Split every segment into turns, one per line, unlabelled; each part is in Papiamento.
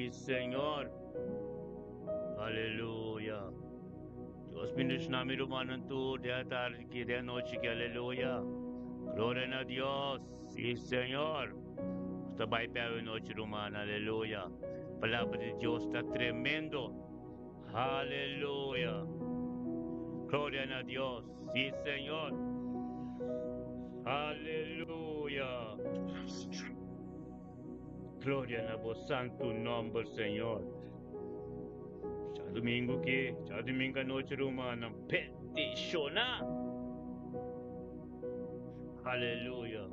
Sí, Señor. Aleluya. Dios bendiciona mi rumannan tur den atardi aki, den anochi aki. Aleluya. Gloria na Dios. Sí, Señor. Nos ta bai pe awe nochi, ruman. Aleluya. Palabra di Dios ta tremendo. Aleluya. Gloria na Dios. Sí, Señor. Aleluya. Gloria na bo santo nomber, Señor. Djadumingu ki, djadumingu anochi rumannan, bendiciona. Aleluya.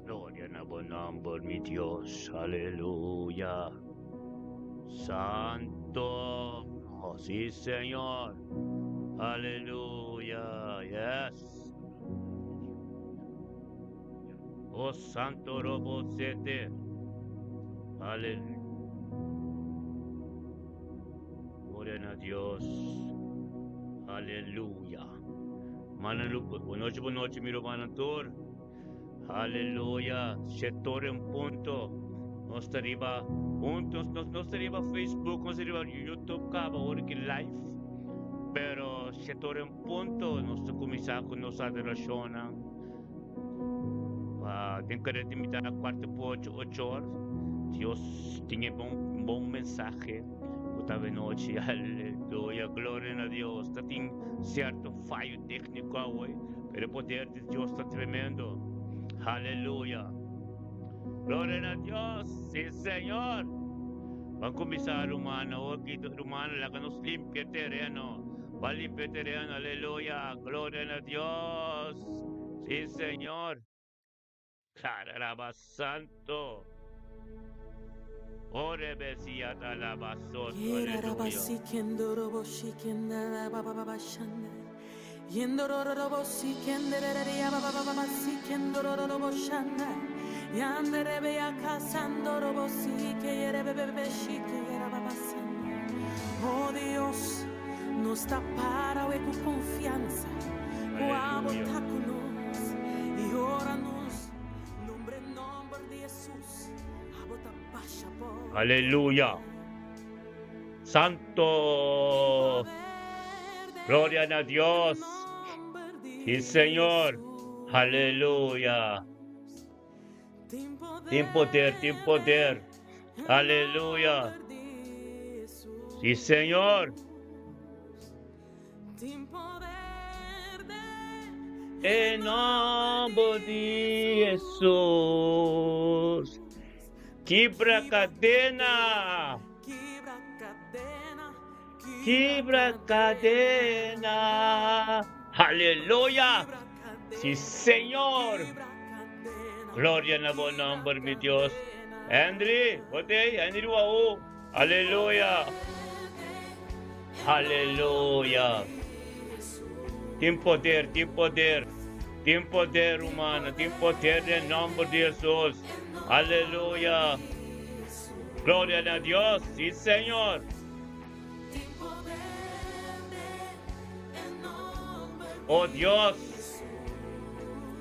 Gloria na bo nomber, mi Dios. Aleluya. Santo. Sí, Señor. Aleluya. Yes. Oh, Santo Robo Sete. Aleluya. Gloria na Dios. Aleluya. Mana bonochi bonochi mi rumannan tur. Aleluya. Shetor en punto. Nos ta riba hunto, nos, nos ta riba Facebook, nos ta riba YouTube kaba ora ki live. Pero shetor en punto nos ta kuminsá ku nos adorashonnan. Pa den kere di mitad kuarto pa ocho, ocho or. Dios tin e bon, bon mensahe ku ta nochi. Aleluya, gloria na Dios. Ta tin cierto fallo técnico awe, pero e poder di Dios ta tremendo. Aleluya. Gloria na Dios. Sí, Señor. Ban kuminsá, rumannan. Oki, rumannan, laga nos limpia tereno. Ban limpia tereno. Aleluya. Gloria na Dios. Sí, Señor. Cararaba Santo. Ore besia talaba soto. Aleluya.
Oh Dios, nos ta para ku konfiansa, ku abo ta ku nos, i ora nos nombre nomber di Jesus, abo ta basha por.
Aleluya. Santo. Gloria na Dios. Sí, Señor. Aleluya. Tin poder, tin poder. Aleluya. Sí, Señor. En nombre di Jesus. Kibra kadena. Kibra kadena. Aleluya. Sí, Señor. Gloria na bo nomber, mi Dios. Henry, bote, Henry Wau. Aleluya. Aleluya. Tin poder, tin poder. Tin poder, humano. Tin poder den nomber di Jesus. Aleluya. Gloria na Dios. Sí, Señor. Oh Dios.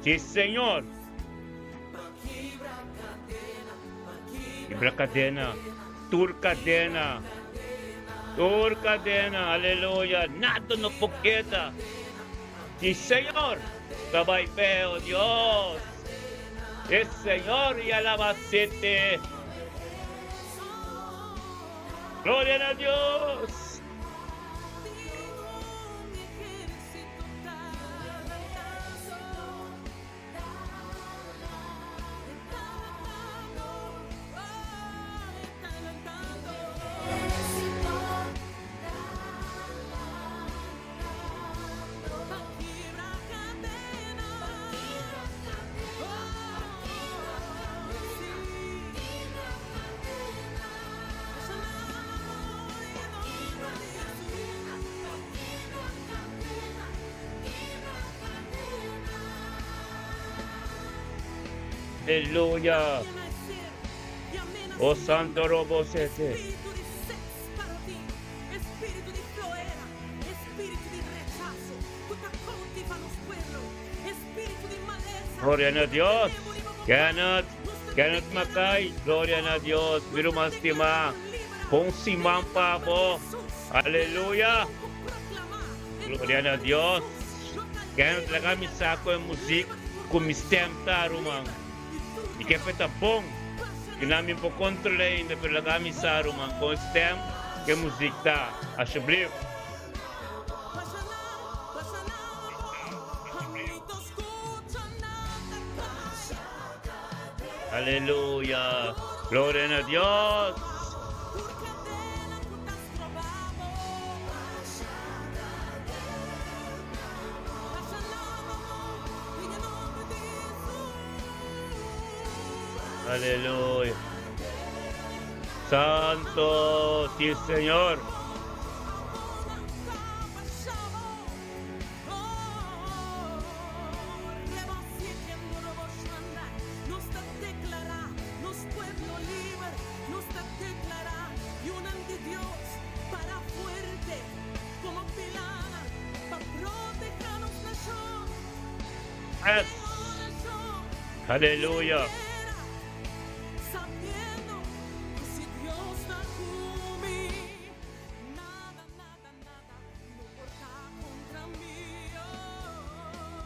Sí, Señor. Kibra kadena. Tur kadena. Tur kadena. Aleluya. Nada no por keda. Sí, Señor. Trabai fe, oh Dios. Sí, Señor. Y alabacete. Gloria a Dios. Aleluya. O Santo Robo Sete. Gloria na Dios. Kenneth, Kenneth Mackay, gloria na Dios. Mi ruman stima, bon siman pa bo. Aleluya. Gloria na Dios. Kenneth, laga mi sa ku e muzik ku mi stem ta, ruman. Mi ke fe ta bon. Kina mi por controla ainda, pero laga mi sa, ruman, kon e stem ku e muzik ta. Alsjeblieft. Aleluya. Gloria na Dios. Aleluya. Santo, sí, Señor. Yes. Aleluya.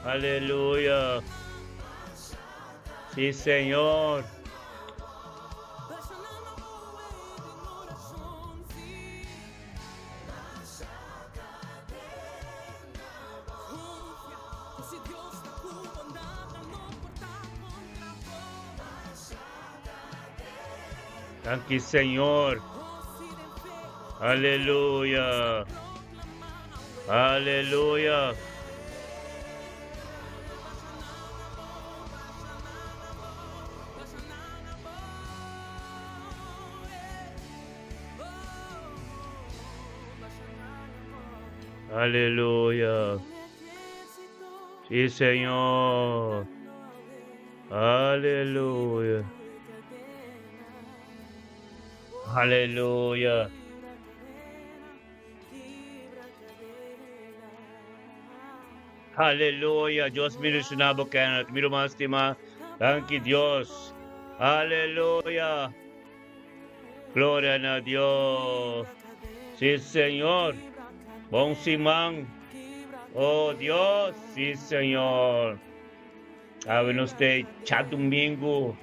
Aleluya. Sí, Señor. Danki Señor. Aleluya. Aleluya. Aleluya. Sí, Señor. Aleluya. Aleluya. Aleluya. Dios bendiciona bo Kenneth. Mi ruman stima. Danki Dios. Aleluya. Gloria na Dios. Sí, Señor. Bon siman. Oh Dios, sí, Señor. Awe nos te djadumingu.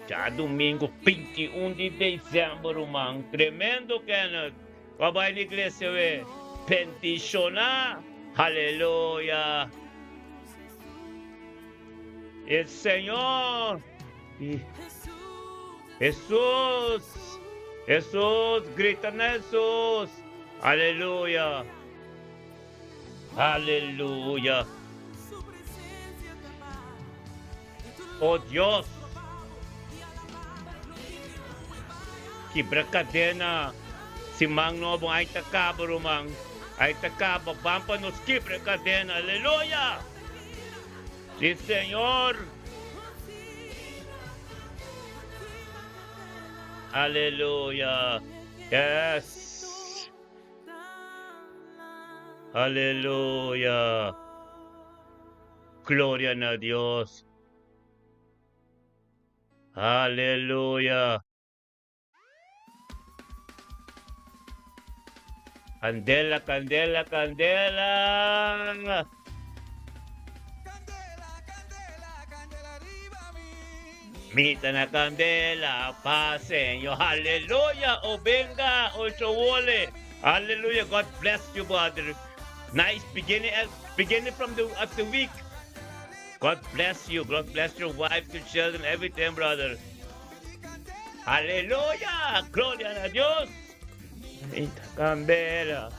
Djadumingu 21 di december, ruman. Tremendo, Kenneth. Wa bai na iglesia we. Bendiciona. Aleluya. El Señor. Jesús. Jesús. Grita na Jesús. Aleluya. Aleluya. Oh Dios. Kibra cadena. Siman nobo ay ta caba ruman. Ay ta caba. Ban pa nos kibra cadena. Aleluya. Sí, Señor. Aleluya. Yes. Aleluya. Gloria na Dios. Aleluya. Candela, candela, candela. Mita na candela pa Señor. Hallelujah. O venga, ocho wole. Hallelujah. God bless you, brother. Nice beginning, beginning from the of the week. God bless you. God bless your wife, your children, everything, brother. Aleluya. Gloria a Dios. Mita candela.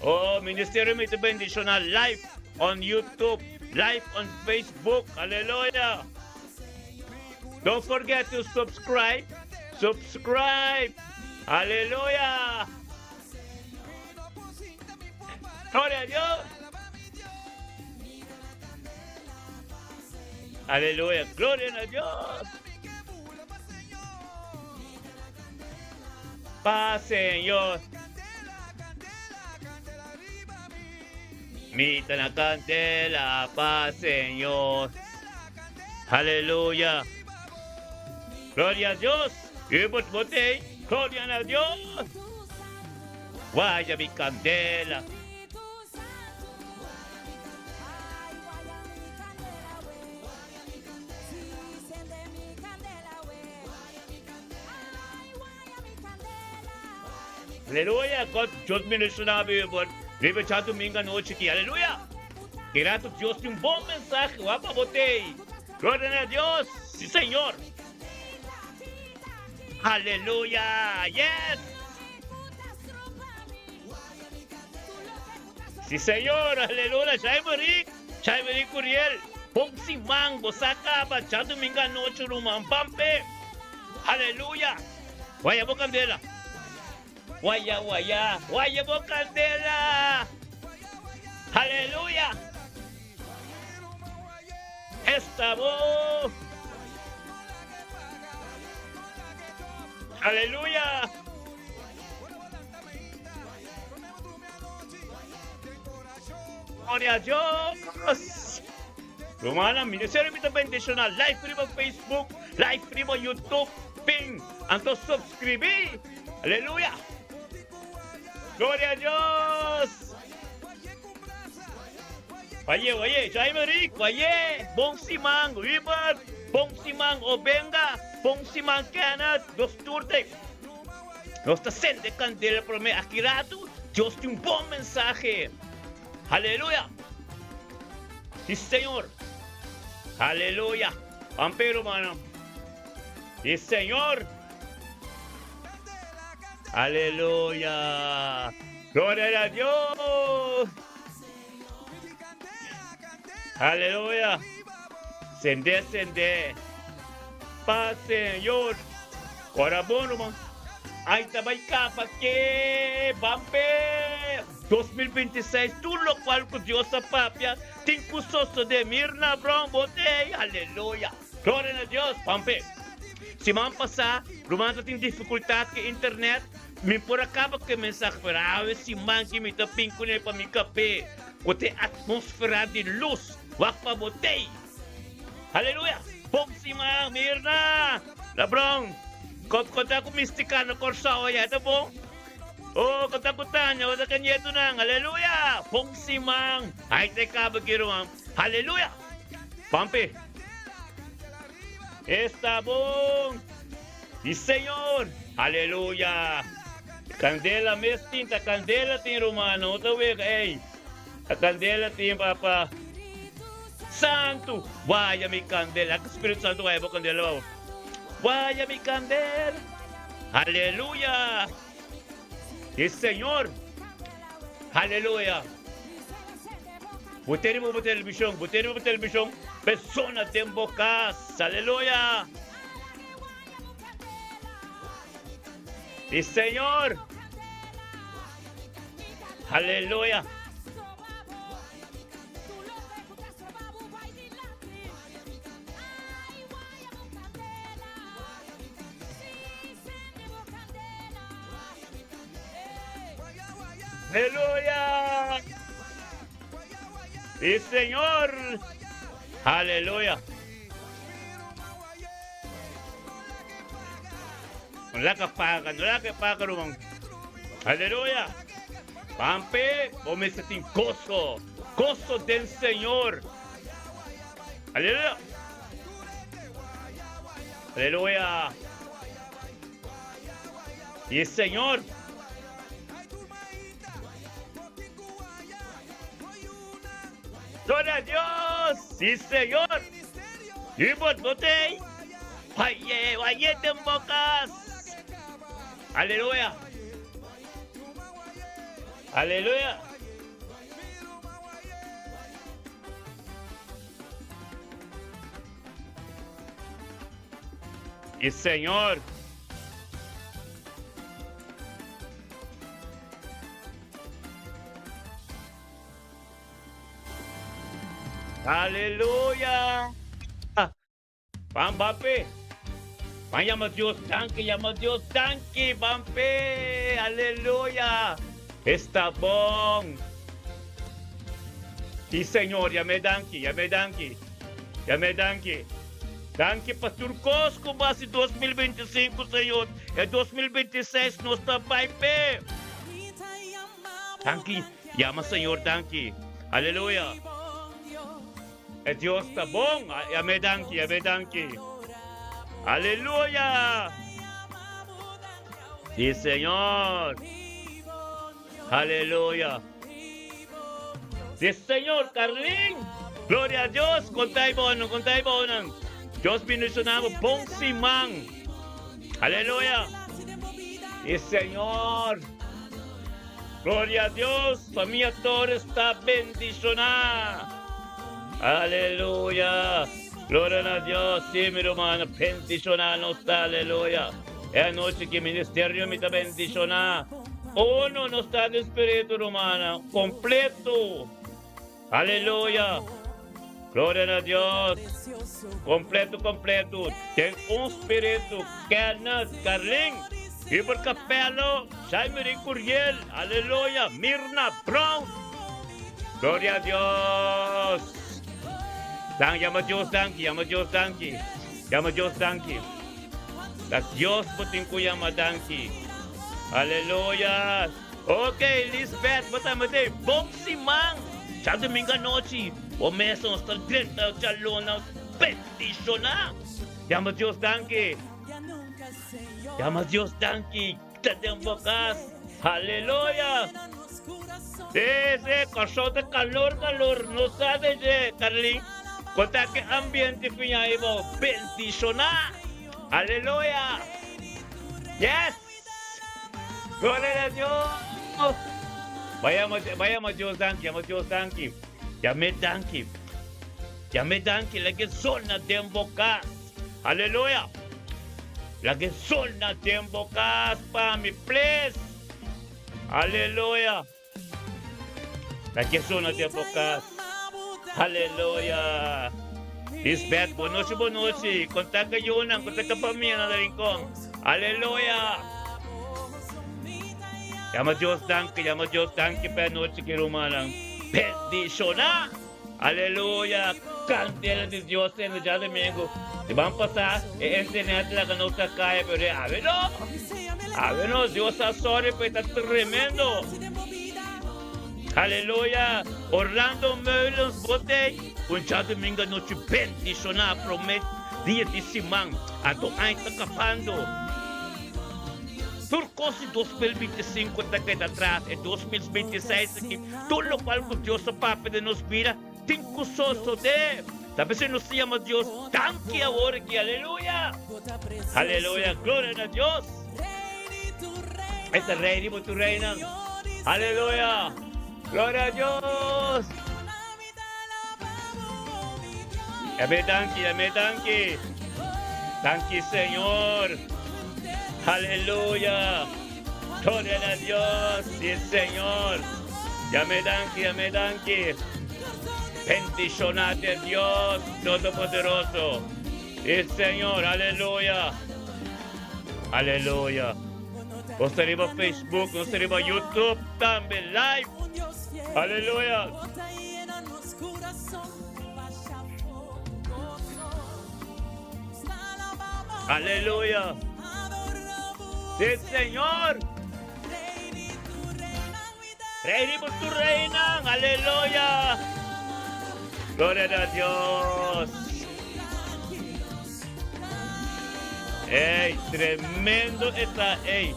Oh, Ministerio Mita Bendicional live on YouTube, live on Facebook. Hallelujah. Don't forget to subscribe. Subscribe. Hallelujah. Gloria a Dios. Aleluya. Gloria a Dios. Pa Señor. Mi ta na candela pa Señor. Aleluya. Gloria a Dios. Hubert Botey. Gloria a Dios. Vaya mi candela. Aleluya! God, Dios bendiciona bo Hubert. Riba djadumingo anochi aki. Aleluya! Ki rato Dios tin un bon mensahe wak pa bo tei. Gloria na Dios! Si Señor! Aleluya! Yes! Si Señor! Aleluya! Jaime Rick! Jaime Rick Curiel! Bon siman! Bo sa caba djadumingo anochi ruman. Bampe! Aleluya! Waya bo candela. Waya, waya, waya bo candela. Aleluya! Esta bo. Aleluya! Gloria a Dios! Rumannan, Ministerio mi ta bendiciona live riba Facebook, live riba YouTube, pin, anto subscribi. Aleluya! Gloria a Dios! Waye, waye, Jaime Rick, waye, bon siman, Hubert, bon siman, Obenga, bon siman, Kenneth, nos tur te. Nos ta sende candela prome aki rato, Dios tin un bon mensahe. Aleluya! Sí, Señor. Aleluya. Juan Pedro, hermano. Sí, Señor. Aleluya. Gloria a Dios. Aleluya. Sende, sende. Paz, Señor. Ora bon, hermano. Ay, ta bai capa que bampe. 2026 tur locual cu Dios a papia tin cu sosode. Mirna Brown bo tey. Aleluya. Gloria na Dios. Pampe. Siman pasa ruman ta tin dificultad cu internet. Mi por a caba cu e mensahe pero awe siman ki mi ta bin cune pa mi cape cu ta e atmosfera di luz. Wak pa bo tey. Aleluya. Bon siman Mirna. La Brown. Conta cu Mistica na Corsou aya ta bon. Oh, konta ku Tania, ota ka nietunan. Aleluya! Bon siman. Ai te kaba ki ruman. Aleluya! Pampe. Esta bon. Y Señor. Aleluya. Candela mes tin, ta candela tin ruman. No ta wega, ey. Ta candela tin, papa. Santu. Waya mi candela. Ku Spiritu Santu waya bo candela babo. Waya mi candela. Aleluya. Y Señor. Aleluya. Bo tene bo televisión, bo tene bo televisión, persona den bo cas. Aleluya. Y Señor. Aleluya. Aleluya. Sí, Señor. Aleluya. No la que paga, no la que paga, ruman. Aleluya. Pampe, bo mester tin gozo. Gozo den Señor. Aleluya. Aleluya. Y Señor. Gloria a Dios. Sí, Señor. Y por bote. Valle, valle te bocas. Aleluya. Aleluya. Y Señor. Aleluya. Pan papi. Ban yama Dios danki, yama Dios danki, ban p'e, aleluya, esta bon. I Señor, yam'é danki, yam'é danki, yam'é danki. Danki pa tur kos ku bo hasi 2025, Señor, e 2026 nos ta bai p'e. Danki, yama Señor danki, aleluya. E Dios ta bon. Yam'é danki, yam'é danki. Aleluya! Sí, Señor. Aleluya. Sí, Señor, Carlin. Gloria a Dios. Conta y bonan, conta y bonan. Dios bendicionamos. Bon siman. Aleluya. Sí, Señor. Gloria a Dios, famia Torres ta bendiciona. Aleluya. Gloria na Dios. Sí, mi ruman, bendiciona nos ta. Aleluya. E anochi ki ministerio mi ta bendiciona. Uno nos ta den spiritu, rumana, completo. Aleluya. Gloria na Dios. Completo, completo. Den un spiritu. Kenneth, Carlin, Hubert Capello, Jaime Curiel. Aleluya. Mirna Brown. Gloria a Dios. Dan, yama Dios danki, yama Dios danki. Yama Dios danki. Ta Dios bo tin ku yama danki. Aleluya. Ok, Lisbeth, bo ta mete bon siman. Djadumingu anochi, bo mes nos ta drenta djaluna bendishoná. Yama Dios danki. Yama Dios danki. Ta den bo kas. Aleluya. Sí, sí, Kòrsou ta kalor, kalor. No sa de dje, Carlin. Kon ta ki ambiente fiña ei bo bendishoná. Aleluya. Yes. Gloria a Dios. Bai bai yama Dios danki, yama Dios danki. Yam'é danki. Yam'é danki, laga e zona den bo kas. Aleluya. Laga e zona den bo kas pa mi, please. Aleluya. Laga e zona den bo kas. Aleluya. Lisbeth, bon nochi, bon nochi. Konta ku yunan, konta ku famianan na Rincon. Aleluya. Yama Dios danki, yama Dios danki pa e anochi ki rumannan bendishoná. Aleluya. Kandela di Dios sende djadumingu. Di ban pasá e internet laga nos ta kai, pero e awe no. Awe no, Dios a sòri pa e ta tremendo. Aleluya. Orlando Meulens bo tei un djadumingu anochi bendishoná promé dia di siman. Anto aña ta kapando. Tur kos di 2025 ta keda atras, e 2026 aki tur lokual ku Dios a papia den nos bida tin ku sosodé. Ta p'esei nos ta yama Dios danki awor aki. Aleluya! Aleluya! Gloria na Dios! E ta Rei riba tur reinan. Aleluya! Gloria a Dios! Yam'é danki, yam'é danki. Danki Señor. Aleluya. Gloria na Dios. Sí, Señor. Yam'é danki, yam'é danki. Bendishonate Dios Todopoderoso. Sí, Señor. Aleluya. Aleluya. Nos ta riba Facebook, nos ta riba YouTube tambe live. Aleluya. Aleluya. Sí, Señor. Rey riba tu reinan. Aleluya. Gloria a Dios. Ey, tremendo está, ey.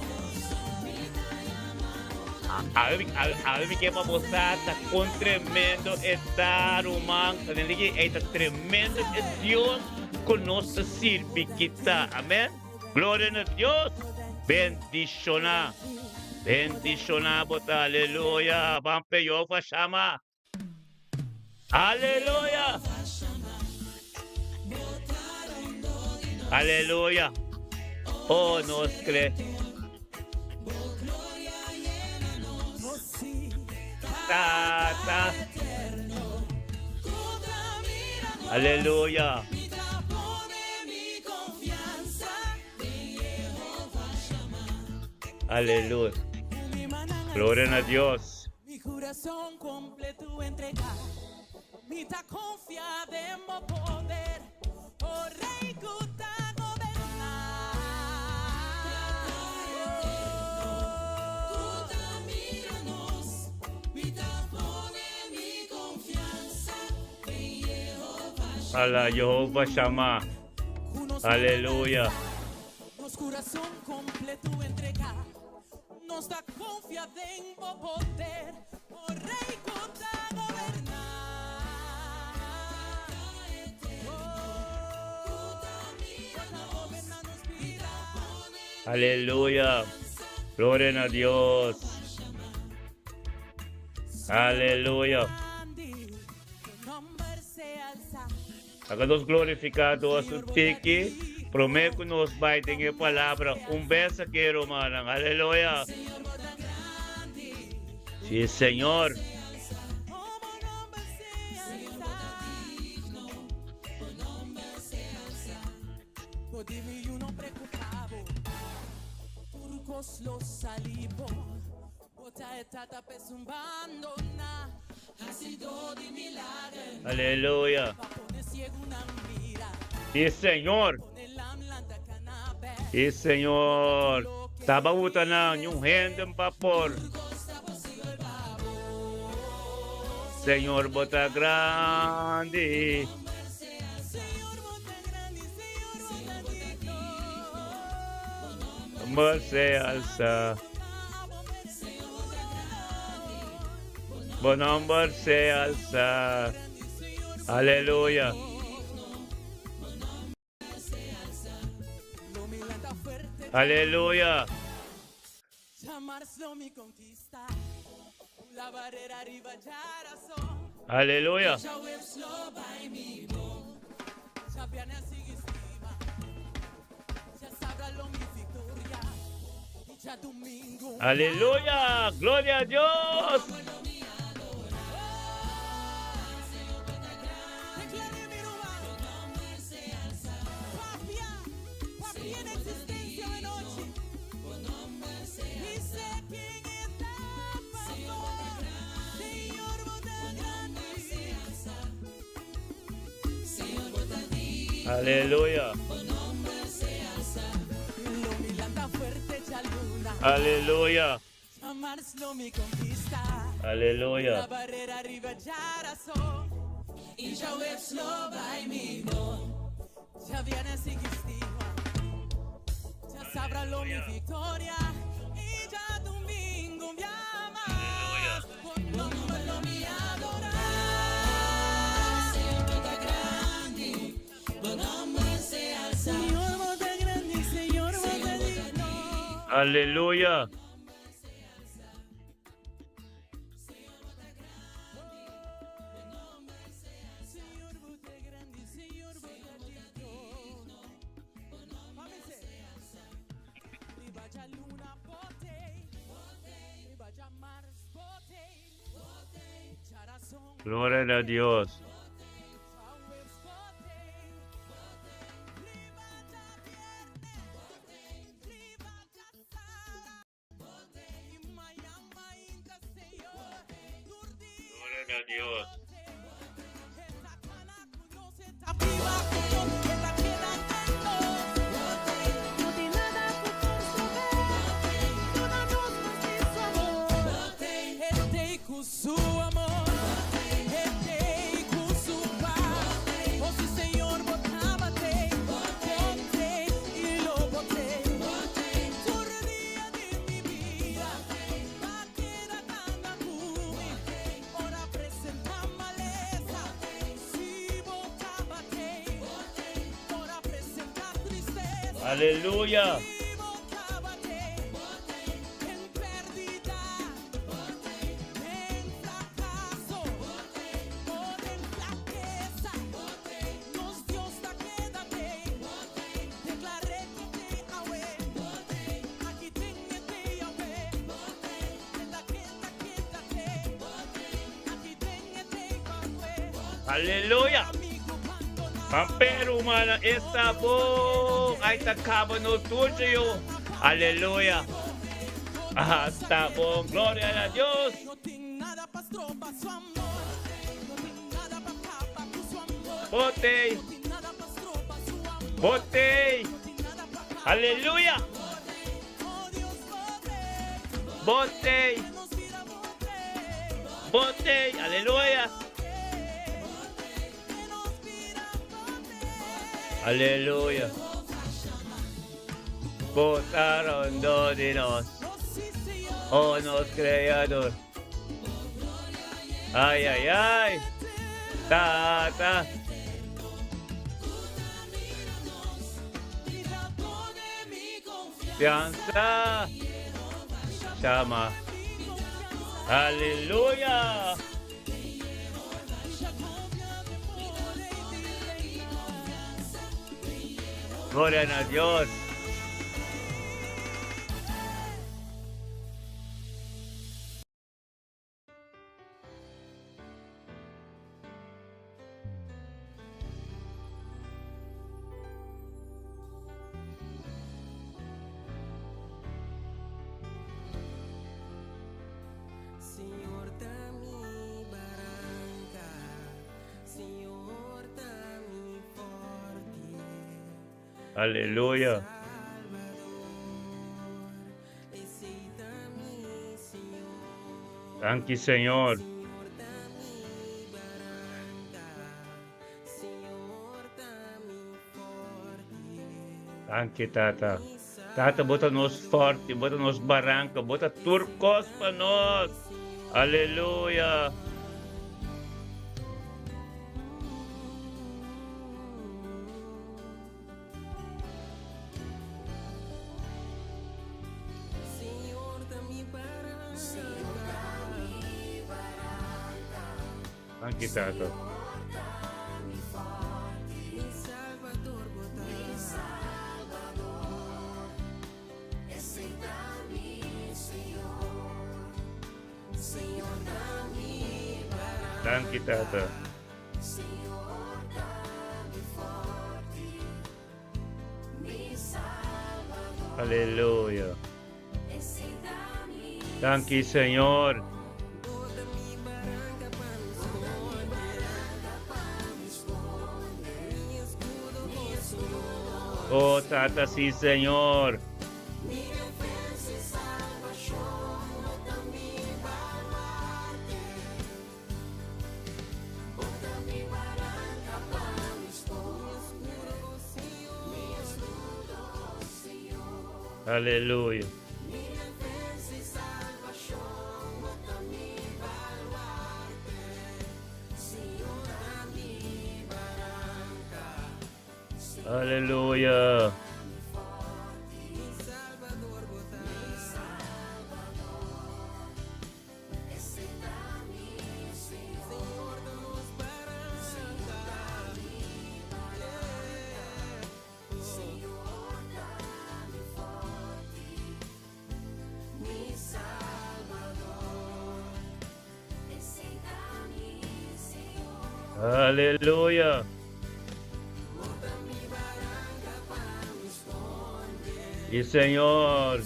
Awe mi ke pa bo sa ta kon tremendo e ta, ruman. Ey, ta tremendo e Dios ku nos ta sirbi kita. Amen. Gloria na Dios. Bendishoná. Bendishoná bo ta. Aleluya. Ban pe Jehová shama. Aleluya. Aleluya. Oh, nos kre. Tata. Aleluya. Aleluya. Gloria na Dios. Ala Jehovah Shammah. Aleluya. Aleluya. Gloria na Dios. Aleluya. Laga nos glorifica Dios un tiki prome cu nos bai den e palabra un bes aki, rumannan. Aleluya. Sí, Señor. Aleluya. Sí, Señor. Sí, Señor. Taba uta na un hende pa por. Señor, bota grande. Mercy alza. Bo nomber sea alza. Aleluya. Aleluya. Aleluya. Aleluya. Gloria a Dios. Aleluya. Aleluya. Aleluya. Aleluya. Gloria a Dios. Gloria a Dios. Aleluya. Aleluya. Pampero humana esta bo. Ay ta caba no tuyo. Aleluya. Ata bon, gloria na Dios. Botei. Botei. Aleluya. Botei. Botei. Aleluya. Aleluya. Bota rondo di nos. Oh, nos Creador. Ay, ay, ay. Tata. Fianza. Chama. Aleluya. Gloria na Dios.
Señor ta mi baranca, Señor ta mi forti.
Aleluya.
Salvador, esey ta mi Señor.
Danki, Señor.
Señor ta mi baranca, Señor ta mi forti.
Danki, Tata. Tata, bo ta nos forti, bo ta nos baranca, bo ta tur cos pa nos. Aleluya.
Señor ta mi baranca.
Danki, Tata.
Mi Salvador bo ta.
Danki, Tata. Aleluya. Danki, Señor. Oh, Tata, sí, Señor. Aleluya. Aleluya. Aleluya. Y Señor.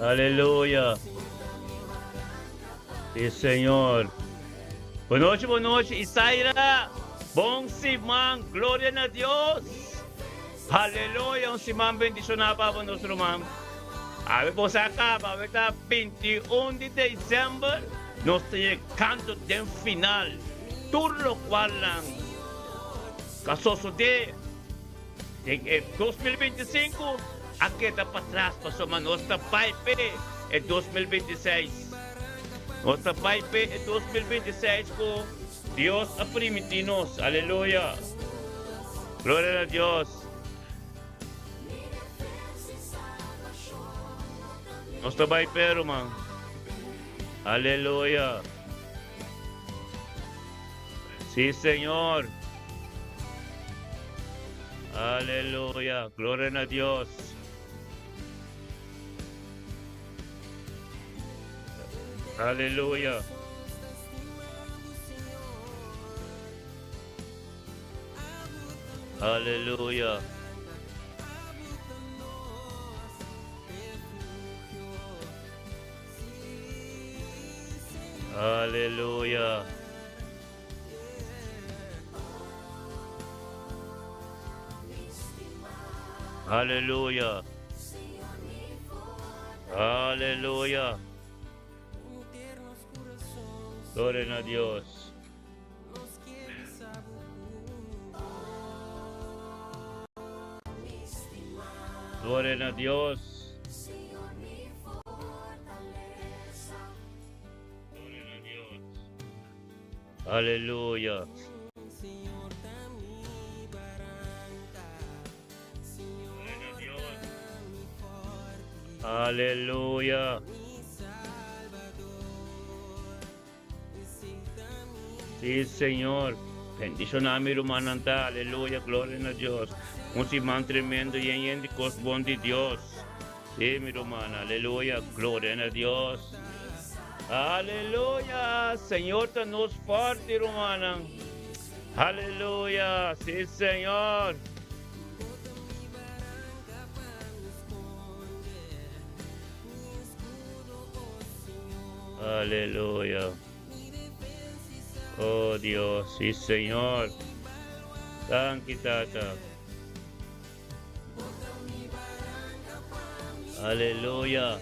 Aleluya. Sí, Señor. Bon nochi, bon nochi, Isaira. Bon siman, gloria na Dios. Aleluya, un siman bendishoná pa bo nos ruman. Awe bo sa kaba, awe ta 21 di december, nos ta yegando den final. Tur lokualnan ka sosodé den e 2025 a keda patras pasobra nos ta bai p'e e 2026. Nos ta bai p'e e 2026 ku Dios a primintí nos. Aleluya! Gloria na Dios! Nos ta bai p'e, ruman. Aleluya! Sí, Señor. Aleluya. Gloria na Dios. Aleluya. Aleluya. Aleluya. Aleluya. Aleluya. Gloria na Dios. Gloria na Dios. Gloria na Dios. Aleluya. Gloria na Dios. Aleluya. Sí, Señor. Bendiciona mi rumannan ta. Aleluya. Gloria na Dios. Un siman tremendo yen yen di cos bon di Dios. Sí, mi rumana. Aleluya. Gloria na Dios. Aleluya. Señor ta nos forte, rumannan. Aleluya. Sí, Señor. Aleluya. Oh Dios, sí Señor. Danki Tata. Aleluya.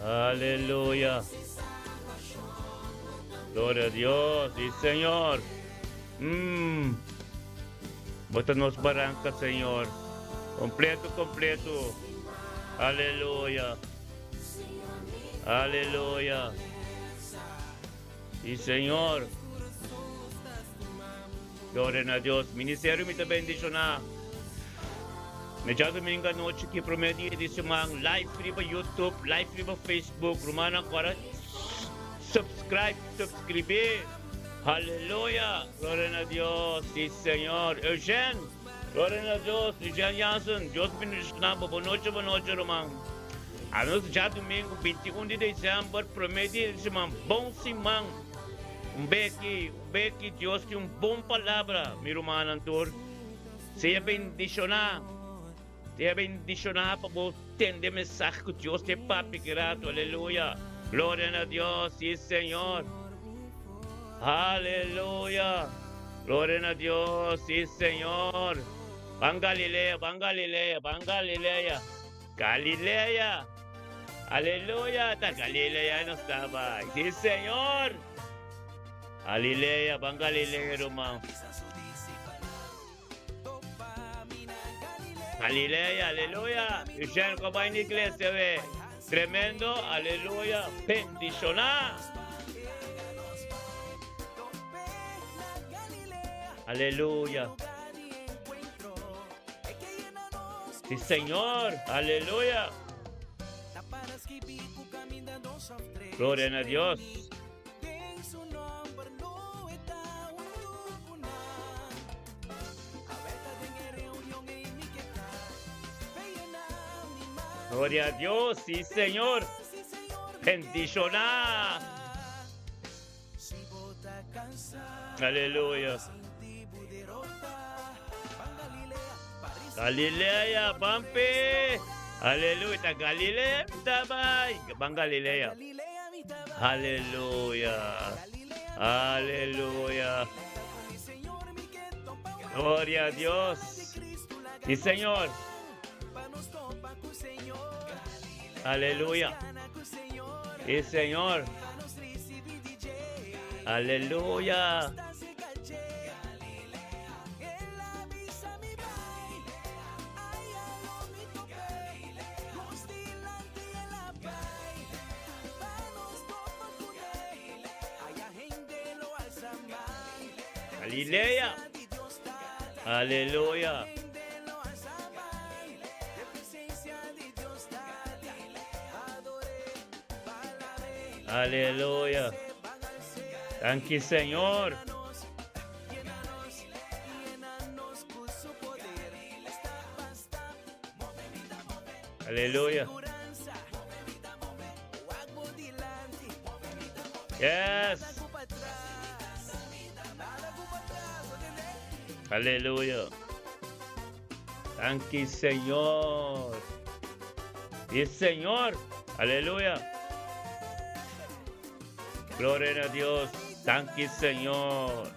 Aleluya. Gloria a Dios, sí Señor. Mm. Bo ta nos baranca, Señor. Completo, completo. Aleluya. Aleluya. Sí, Señor. Gloria na Dios. Ministerio mi ta bendiciona. Me djadomingo anochi ki prome dia di siman live riba YouTube, live riba Facebook. Rumannan kora subscribe, subscribe. Haleluya! Gloria na Dios. Si Señor. Eugene, gloria na Dios. Eugene Jansen, Dios bendiciona bo. Bon nochi, bon nochi ruman. Anos djadomingo 21 di december prome dia di siman. Bon siman. Un beki, un beki. Dios tin un bon palabra, mi rumannan tur. Sea bendishoná, sea bendishoná pa bo tende mensahe ku Dios te papia ki rato. Aleluya! Gloria na Dios, sí Señor. Aleluya! Gloria na Dios, sí Señor. Ban Galilea, ban Galilea, ban Galilea. Galilea! Aleluya! Ta Galilea nos ta bai. Sí Señor. Galilea, ban Galilea, ruman. Galilea, aleluya. Eugene, ko bai na iglesia we. Tremendo, aleluya. Bendiciona. Aleluya. Sí, Señor, aleluya. Gloria a Dios. Gloria a Dios, sí Señor. Bendiciona. Aleluya. Galilea, Bampe. Aleluya. Galilea, tabay. Ban Galilea. Aleluya. Aleluya. Gloria a Dios. Sí, Señor. Aleluya. Sí, Señor. Aleluya. Galilea. Aleluya. Aleluya. Danki Señor. Aleluya. Yes. Aleluya. Danki Señor. Y Señor. Aleluya. Gloria a Dios. Danki Señor.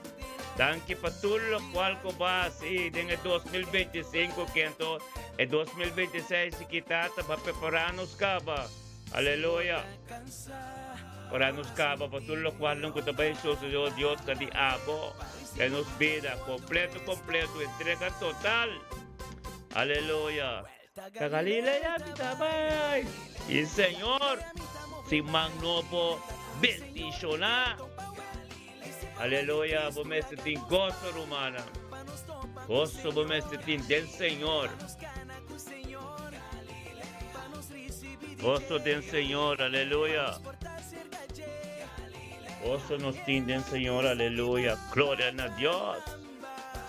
Danki pa tur lokual ku bo a hasi den e 2025 kento e 2026 ki Tata pa prepará nos kaba. Aleluya. Ora nos kaba pa tur lokualnan ku ta bai sosodé, Dios ta di abo den nos bida, kompleto, kompleto, entrega total. Aleluya. Ta Galilea mi ta bai. I Señor, siman nobo bendishoná. Aleluya, bo mester tin goso, rumannan. Goso bo mester tin den Señor. Goso den Señor, aleluya. Goso nos tin den Señor, aleluya. Gloria na Dios.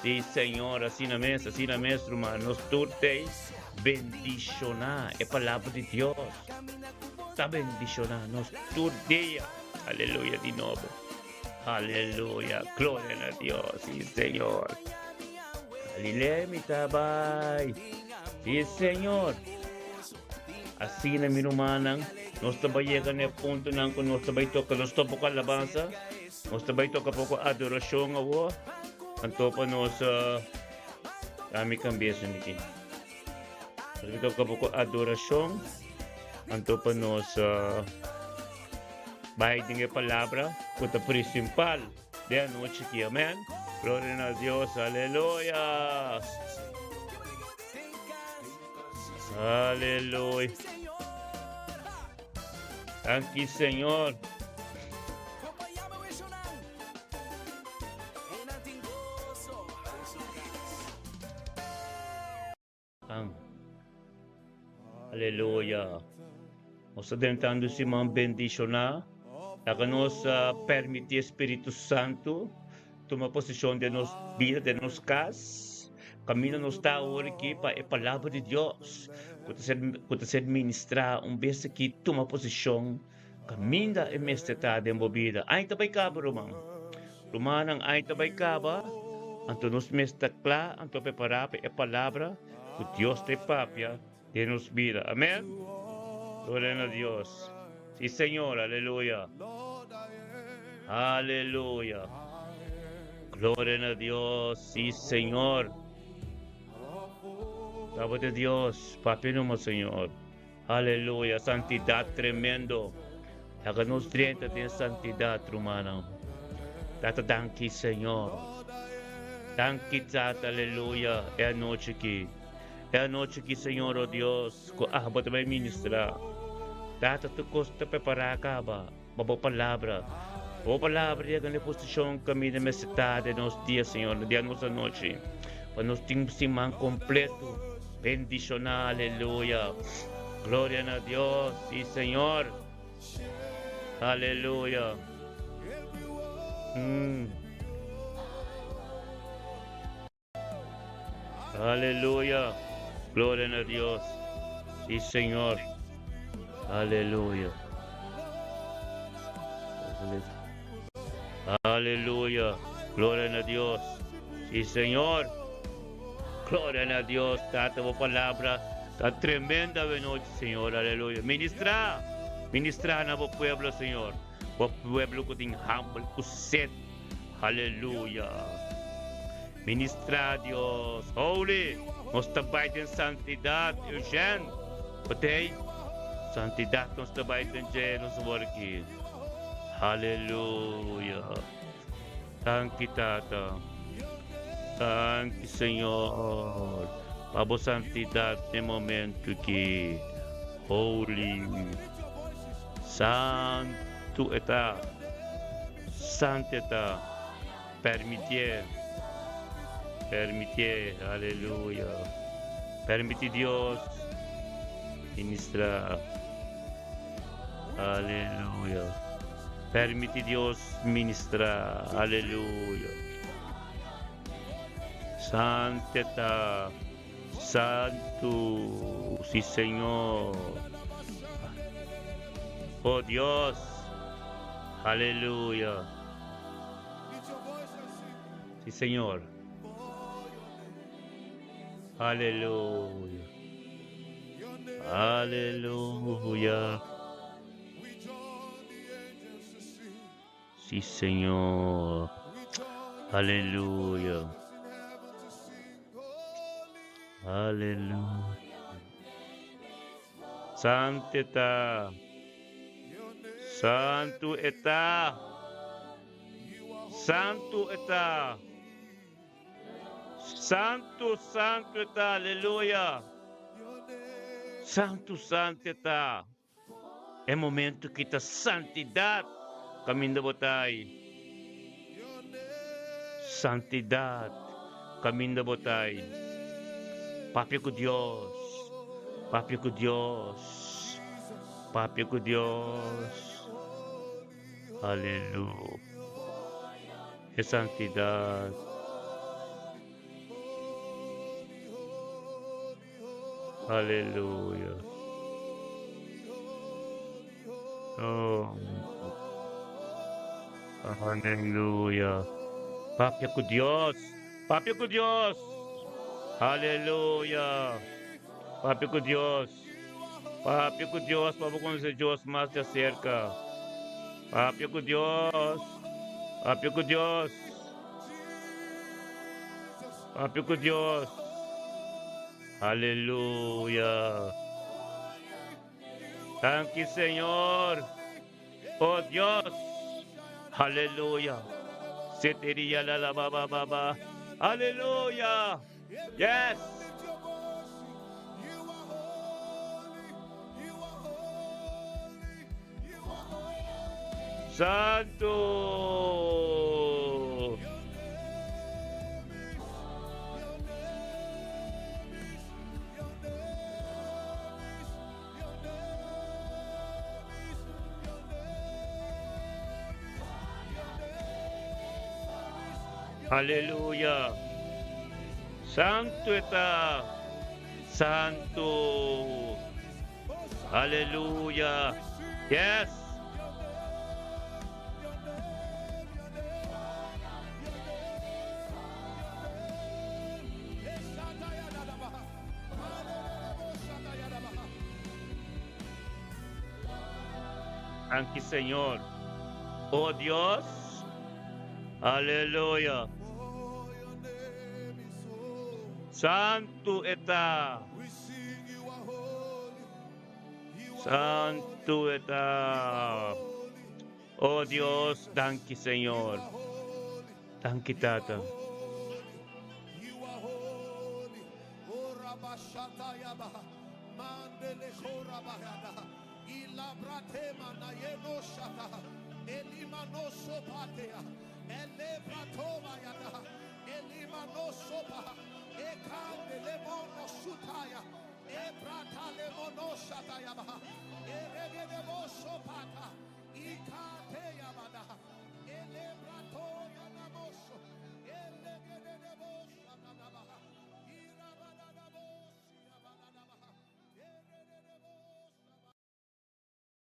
Sí, Señor, asina mes, asina mes, ruman. Nos tur tei bendishoná e palabra di Dios. Ta bendishoná nos tur dia. Aleluya di nobo. Aleluya. Gloria na Dios. Sí, Señor. Galilea mi ta bai. Sí, Señor. Asina, mi rumannan, nos ta bai yega na e puntonan ku nos ta bai toka nos ta poko alabansa, nos ta bai toka poko adorashon awor. Anto pa nos uh, mi kambia esun aki. Nos ta bai toka poko adorashon, anto pa nos uh, bai den e palabra ku ta principal den anochi aki. Amen. Gloria na Dios. Aleluya. Aleluya. Danki, Señor. Aleluya. Nos ta drentando siman bendishoná. Laga nos permití Spiritu Santu tuma posishon den nos bida, den nos kas. Kaminda nos ta awor aki pa e Palabra di Dios ku ta ser ku ta ser ministrá un bes aki tuma posishon kaminda e mester ta den bo bida. Aña ta bai kaba, ruman. Rumannan, aña ta bai kaba, anto nos mester ta kla anto prepará pa e Palabra ku Dios ta papia den nos bida. Amèn. Gloria na Dios. Sí, Señor. Aleluya. Aleluya. Gloria na Dios. Sí, Señor. Tabo de Dios. Papi nomo, Señor. Aleluya. Santidad tremendo. Laga nos drenta den santidad, rumana. Tata, danki, Señor. Danki, Tata, aleluya. E anochi aki. E anochi aki, Señor, oh Dios, ku abo ta bai ministra. Tata, tur kos ta prepará kaba pa bo palabra. Pa bo palabra yega na e posishon kaminda mester ta den nos dia, Señor, den nos anochi. Pa nos tin un siman kompleto bendishoná, aleluya. Gloria na Dios, sí, Señor. Aleluya. Mm. Aleluya. Gloria na Dios. Sí, Señor. Aleluya. Aleluya. Gloria na Dios. Sí, Señor. Gloria na Dios. Tata, bo palabra ta tremenda de noche, Señor. Aleluya. Ministra. Ministra na bo pueblo, Señor. Bo pueblo ku tin hamber, ku sed. Aleluya. Ministra Dios. Holy. Nos ta bai den santidad, Eugene. Otey. Santidad nos ta bai den dje nos worki. Aleluya. Danki Tata. Danki Señor. Pa bo santidad den momento ki. Holy. Santu eta. Sante ta permitié, permitié, aleluya. Permiti Dios ministra, aleluya. Permiti Dios ministra, aleluya. Sante ta, santu, si Señor. Oh Dios. Aleluya. Sí, Señor. Aleluya. Aleluya. Sí, Señor. Aleluya. Aleluya. Santu ta. Santu e ta. Santu e ta. Santu, santu e ta. Aleluya. Santu, santu e ta. E momento ki ta santidat kaminda bo ta ai. Santidat kaminda bo ta ai. Papia ku Dios, papia ku Dios, papia ku Dios. Aleluya. E santidat. Aleluya. Oh. Aleluya. Papia ku Dios. Papia ku Dios. Aleluya. Papia ku Dios. Papia ku Dios pa bo konosé Dios mas di aserka. Papia ku Dios. Papia ku Dios. Papia ku Dios. Aleluya. Danki Señor. Oh Dios. Aleluya. Seteria la la ba ba ba ba. Aleluya. Yes. Santo. Aleluya. Santo eta. Santo. Aleluya. Yes. Danki Señor. Oh Dios. Aleluya. Santu e ta. Santu e ta. Oh Dios, danki Señor. Danki Tata.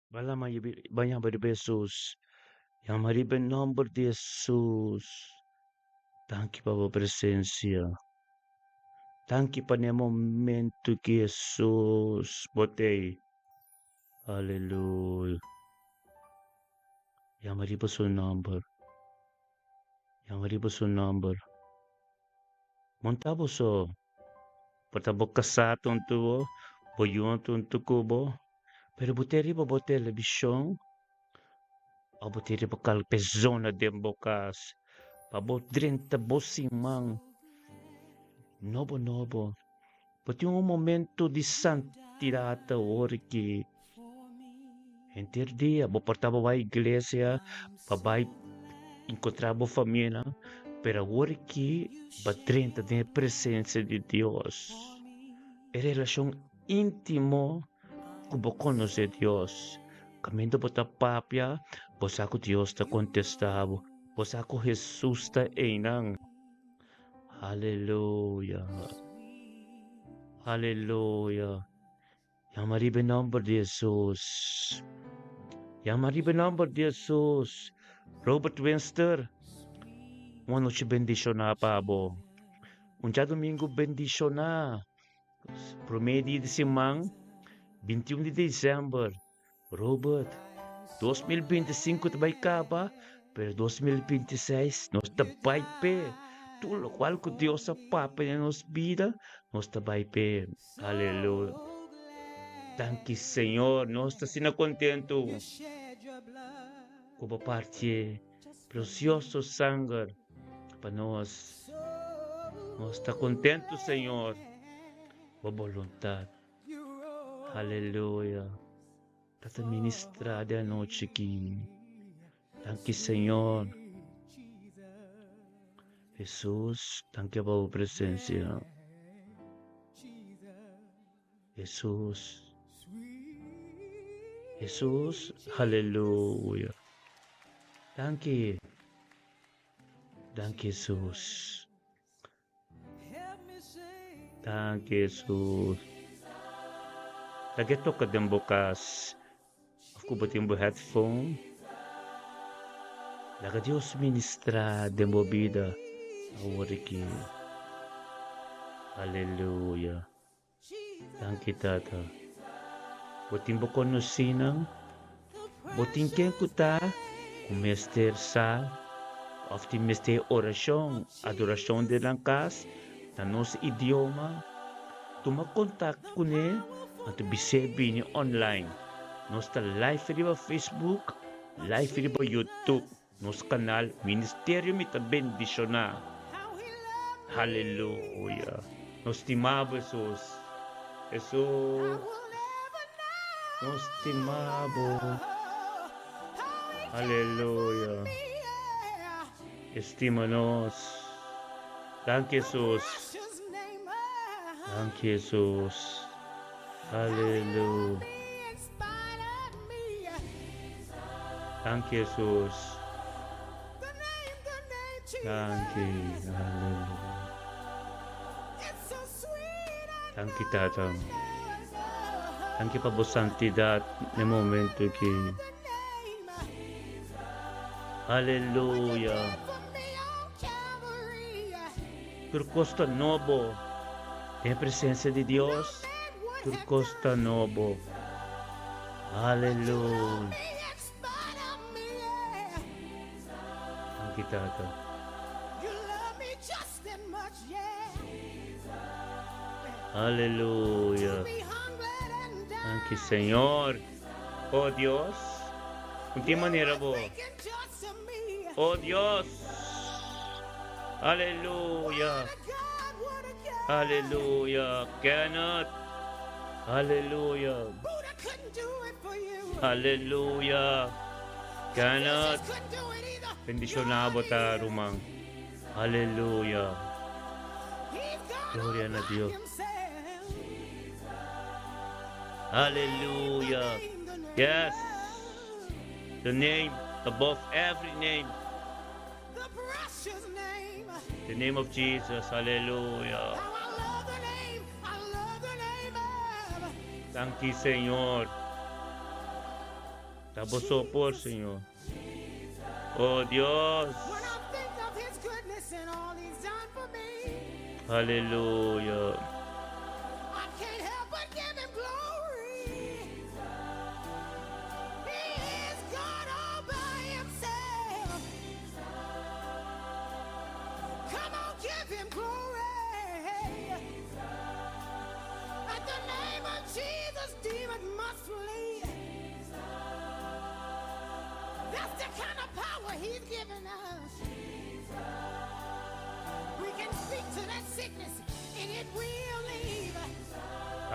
Bala yama riba Hesus. Yama riba e nomber di Hesus. Danki pa bo presencia. Danki pa n'e momento ki Hesus bo t'ei. Aleluya. Yama riba su nomber. Yama riba su nomber. Monta bo so. Por ta bo kasá ta huntu bo, bo yunan ta huntu ku bo, pero bo ta riba bo televishon òf bo ta riba kal persona den bo kas pa bo drenta bo siman nobo nobo. Bo tin un momento di santidat awor ki henter dia bo por ta bo bai iglesia pa bai encontra bo famianan pero awor ki bo a drenta den e presencia di Dios e relacion intimo cu bo conoce Dios caminda bo ta papia bo sa cu Dios ta contesta bo bo sa cu Jesus ta eynan. Aleluya Aleluya Yama riba e nomber di Jesus Yama riba e nomber di Jesus Robert Winster Un anochi bendiciona pa bo. Un djadumingu bendishoná. Promé dia di siman, 21 di desèmber. Robert, 2025 ta bai kaba, pero 2026 nos ta bai p'e. Tur lokual ku Dios a papia den nos bida, nos ta bai p'e. Aleluya. Danki Señor, nos ta asina kontentu ku bo parti e presioso sanger pa nos. Nos ta kontentu, Señor, bo boluntat. Aleluya. Ta ta ministra de anochi aki. Danki Señor. Hesus, danki pa bo presencia. Hesus. Hesus, aleluya. Danki. Danki Hesus. Danki Hesus. Laga e toka den bo kas of ku bo tin bo headphone. Laga Dios ministra den bo bida awor aki. Aleluya. Danki Tata. Bo tin bo konosínan? Bo tin ken ku ta ku mester sa òf tin mester orashon, adorashon den nan kas na nos idioma? Tuma kontakt kuné anto bis'é bini online. Nos ta live riba Facebook, live riba YouTube. Nos kanal Ministerio Mi Ta Bendishoná. Haleluya. Nos stima bo Hesus. Hesus. Nos stima bo. Haleluya. E stima nos. Danki Hesus. Danki Hesus. Haleluya. Danki Hesus. Danki. Aleluya. Danki Tata. Danki pa bo santidat n'e momento aki. Aleluya. Tur kos ta nobo. Den e presencia di Dios, tur kos ta nobo. Aleluya. Danki Tata. Aleluya. Danki Señor. Oh Dios, un tin manera bo. Oh Dios. Aleluya. Aleluya. Kenneth. Aleluya. Aleluya. Kenneth. Bendiciona bo ta ruman. Aleluya. Gloria na Dios. Aleluya. Yes. The name above every name. The name of Jesus. Aleluya. Danki Señor. Ta bo sopor, Señor. Oh Dios. Aleluya.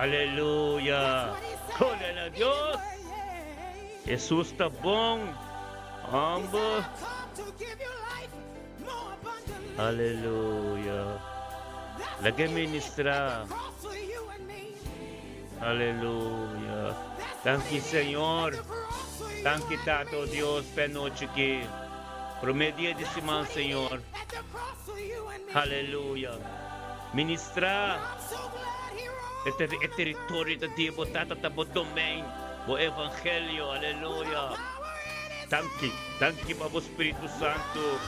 Aleluya! Gloria na Dios! Hesus ta bon! Homber! Aleluya! Laga e ministra! Aleluya! Danki Señor! Danki Tata o Dios p'e anochi aki. Prome dia di siman Señor. Aleluya! Ministra e e teritorio ta di bo Tata ta bo domein, bo evangelio. Aleluya! Danki, danki pa bo Spiritu Santu.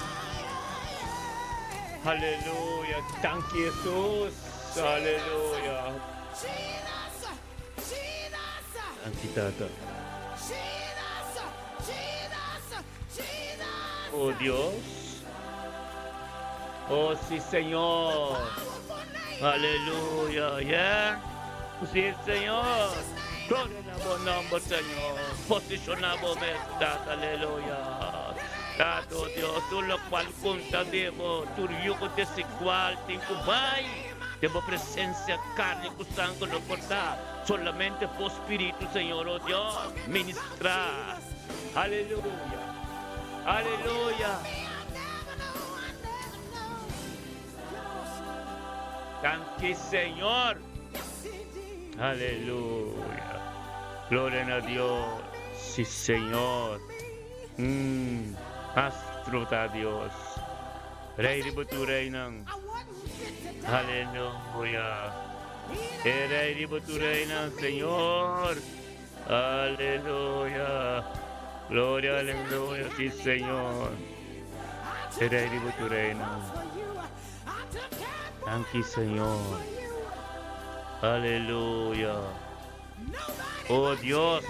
Aleluya. Danki Jesus. Aleluya. Danki Tata. Oh Dios. Oh sí Señor. Aleluya. Yeah. Sí Señor. Gloria na bo nomber Señor. Posiciona bo mes Tata. Aleluya. Tata, oh Dios, tur locual conta di bo, tur yugo desigual tin cu bay den bo presencia, carne cu sanger no por ta, solamente bo Spiritu, Señor, oh Dios, ministra. Aleluya. Aleluya. Danki Señor. Aleluya. Gloria na Dios. Si Señor. Mm. Astro ta Dios. Rey riba tur reynan. Aleluya. E rey riba tur reynan, Señor. Aleluya. Gloria, aleluya. Si Señor. E rey riba tur reynan. Danki Señor. Aleluya. Oh Dios.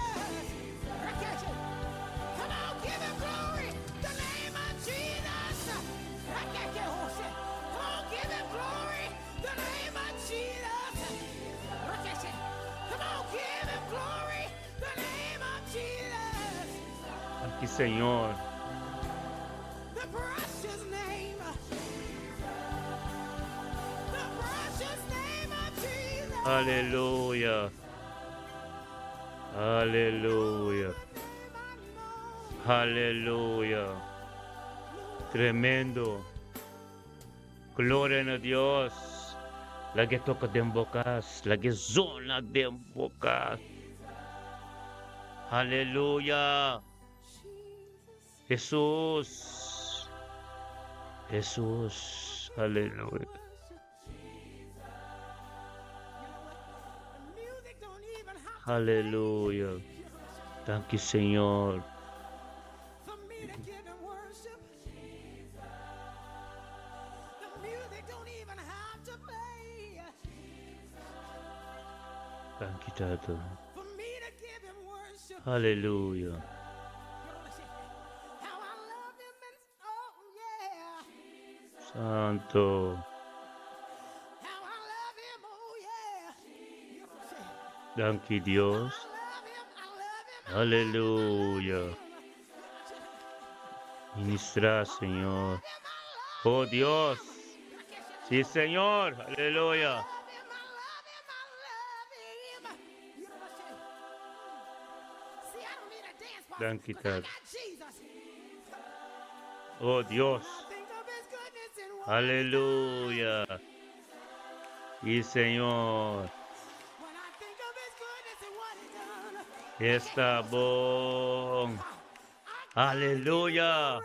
Danki Señor. Aleluya. Aleluya. Aleluya. Tremendo. Gloria na Dios. Lag'e toca den bo cas. Lag'e zona den bo cas. Aleluya. Hesus. Hesus. Aleluya. Aleluya. Danki Señor. Danki Tata. Aleluya. Santo. Danki Dios. Aleluya. Ministra, Señor. Oh Dios. Sí, Señor. Aleluya. Danki Tata. Oh Dios. Aleluya. Sí, Señor. Esta bon. Aleluya.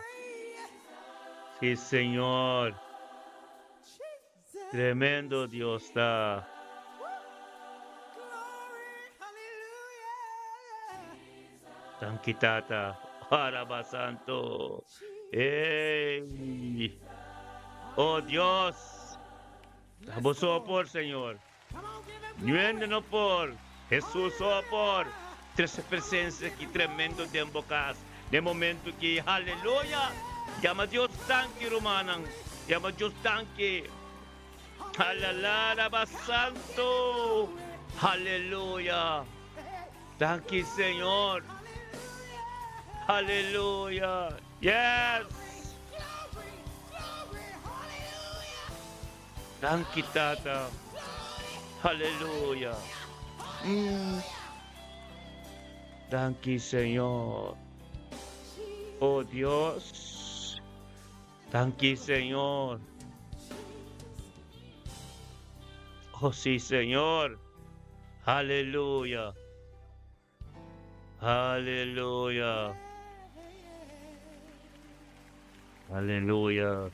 Sí, Señor. Tremendo Dios ta. Danki Tata. Araba Santo. Ey. Oh Dios. Abo so por, Señor. Niun no por. Hesus so por. Trece presencia aki tremendo den bo cas. Den momento aki, haleluya! Yama Dios danki, rumannan. Yama Dios danki. Halalaraba santo. Haleluya. Danki, Señor. Haleluya. Yes. Danki Tata. Haleluya. Mm. Danki Señor. Oh Dios. Danki Señor. Oh sí Señor. Aleluya. Aleluya. Aleluya.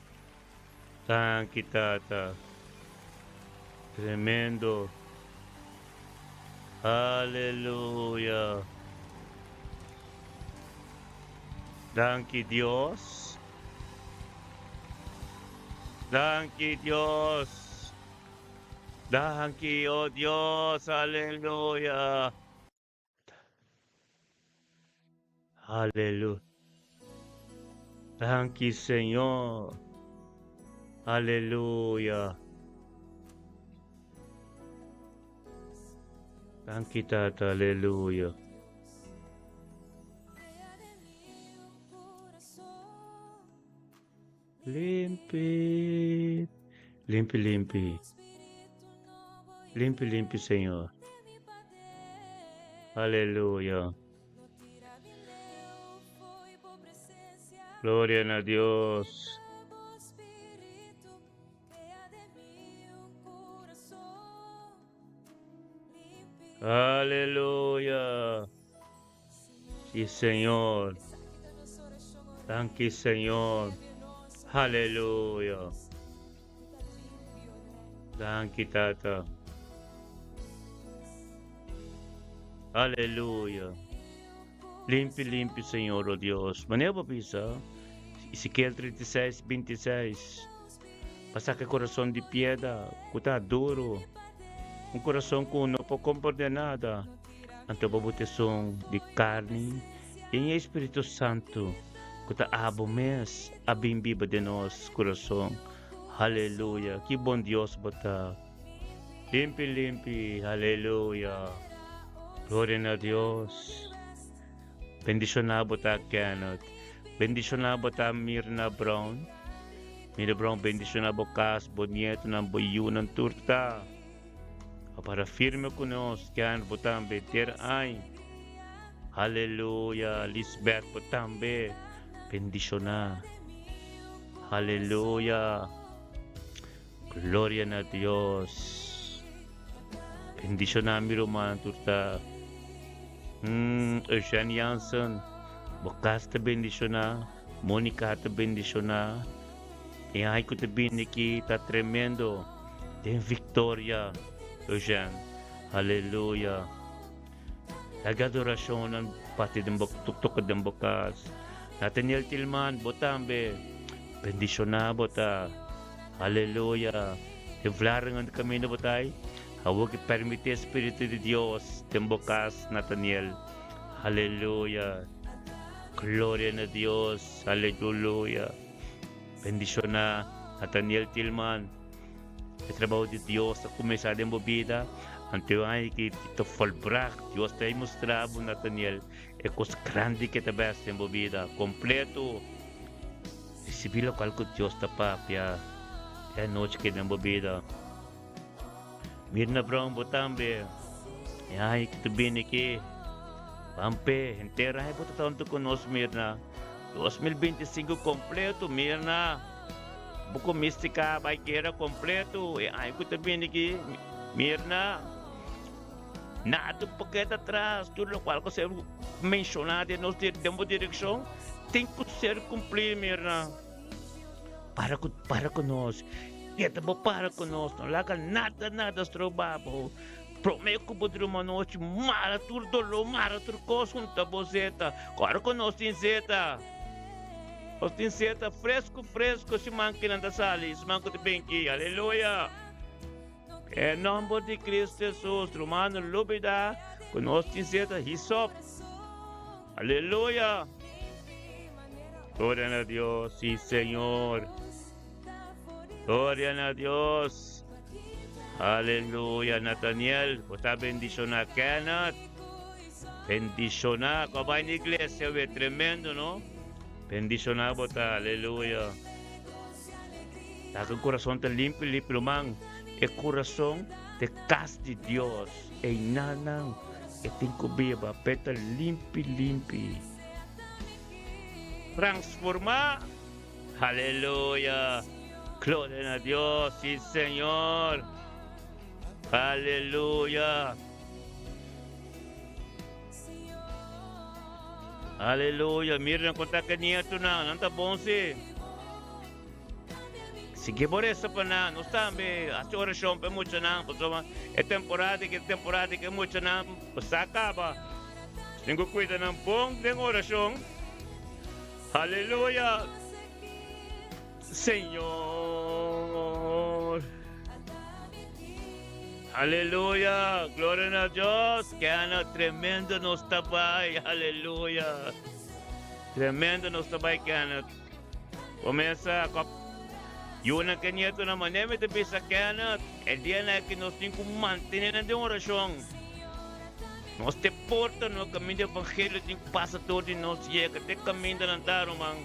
Danki Tata. Tremendo. Aleluya. Danki Dios. Danki Dios. Danki, oh Dios, aleluya. Aleluya. Danki Señor. Aleluya. Danki Tata, aleluya. Limpi, limpi, limpi. Limpi, limpi, Señor. Aleluya. Gloria na Dios. Aleluya. Sí, Señor. Danki, Señor. Aleluya. Danki, Tata. Aleluya. Limpi, limpi, Señor, oh Dios. Manera bo bisa, Ezequiel 36, 26. Pa saca e corazon di piedra cu ta duro, un corazon cu no por comprende nada. Anto bo bo esun di carni i e Spiritu Santu cu ta abo mes a bin biba den nos corazon. Aleluya. Ki bon Dios bo ta. Limpi, limpi. Aleluya. Gloria na Dios. Bendiciona bo ta Kenneth. Bendiciona bo ta Mirna Brown. Mirna Brown, bendiciona bo cas, bo nietonan, bo yiunan tur ta. A para firme ku nos, Kenneth bo tambe, ter ai. Aleluya, Lisbeth bo tambe, bendiciona. Aleluya. Gloria na Dios. Bendiciona mi ruman tur ta. Eugene Jansen, bo cas ta bendiciona, Monica ta bendiciona. E ai ku ta bini aki ta tremendo. Den victoria, Eugene. Aleluya. Laga adoracionnan bati den bo toca den bo cas. Nathaniel Tilman, bo tambe. Bendiciona bo ta. Aleluya. Den Vlaardingen caminda bo ta ai. Awor ki permiti e Spiritu di Dios den bo cas, Nathaniel. Aleluya. Gloria na Dios. Aleluya. Bendiciona Nathaniel Tilman. E trabou di Dios ta cuminsa den bo bida. Anto ai ki ta volbracht. Dios ta mustra bo, Nathaniel, e cos grandi ke ta bes den bo bida. Completo. Ricibi locual cu Dios ta papia e anochi ke den bo bida. Mirna Brown, bo tambe. E ai ki ta bini aki. Pampe, henter ai bo ta tanto cu nos, Mirna. 2025 completo, Mirna. Bo cu Mystica bai guera completo. E ai cu ta bini aki, Mirna. Nada por keda atras. Tur locual cu ser menciona den nos den bo direccion tin cu ser cumpli, Mirna. Para cu para cu nos. Keda bo para cu nos. No laga nada nada stroba bo. Prome cu bo druma anochi, mara tur dolor, mara tur cos hunta bo zeta. Ora cu nos tin zeta, nos tin zeta fresco fresco siman kinan ta sali, siman cu ta bin ki. Aleluya! E nomber di Cristo Jesus, rumano lubida cu nos tin zeta hisop. Aleluya! Gloria na Dios, si Señor. Gloria na Dios. Aleluya, Nathaniel, bo ta bendiciona Kenneth. Bendiciona, ko bai na iglesia we, tremendo no? Bendiciona bo ta, aleluya. Ta ku corazon ta limpi, limpi, ruman. E corazon te cas di Dios. E nanan, e tin ku biba, peta limpi, limpi. Transforma. Aleluya! Gloria na Dios, sí Señor. Aleluya! Aleluya! Mira nan konta ke nietonan, nan ta bon sí. Sigui bo resa pa nan, nos tambe hasi orashon pa e muchanan, pasobra e temporada ke temporada ke muchanan sa kaba. Nos tin ku kuida nan bon den orashon. Aleluya! Señor. Aleluya! Gloria na Dios! Kena tremendo nos ta bai! Aleluya! Tremendo nos ta bai Kenneth. Comienza cu yunan ke nietonan manera mi ta bisa Kenneth, e dianan aki nos tin cu mantene nan den oracion. Nos te porta no caminda evangelio tin cu pasa door di nos yega te caminda nan ta ruman.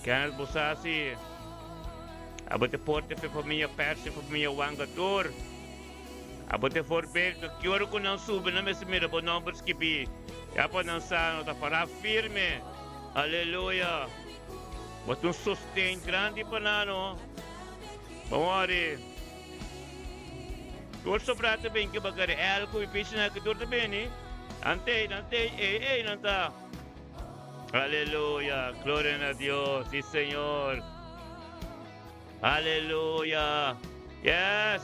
Kenneth bo sa si abo te porta fe famia Percy famia Wanga tur. Abo te voorbeeld ki ora ku nan subi nan mester mira bo nomber skibí ya pa nan sa no ta pará firme. Aleluya. Bo ta un sosten grandi pa nan no. Bo wòri. Tur sobrá ta bin ki bakari el ku mi pishi nan ki tur ta bini. Nan tei, nan tei, ei, ei nan ta. Aleluya. Gloria na Dios. Si Señor. Aleluya! Yes!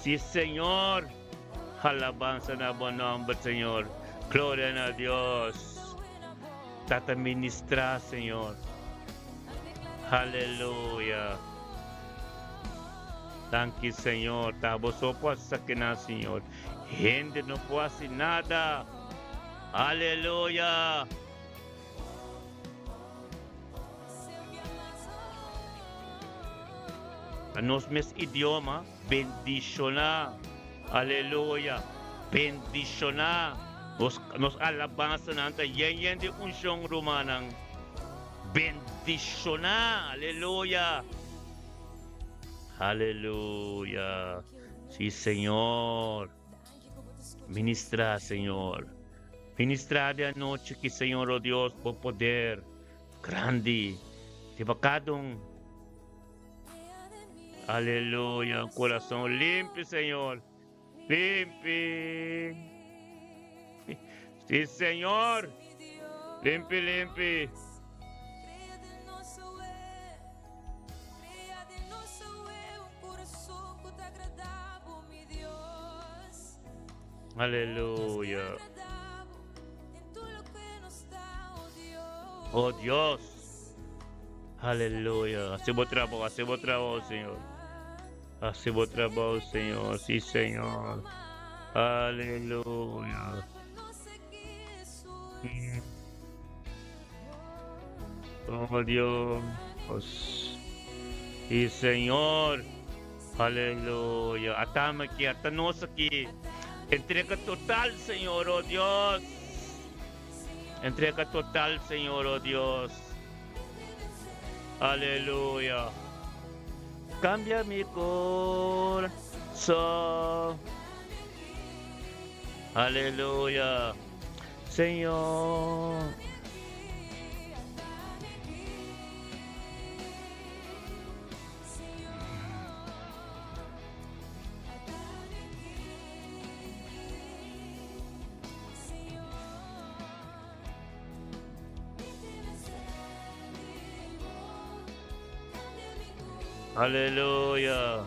Sí, Señor. Alabanza na bo nomber, Señor. Gloria na Dios. Tata ministra, Señor. Aleluya. Danki, Señor. Ta bo so por sakina, Señor. Hende no por haci nada. Aleluya. Na nos mes idioma, bendishoná. Aleluya! Bendishoná. Nos, nos alabansanan ta yen yen di unshon, rumannan. Bendishoná. Aleluya! Aleluya! Sí, Señor. Ministrá, Señor. Ministrá di anochi aki, Señor, oh Dios, bo poder grandi riba cada un. Aleluya, un corazón limpi, Señor. Limpi. Sí, Señor. Limpi, limpi. Aleluya. Oh Dios. Aleluya. Hace bo trabou, hace bo trabou, Señor. Hace bo trabou, Señor. Sí, Señor. Aleluya. Oh Dios. Sí, Señor. Aleluya. Atame aki, ata nos aki. Entrega total, Señor, oh Dios. Entrega total, Señor, oh Dios. Aleluya. Cambia mi corazón. Aleluya. Señor. Aleluya.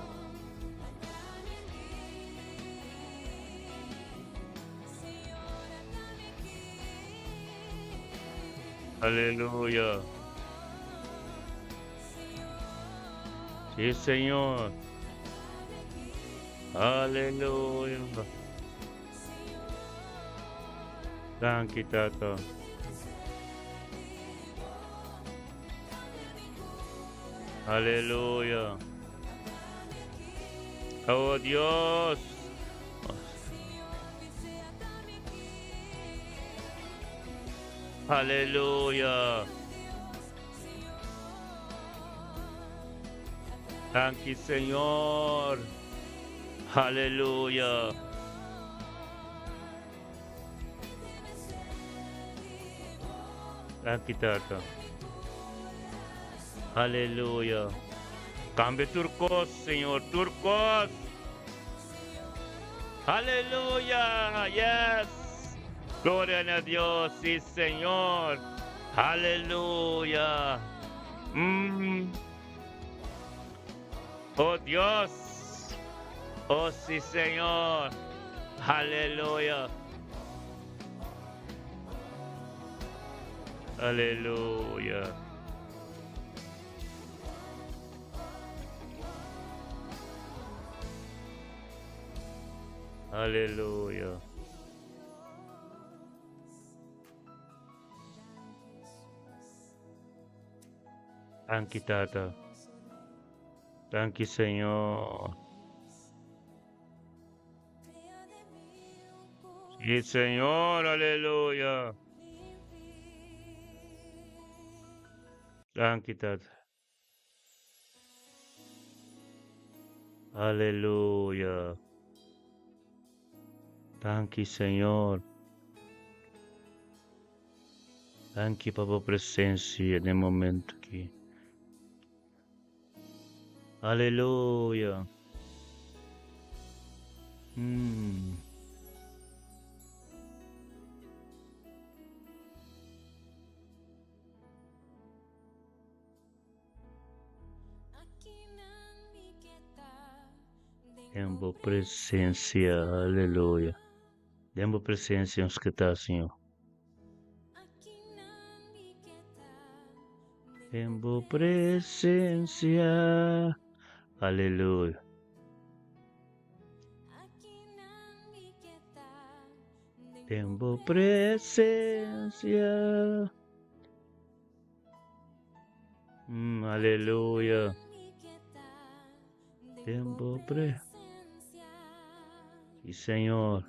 Aleluya. Sí, Señor. Aleluya. Danki, Tata. Aleluya. Oh Dios. Aleluya. Danki Señor. Aleluya. Danki Tata. Aleluya. Cambia tur cos, Señor, tur cos. Aleluya. Yes. Gloria na Dios, sí, Señor. Aleluya. Oh Dios. Oh sí, Señor. Aleluya. Aleluya. Aleluya. Danki Tata. Danki Señor. Sí, Señor, aleluya. Danki Tata. Aleluya. Danki Señor. Danki pa bo presencia den momento aki. Aleluya. Mm. Den bo presencia, aleluya. Den bo presencia nos ke ta, Señor. Den bo presencia, aleluya. Den bo presencia. Mm, aleluya. Den bo pre. Sí, Señor.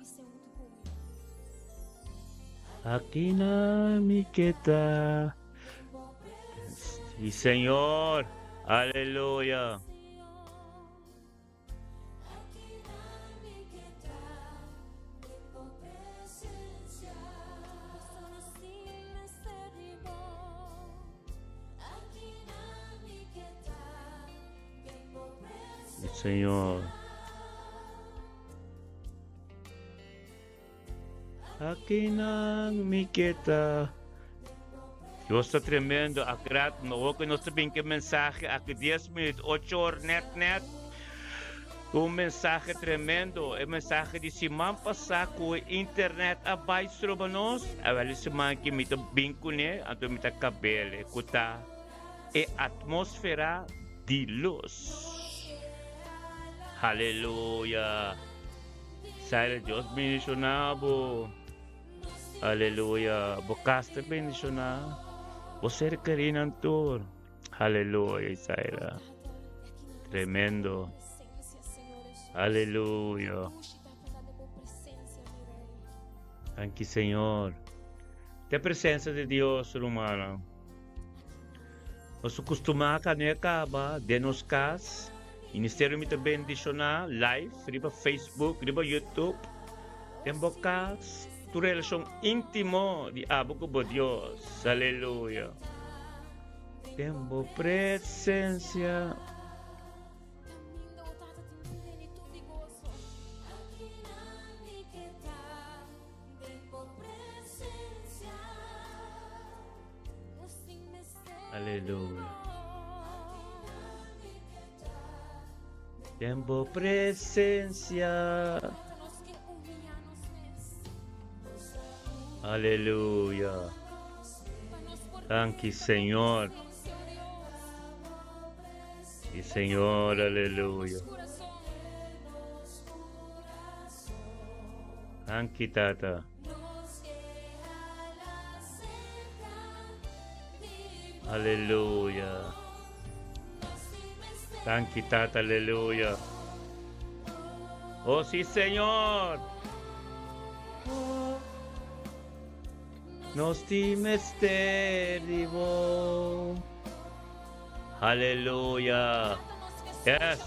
Aki na mi ke ta. Sí, Señor. Aleluya. Señor. Akinan mi ke ta. Dios ta tremendo, akrat no hopi nos ta bin ke mensahe aki dies minuut, ocho or net net. Un mensahe tremendo, e mensahe di siman pasá ku e internet a bai stroba nos, awel e siman aki mi ta bin kuné, anto mi ta kabele ku ta e atmósfera di lus. Haleluya! Saira Dios bendishoná bo. Aleluya. Bo kas ta bendishoná. Bo ser kerinan tur. Aleluya, Isaira. Tremendo. Aleluya. Danki, Señor. Te presencia di Dios, rumannan. Nos a kustumá ka no e kaba den nos kas. Ministerio mi ta bendishoná live riba Facebook, riba YouTube. Den bo kas, tu relashon íntimo di abo ku bo Dios. Aleluya. Den bo presensia. Aleluya. Den bo presencia. Aleluya. Danki, Señor. Y Señor, aleluya. Danki, Tata. Aleluya. Danki, Tata, aleluya. Oh, sí, Señor. Oh. Nos tin mester di bo. Aleluya. Yes.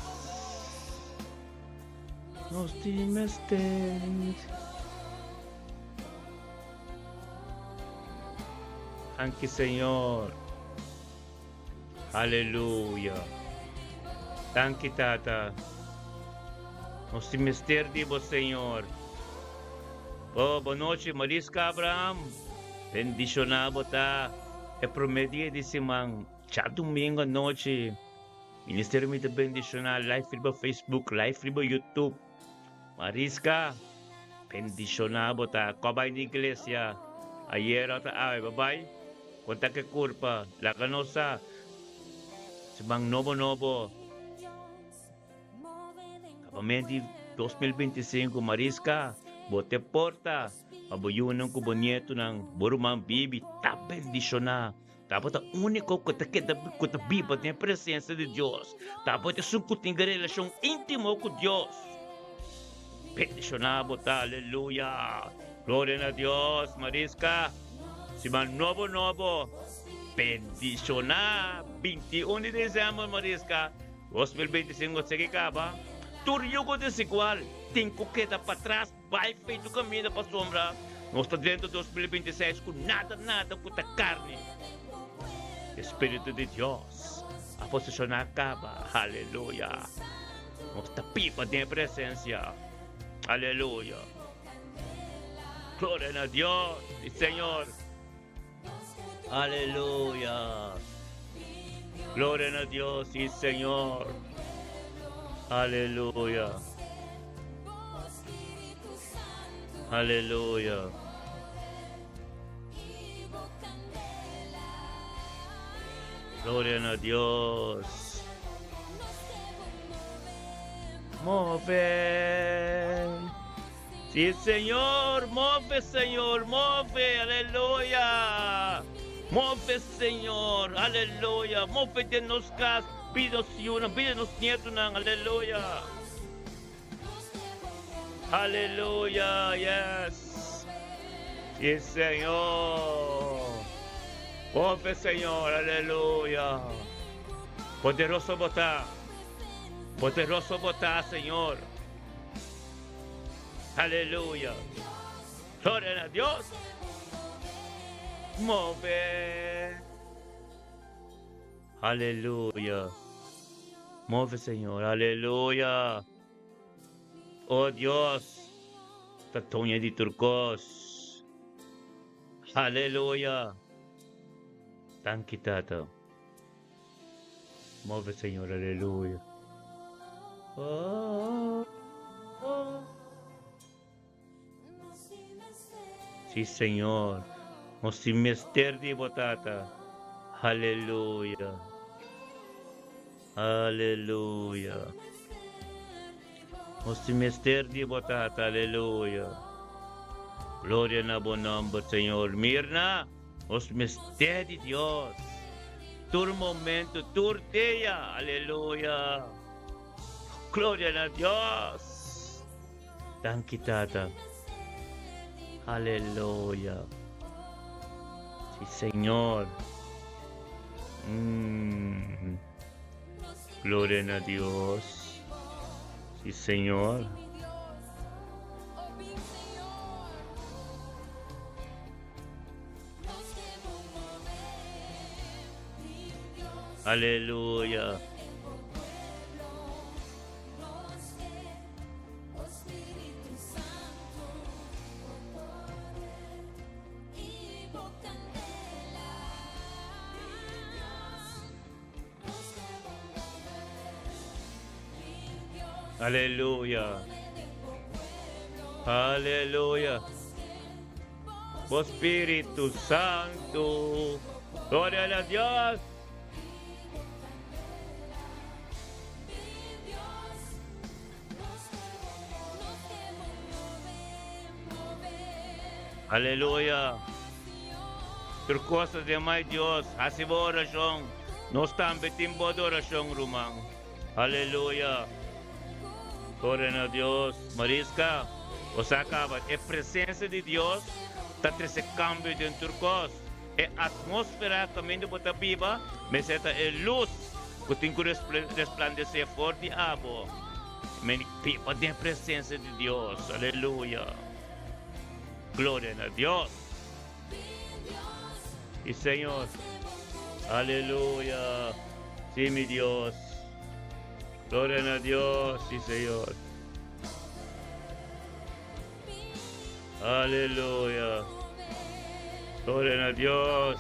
Nos tin mester. Danki Señor. Aleluya. Danki Tata. Nos tin mester di bo Señor. Oh, bon nochi Mariska Abraham. Bendiciona bo ta e prome dia di siman. Djadomingo anochi. Ministerio mi ta bendiciona live riba Facebook, live riba YouTube. Mariska, bendiciona bo ta. Ko bai na iglesia ayer ota awe? Bo bai? Kon ta ke kurpa? Laga nos sa. Siman nobo nobo. Kabamenti. 2025 Mariska, bo te porta pa bo yunan ku bo nietonan, bo ruman Bibi ta bendishoná. Ta bo ta úniko ku ta keda ku ta biba den e presensia di Dios. Ta bo ta esun ku tin relashon íntimo ku Dios. Bendishoná bo ta, aleluya. Gloria na Dios, Mariska. Siman nobo nobo. Bendishoná. 21 di desèmber, Mariska. 2025 segi kaba. Tur yugo desigual tin ku keda patras. Bai feito kaminda pasobra nos ta drenta 2026 ku nada nada ku ta karni. E Spiritu di Dios a posishoná kaba. Aleluya! Nos ta biba den e presensia. Aleluya! Gloria na Dios i Señor. Aleluya! Gloria na Dios i Señor. Aleluya! Aleluya! Gloria na Dios. Move. Sí, Señor, move, Señor, move, aleluya. Move, Señor, aleluya. Move den nos cas, bida nos yunan, bida nos nietonan, aleluya. Aleluya, yes. Sí, Señor. Move, Señor, aleluya. Poderoso bo ta. Poderoso bo ta, Señor. Aleluya. Gloria na Dios. Move. Aleluya. Move, Señor. Aleluya. Oh Dios. Ta doña di tur cos. Aleluya. Danki, Tata. Move, Señor, aleluya. Oh, oh. Sí, Señor. Nos tin mester di bo, Tata. Aleluya. Aleluya. Nos tin mester di bo, Tata. Aleluya. Gloria na bo nomber, Señor. Mirna. Nos mester di Dios tur momento, tur dia. Aleluya. Gloria na Dios. Danki Tata. Aleluya. Sí, Señor. Mm. Gloria na Dios. Sí, Señor. Aleluya. Aleluya. Aleluya. Bo Spiritu Santu. Gloria na Dios. Aleluya. Tur cos ta den mai Dios. Haci bo oracion. Nos tambe tin bo adoracion, ruman. Aleluya. Gloria na Dios. Mariska, bo sa caba. E presencia di Dios ta trece cambio den tur cos. E atmósfera kaminda bo ta biba mester ta e lus ku tin ku resplandesé for di abo. Meni biba den e presensia di Dios. Aleluya! Gloria na Dios! I Señor. Aleluya! Sí, mi Dios. Gloria na Dios, sí, Señor. Aleluya. Gloria na Dios.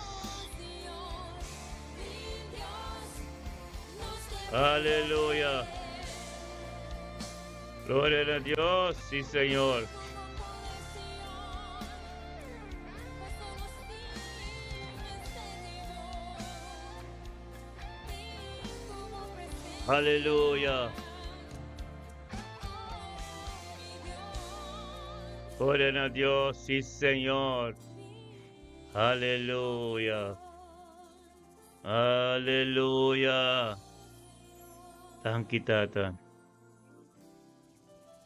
Aleluya. Gloria na Dios, sí, Señor. Aleluya. Gloria na Dios, sí Señor. Aleluya. Aleluya. Danki Tata.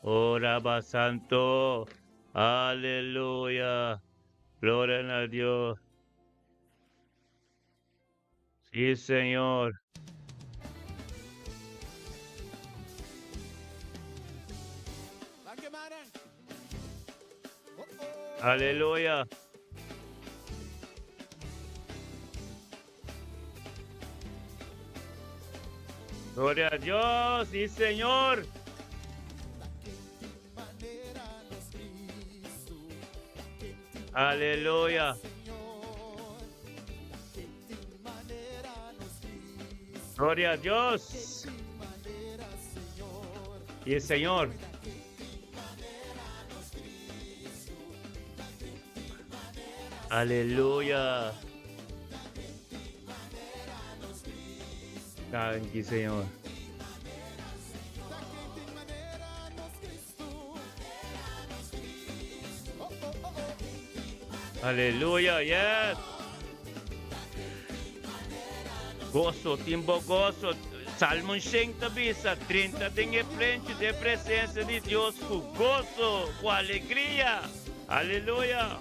Oh Rabba Santo. Aleluya. Gloria na Dios. Sí, Señor. Aleluya. Gloria a Dios, sí, Señor. Aleluya. Gloria a Dios. Y el Señor. Aleluya. Danki, Señor. Aleluya, yes. Gozo, timbo gozo. Salmo 100 bisa, 30 den e plenchi de presencia di Dios ku gozo, ku alegria. Aleluya.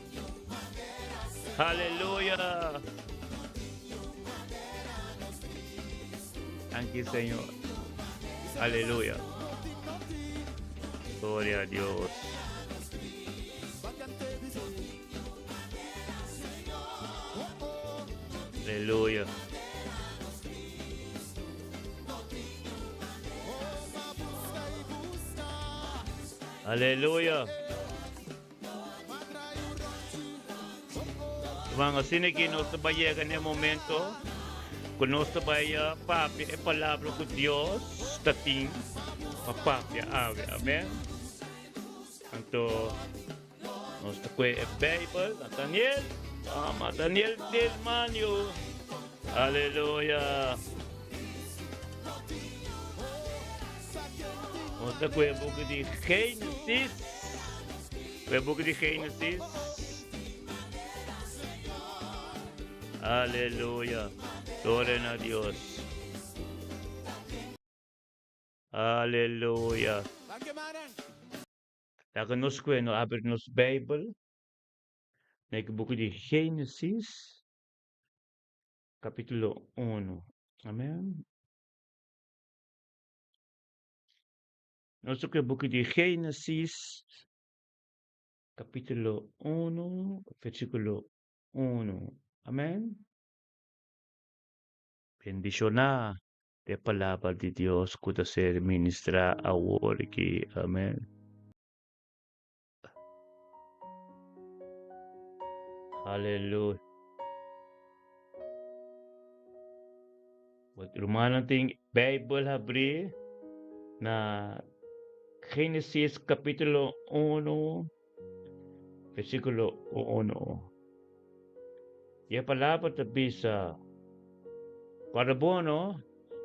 Aleluya. Danki, Señor. Aleluya. Gloria a Dios. Aleluya. Aleluya. Hermano, asina que nos ta bai yega na e momento ku nos ta bai papia e palabra ku Dios ta tin pa papia awe. Amen. Anto nos ta kue e Bijbel, Nathaniel, ama Daniel Tilmanio. Aleluya. Nos ta kue e buki di Genesis. E buki di Genesis. Aleluya. Gloria na Dios. Aleluya. Laga nos kue no abri nos Bijbel na e buki di Genesis capítulo 1. Amen. Nos ta kue buki di Genesis capítulo 1 versículo 1. Amen. Bendiciona e palabra di Dios ku ta ser ministrá awor aki. Amen. Aleluya. Wat rumannan tin Bijbel habrí na Génesis capítulo 1 versículo 1. E palabra ta bisa, Para bono,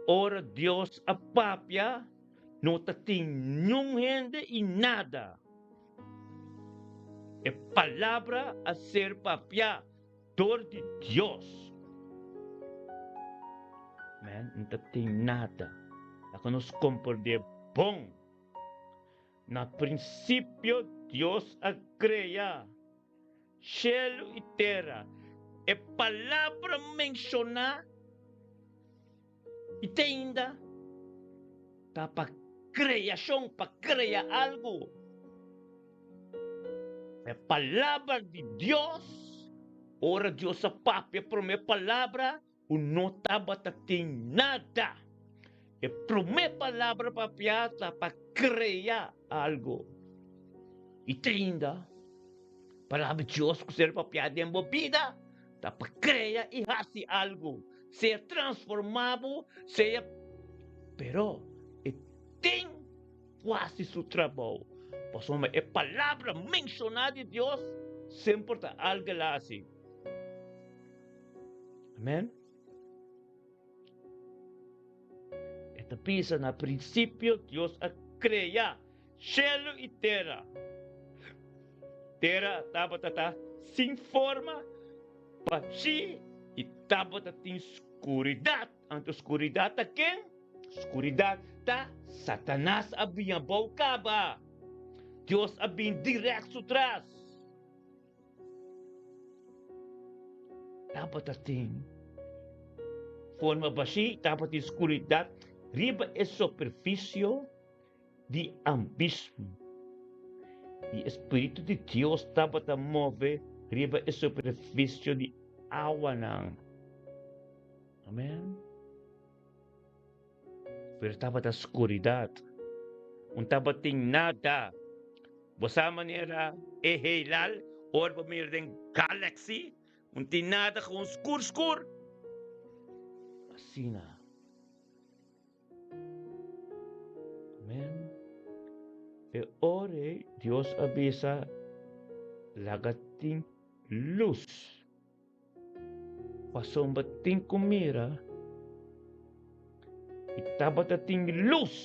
ora Dios a papia, no ta tin niun hende i nada. E palabra a ser papiá dor di Dios. Men, no ta tin nada. Laga nos komprendé bon. Na prinsipio Dios a krea shelu i tera. E palabra menshoná i te ainda ta pa kreashon, pa krea algu. E palabra di Dios, ora Dios a papia promé palabra, ku no tabata tin nada. E promé palabra papiá ta pa krea algu. I te ainda, palabra di Dios ku ser papiá den bo bida ta pa krea i hasi algu, sea transformá bo, sea. Pero e tin ku hasi su trabou, pasobra e palabra menshoná di Dios semper ta algu el a hasi. Amen. E ta bisa na prinsipio Dios a krea shelu i tera. Tera tabata ta sin forma, bashí i tabata tin skuridat. Anto skuridat ta ken? Skuridat ta Satanas a bin abou kaba. Dios a bin dirèkt su tras. Tabata tin forma bashí, tabatin skuridat riba e superfisio di abismo. I e Spiritu di Dios tabata move riba e superfisio di awanan. Amen. Pero tabata skuridat. Un tabatin nada. Bo sa manera e heelal ora bo mira den galaxy, un tin nada, gewoon skur skur. Asina. Amen. E ora ei Dios a bisa, Laga tin lus. Pasobra tin ku mira i tabata tin lus.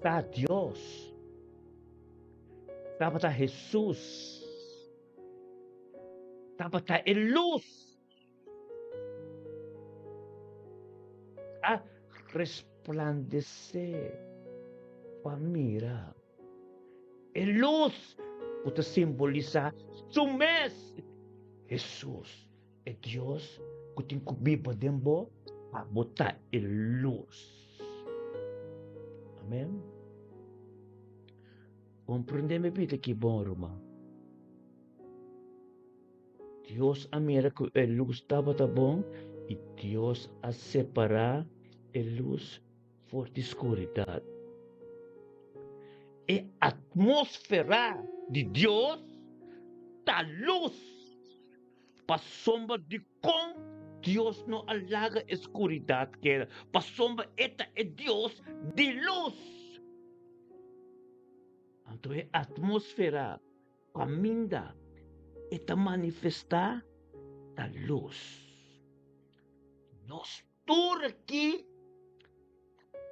Ta Dios. Tabata Hesus. Tabata e lus. A resplandesé pa mira. E lus ku ta simbolisá su mes, Hesus. E Dios ku tin ku biba den bo, abo ta e lus. Amen. Komprendé mi bida ki bon, ruman. Dios a mira ku e lus tabata bon i Dios a separá e lus for di skuridat. E atmósfera di Dios ta lus. Pasobra dikon Dios no a laga e skuridat keda? Pasobra e ta e Dios di lus. Anto e atmósfera kaminda e ta manifestá ta lus. Nos tur aki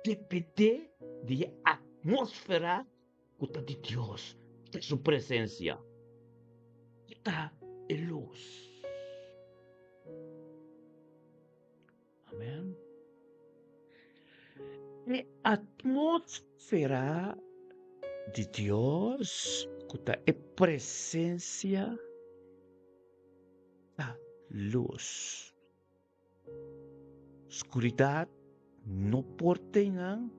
dependé di e atmósfera ku ta di Dios, ta su presensia, ku ta e lus. Amen. E atmósfera di Dios, ku ta e presensia, ta lus. Skuridat no por ta einan.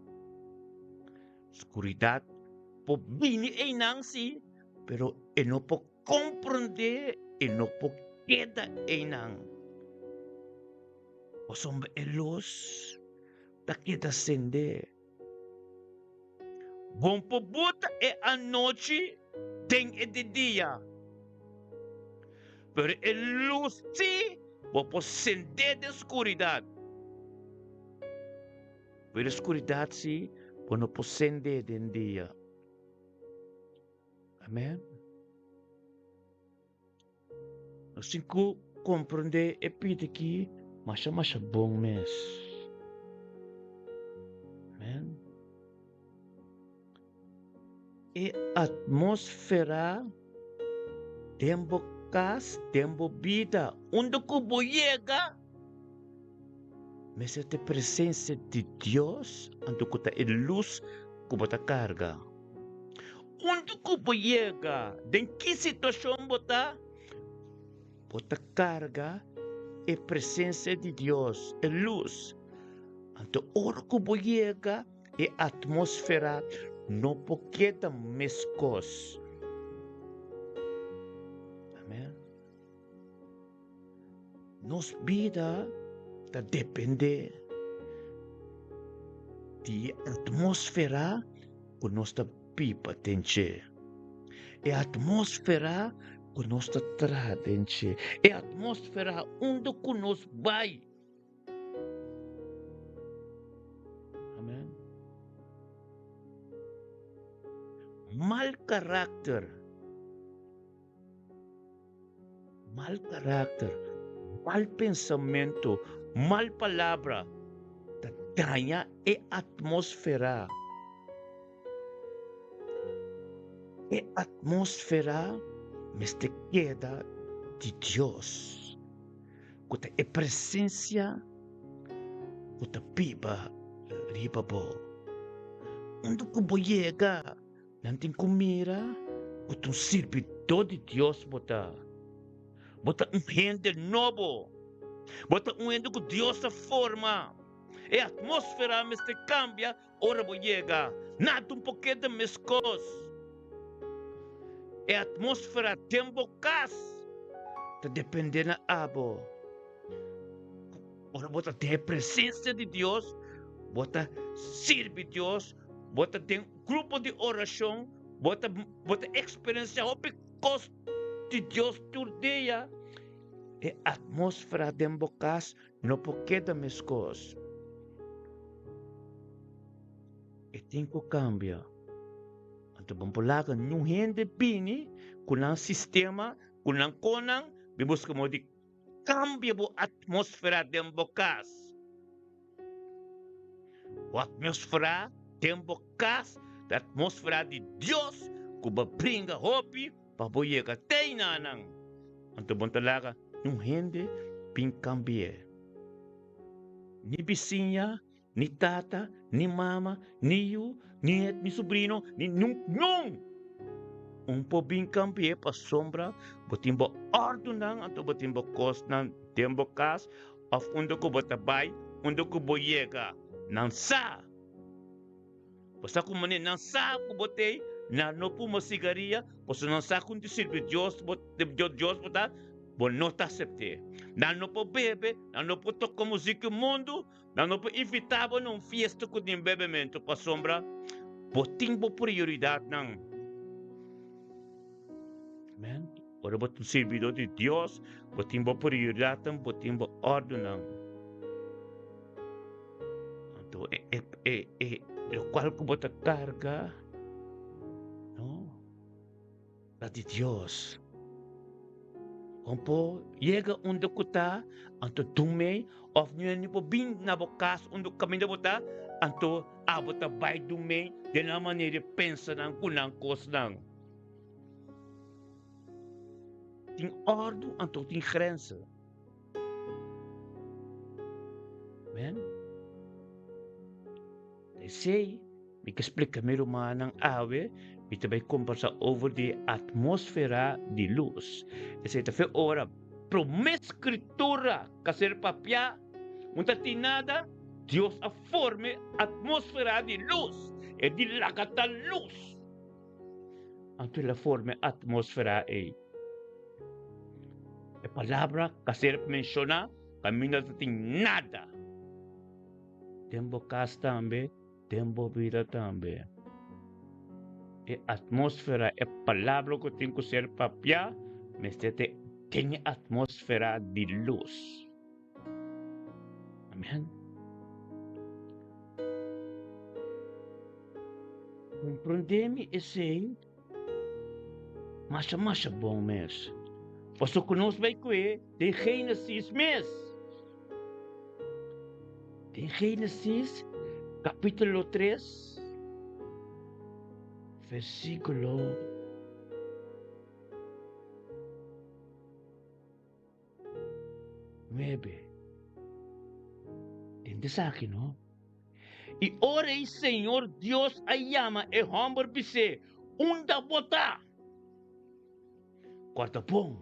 Skuridat por bini einan sí, pero e no por komprondé, e no por keda einan. Pasobra e lus ta keda sendé. Bon por bota e anochi den e di dia, pero e lus sí bo por sendé den skuridat. Pero e skuridat sí bo no por sendé den dia. Amèn. Nos tin ku komprondé e pida aki masha masha bon mes. Amen. E atmósfera den bo kas, den bo bida, unda ku bo yega, mester ta e presensia di Dios, anto ku ta e lus ku bo ta karga. Unda ku bo yega, den ki situashon bo ta, bo ta karga e presensia di Dios, e lus. Anto ora ku bo yega, e atmósfera no por keda meskos. Amen. Nos bida ta dependé di e atmósfera ku nos ta biba den dje, e atmósfera ku nos ta traha den dje, e atmósfera unda ku nos bai. Amen. Mal karakter. Mal karakter, mal pensamentu, mal palabra ta daña e atmósfera. E atmósfera mester keda di Dios, ku ta e presensia ku ta biba riba bo. Unda ku bo yega, nan tin ku mira ku ta un sirbidó di Dios bo ta. Bo ta un hende nobo. Bo ta un hende ku Dios a forma. E atmósfera mester kambia Ora bo yega, nada un por keda meskos. E atmósfera den bo kas ta dependé na abo. Ora bo ta den e presensia di Dios, bo ta sirbi Dios, bo ta den grupo di orashon, bo ta bo ta eksperensiá hopi kos di Dios tur dia, e atmósfera den bo kas No por keda meskos. E tin ku kambia. Anto bo por laga niun hende bini ku nan sistema, ku nan konan, bin buska modo di kambia bo atmosfera den bo kas. Bo atmosfera den bo kas ta atmosfera di Dios ku bo bringa hopi pa bo yega te einanan. Anto bo no ta laga niun hende bin kambi'é. Ni bisiña, ni tata, ni mama, ni yu, ni het, ni subrino, ni niun niun! Un por bin kambi'é pasobra bo tin bo òrdunan anto bo tin bo kosnan den bo kas òf unda ku bo ta bai, unda ku bo yega. Nan sa! Bo sa ku manera nan sa ku bo tei, nan no puma sigaria, pasobra nan sa ku un disipel di Dios bo Dios bo ta, bo no ta asept'é. Nan no por bebe, nan no por toka muzik di mundu, nan no por invitá bo na un fiesta ku tin bebementu, pasobra bo tin bo prioridatnan. Amen. Ora bo ta un sirbidó di Dios, bo tin bo prioridatnan, bo tin bo òrdunan. Anto e e e e lokual ku bo ta karga, no, ta di Dios. Bon por yega unda ku ta, anto dumei òf ni por bin na bo kas unda kaminda bo ta, anto abo ta bai dumei den nan manera di pensa nan ku nan kosnan. Tin òrdu anto tin grense. Amen. Esei, mi ke splika mi rumannan awe, mi ta bai kombersa over di atmósfera di lus. Esei ta fe ora promé skritura ka ser papiá, un ta tin nada, Dios a forma e atmósfera di lus, e di laga ta lus. Anto el a forma e atmósfera ei. E palabra ka ser menshoná kaminda ta tin nada. Den bo kas tambe, den bo bida tambe. E atmósfera, e palabra ku tin ku ser papiá mester ta den e atmósfera di lus. Amen. Komprondé mi esei masha masha bon mes. Pasobra ku nos bai kue den Génesis mes. Den Génesis kapítulo 3, versíkulo 9. Tende esaki, no? I ora ei Señor Dios a yama e hòmber bis'é, Unda bo ta? Kòrta bon,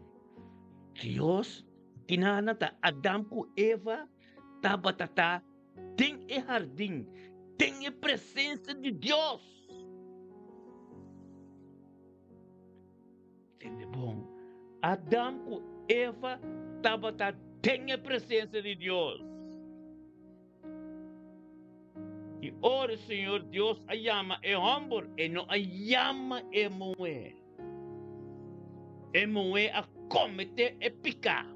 Dios kinana ta Adam ku Eva tabata ta den e hardin, den e presensia di Dios. Tende bon, Adam ku Eva tabata den e presensia di Dios. I ora Señor Dios a yama e hòmber, e no a yama e muhé. E muhé a kometé e piká.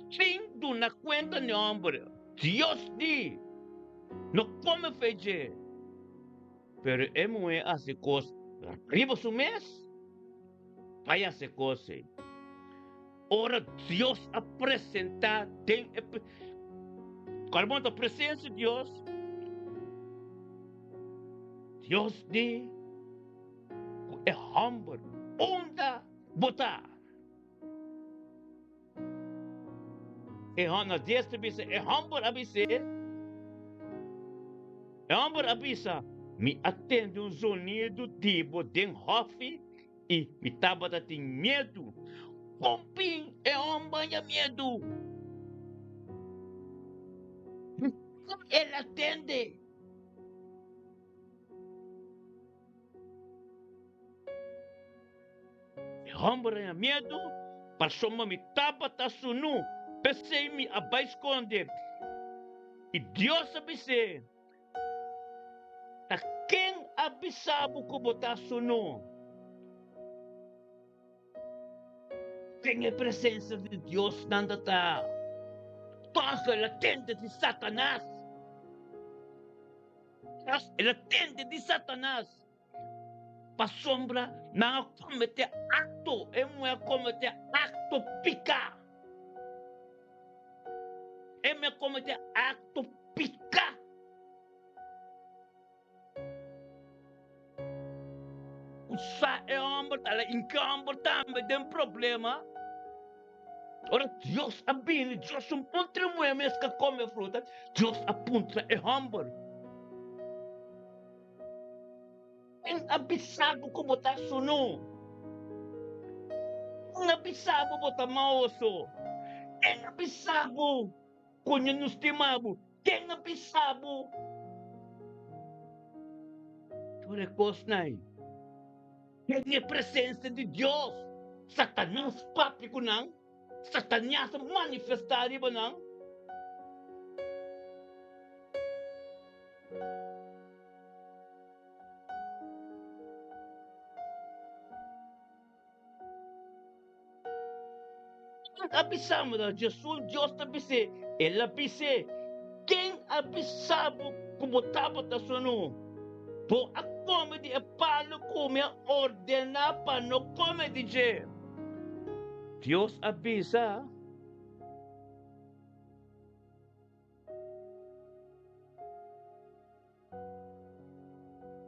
Sin duna kuenta n'e hòmber, Dios di, No kome fe dje. Pero e muhé a hasi kos riba su mes pa e hasi kos ei. Ora Dios a presentá den e Cual bo ta presencia di Dios, Dios di. e hòmber, Unda bo ta? E hòmber, dies ta bisa, e hòmber a bis'é, e hòmber a bisa, Mi a tende un zonidu di bo den hòfi i mi tabata tin miedu. Kon bin e hòmber haña miedu? Dikon el a tende? E hòmber haña miedu, pasobra mi tabata sunú, p'esei mi a bai skonde. I Dios a bis'é, Ta ken a bisa bo ku bo ta sunú? Den e presensia di Dios nan ta ta tòg el a tende di Satanas. El a tende di Satanas. Pasobra nan a kometé akto, e muhé a kometé akto piká. E muhé a kometé akto piká. Ku sa e hòmber ta la inke hòmber tambe den problema. Ora Dios a bini, Dios un puntra e muhé mes ka kome fruta, Dios a puntra e hòmber. Ken a bisa bo ku bo ta sunu? Ken a bisa bo bo ta maoso? Ken a bisa bo ku ña no stima bo? Ken a bisa bo tur e kosnan ei? Den e presensia di Dios, Satanas papia ku nan, Satanias a manifestá riba nan. Ken a bisa bo? Jesus, Dios ta bis'é. El a bis'é, Ken a bisa bo ku bo tabata sunu? Bo a kome di e palu ku mi a ordená pa no kome di dje. Dios a bisa.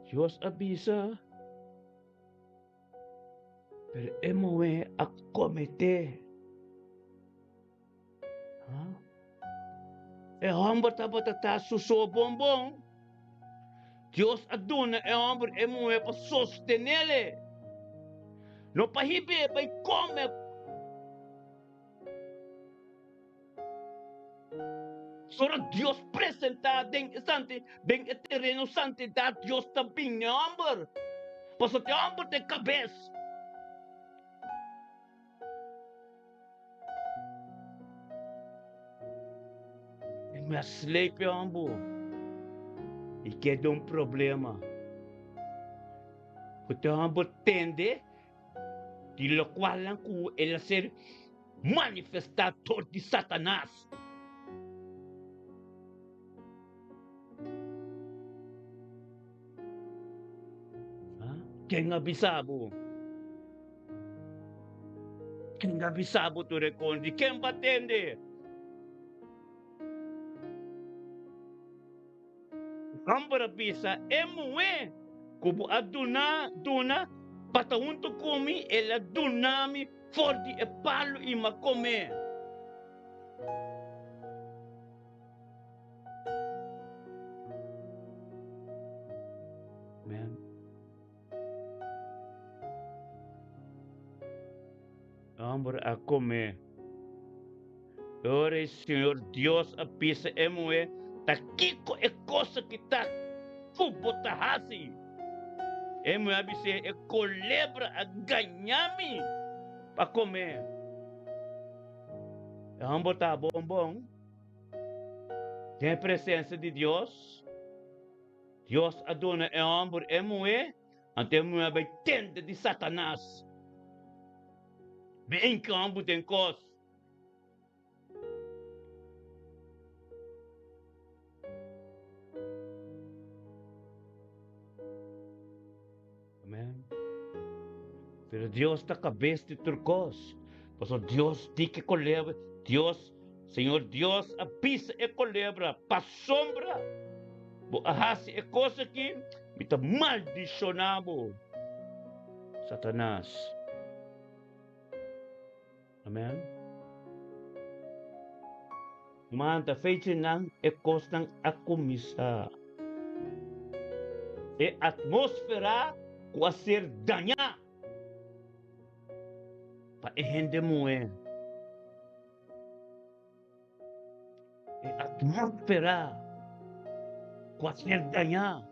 Dios a bisa, pero e muhé a kometé. E hòmber tabata ta su so bon bon. Dios a duna e hòmber e muhé pa sostenele, no pa hib'é bai kome. Ora Dios presentá den e santi, den e tereno santidat, Dios ta bin n'e hòmber, pasobra e hòmber ta e kabes. E mi a sleip e hòmber i keda un problema. Ku te hòmber tende di lokualnan ku el a ser manifestá dor di Satanas. Ken a bisa bo? Ken a bisa bo tur e kondi? Ken bo a tende? Hòmber a bisa e muhé ku bo a duna duna pa ta huntu ku mi, el a duna mi for di e palu i mi a kom'é. Hòmber a kom'é. Ora e Señor Dios a bisa e muhé, Ta kiko e kos aki ta ku bo ta hasi? E muhé a bis'é, E kolebra a gañá mi pa kom'é. E hòmber ta bon bon den e presensia di Dios. Dios a duna e hòmber e muhé, anto e muhé a bai tende di Satanas. Bin ki hòmber den kos. Amen. Pero Dios ta kabes di tur kos. Pasobra Dios di ke kolebra, Dios, Señor Dios a bisa e kolebra, pasobra bo a hasi e kos aki, mi ta maldishoná bo. Satanas. Amen. Manta fechanan e kosnan a kuminsá. E atmósfera ku a ser dañá pa e hende muhé. E atmósfera ku a ser dañá.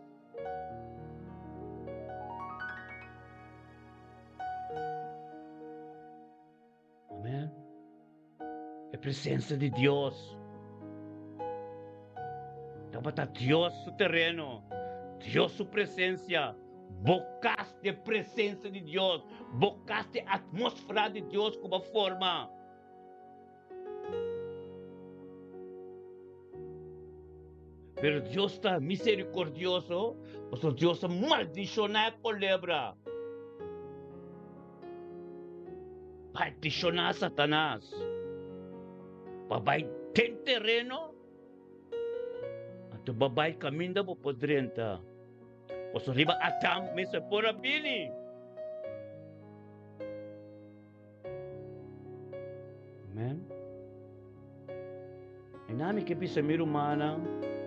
Amen. E presensia di Dios tabata Dios su tereno, Dios su presensia. Bo kas den presensia di Dios, bo kas den atmósfera di Dios ku bo a forma. Pero Dios ta misericordioso, pasobra Dios a maldiciona e colebra. Maldiciona Satanas pa bai den tereno, anto bo bai caminda bo por drenta. Pasobra riba Adam mester por a bini. Amen. E nami ke bisa mi rumannan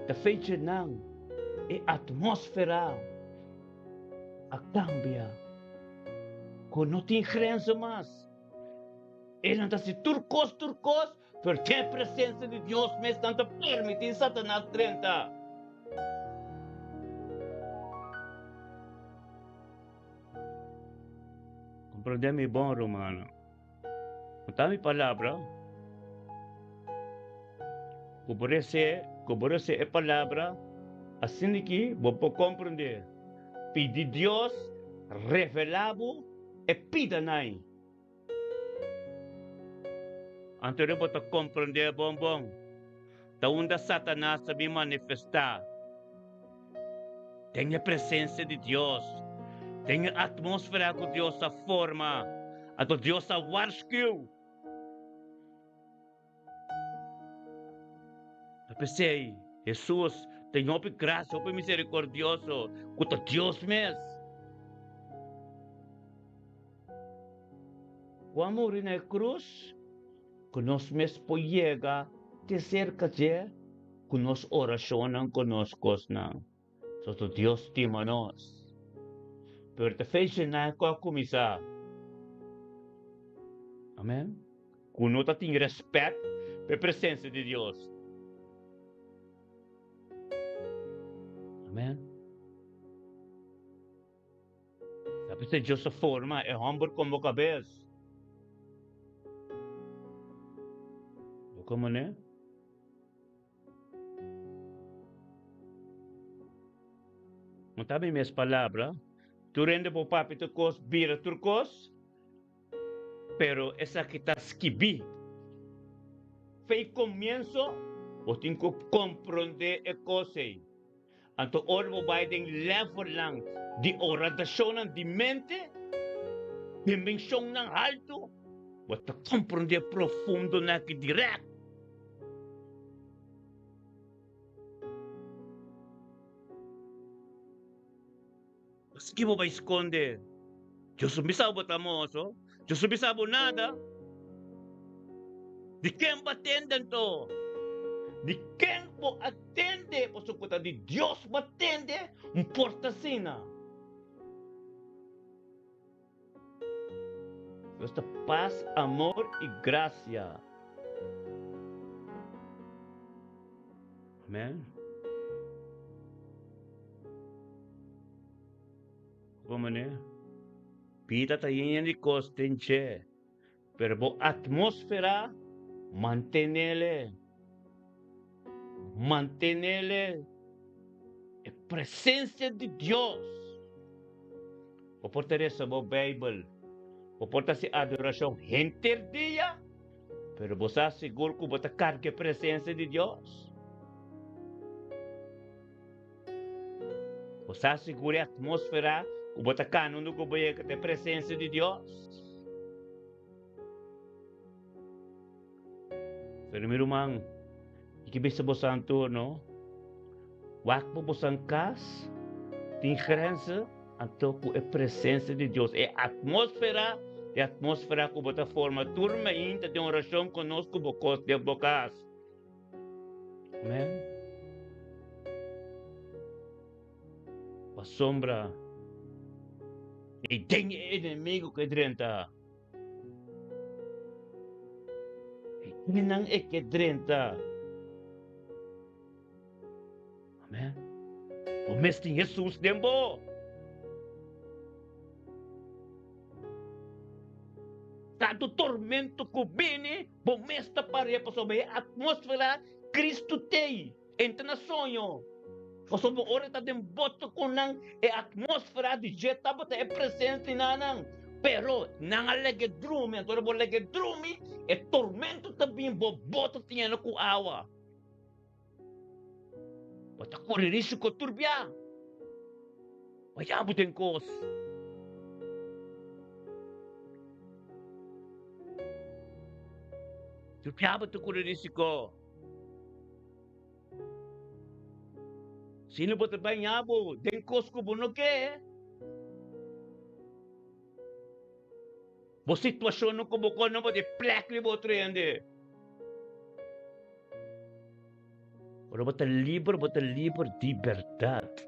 ta fecha nan e atmósfera a kambia. Ku no tin grensa mas. Enan ta hasi tur kos, tur kos, pero den e presensia di Dios mes nan ta permití Satanas drenta. Comprende mi bon, rumannan. No ta mi palabra. Ku bo rese, ku bo rese e palabra, asina ki bo por comprende. Pidi Dios revela bo e pidanai. Anto bo ta comprende bon bon. Ta unda Satanas ta bin manifestá den e presensia di Dios, den e atmósfera ku Dios a forma. Anto Dios a warskiu. Ta p'esei Hesus tin hopi grasia, hopi miserikordioso, ku ta Dios mes. Ku a muri na e krus, Ku nos mes por yega te serka dje ku nos orashonnan, ku nos kosnan. Soso Dios stima nos. Pero ta fecha ku a kuminsá. Amen. Ku no ta tin rèspèt pa e presensia di Dios. Amen. Ta p'esei Dios a forma e hòmber komo kabes. Bo komo ne? No ta mi mes palabra. Tur hende por papia tur kos, bira tur kos, pero esaki ta skibí. Fei komienso bo tin ku komprondé e kos ei. Anto ora bo bai den levelnan di oradashonnan di mente, dimenshonnan haltu, bo ta komprondé profundonan aki dirèkt. Paske bo bai skonde? Dios no bisa bo ta moso, Dios no bisa bo nada. Di ken bo a tende anto? Di ken bo a tende? Pasobra ku ta di Dios bo a tende, un por ta asina. Dios ta pas, amor i grasia. Amen. Como manera? Bida ta yen di kos den dje, pero bo atmósfera mantenele. Mantenele e presensia di Dios. Bo por ta resa bo Beibel, bo por ta hasi adorashon henter dia, pero bo sa sigur ku bo ta karga e presensia di Dios? Bo sa sigur e atmósfera ku bo ta kana unda ku bo yega ta e presensia di Dios? Pero mi ruman, mi ke bisa bosan tur, no? Wak pa bosan kas tin grense. Anto ku e presensia di Dios, e atmósfera, e atmósfera ku bo ta forma tur mainta den orashon ku nos ku bo kos den bo kas. Amen. Pasobra i den e enemigo ke drenta. I kinan e ke drenta. Amen. Bo mes tin Hesus den bo. Tantu tormento ku bini, bo mes ta parea pasobra e atmósfera Kristu t'ei. Entra na soño. Pasobra ora ta den boto ku nan, e atmósfera di dje tabata e presensia di nan. Pero nan a lege drumi. Anto ora bo lege drumi, e tormento ta bini, bo boto ta yena ku awa. Bo ta kore risiko tur bia. Waya bo den kos. Tur bia bo ta kore risiko. Si no bo ta baña bo den kos ku bo no ke. Bo situashon no ku bo kono bo di plek riba otro hende. Ora bo ta liber, bo ta liber di bèrdat.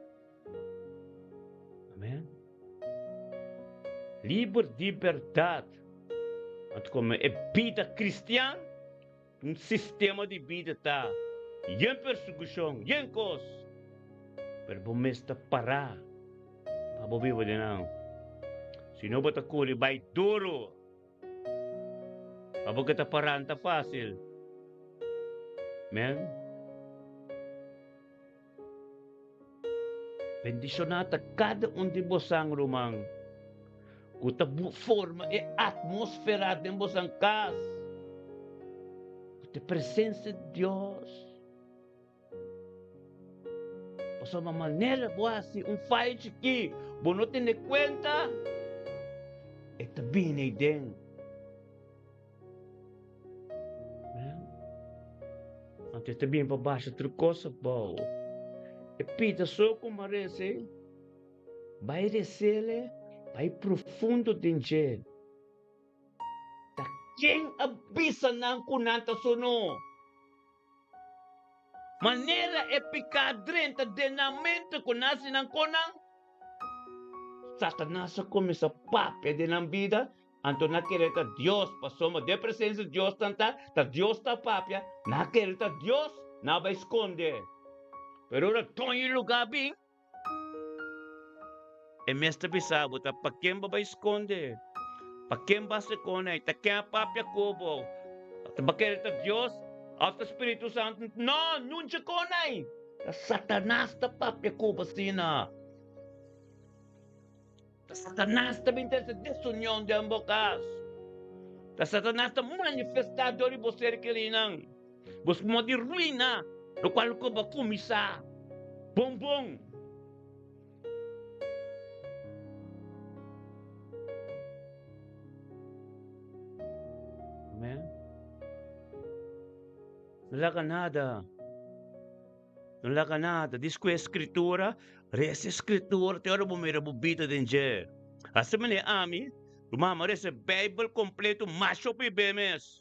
Amen. Liber di bèrdat. Anto komo e bida kristian, un sistema di bida ta yen persekushon, yen kos. Pero bo mes ta pará pa bo biba den nan. Si no bo ta kuri bai duru. Pa bo ke ta pará no ta fásil. Amen. Bendishoná ta kada un di bosan, ruman, ku ta forma e atmósfera den bosan kas ku ta e presensia di Dios. Pasobra manera bo hasi un fayo chikí, bo no tene kuenta, e ta bini ei den. Anto e ta bini pa basha tur kos abou. E pita so ku marese, bai resele, bai profundo den dje. Ta ken a bisa nan ku nan ta sono? Manera e piká drenta den nan mente ku nan hasi nan konan, Satanas a kuminsá papia den nan bida, anto nan kere ta Dios, pasobra den presensia di Dios nan ta, ta Dios ta papia, nan kere ta Dios, nan a bai skonde. Pero ora doño di lugá bin, E mes ta bisa bo ta pa ken bo bai skonde, pa ken bo a sekone, ta ken a papia ku bo, ta bo kere ta Dios òf ta Spiritu Santu? No, nunca konai! Ta Satanas ta papia ku bo asina. Ta Satanas ta bin trese desunion den bo kas. Ta Satanas ta manifestá dor di bo ser kerinan. Bo suma di ruina lokual ku bo a kuminsá bon bon. Amen. No laga nada. No laga nada. Disku e skritura, resa e skritura te ora bo mira bo bida den dje. Asina manera ami, ruman, mi a resa e Beibel kompleto masha hopi be mes.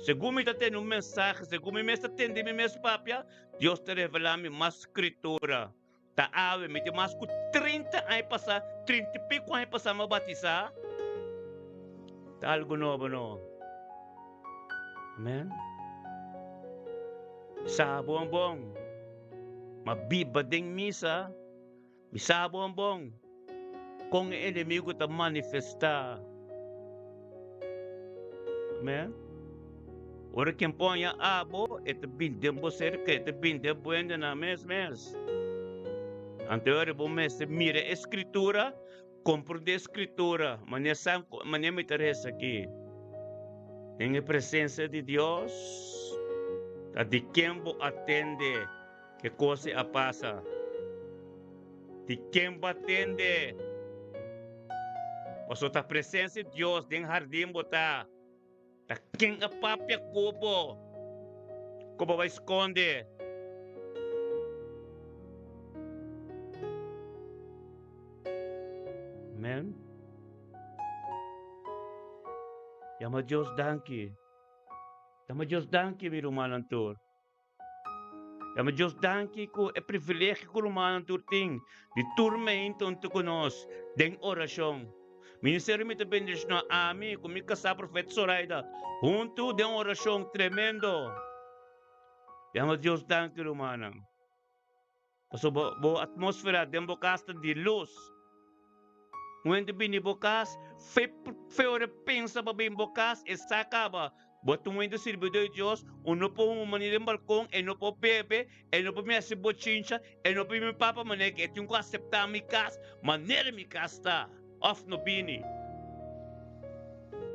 Segun mi ta tende un mensahe, segun mi mes ta tende mi mes papia, Dios ta revelá mi mas Skritura. Ta awe, mi tin mas ku 30 aña pasá, 30 i piku aña pasá mi a batisá. Ta algu nobo no. Amen. Mi sa bon bon. Ma biba den misa, mi sa bon bon kon e enemigu ta manifestá. Amen. Ora ken poña abo, e ta bin den bo serka, e ta bin den bo hendenan mes mes. Anto ora bo mester mira e Skritura, komprendé e Skritura, manera sa, manera mi ta resa aki. Den e presensia di Dios, ta di ken bo atende ke kos a pasa? Di ken bo a tende? Pasobra ta presensia di Dios den hardin bo ta. Ta ken a papia ku bo ku bo bai skonde? Yama Dios danki. Yama Dios danki, mi rumannan tur. Yama Dios danki ku e privilegio ku rumannan tur tin di tur meinta huntu ku nos den orashon. Ministerio mi ta bendishoná ami ku mi kasá Profeta Zoraida huntu den orashon tremendo. Yama Dios danki rumannan. Pasobra bo atmósfera den bo kas ta di lus. Un hende bini bo kas, fe fe ora e pensa pa bin bo kas, e sa kaba. Bo ta un hende sirbidó di Dios, un no por huma ni den balkon, e no por bebe, e no por mi hasi bochincha, e no por mi papa manera ke e tin ku aseptá mi kas manera mi kas ta, òf no bini.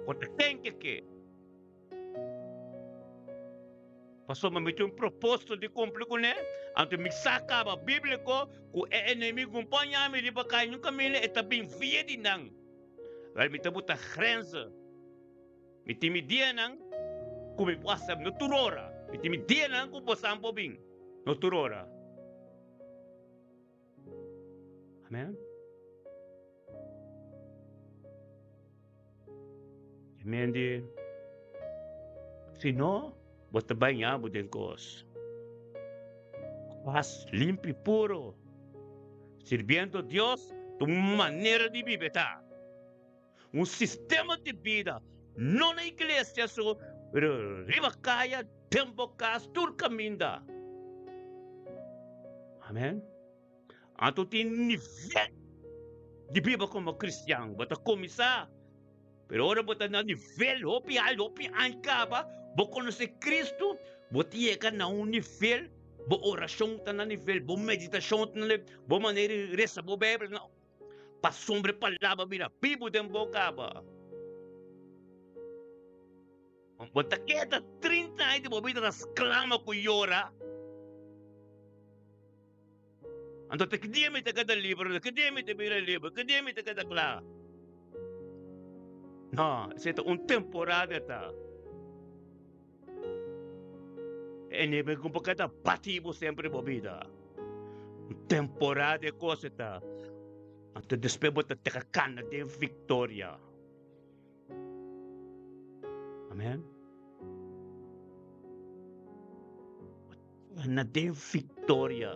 Bo ta ken ke ke. Pasobra mi tin un propósito di kumpli kuné, anto mi sa kaba bíbliko ku e enemigu no por haña mi riba kai nunka kaminda, e ta bin via di nan. Wèl, mi ta buta grenzen. Mi tin mi dianan ku mi por aseptá, no tur ora. Mi tin mi dianan ku bosan por bin, no tur ora. Amèn. Amén di, si no, bo ta baña bo den kos. Pas limpi puro. Sirbiendo Dios ta un manera di biba ta. Un sistema di bida, no na iglesia so, pero riba kaya, den bo kas, tur kaminda. Amén. Anto tin nivel di biba komo kristian. Bo ta kuminsá, pero ora bo ta na nivel hopi altu, hopi aña kaba, bo konosé Kristu, bo ta yega na un nivel, bo orashon ta na nivel, bo meditashon ta na nivel, bo manera di resa bo Beibel ta na pasobra e palabra bira bibu den bo kaba. Bo ta keda 30 aña di bo bida ta sklama ku yora. Anto te ki dia mi ta keda liber? Te ki dia mi ta bira liber? Ki dia mi ta keda kla? No, esei ta un temporada ta. E enemigo por keda bati bo semper bo bida. Un temporada e cosa ta. Anto despues bo ta teka kana den victoria. Amen. Na den victoria.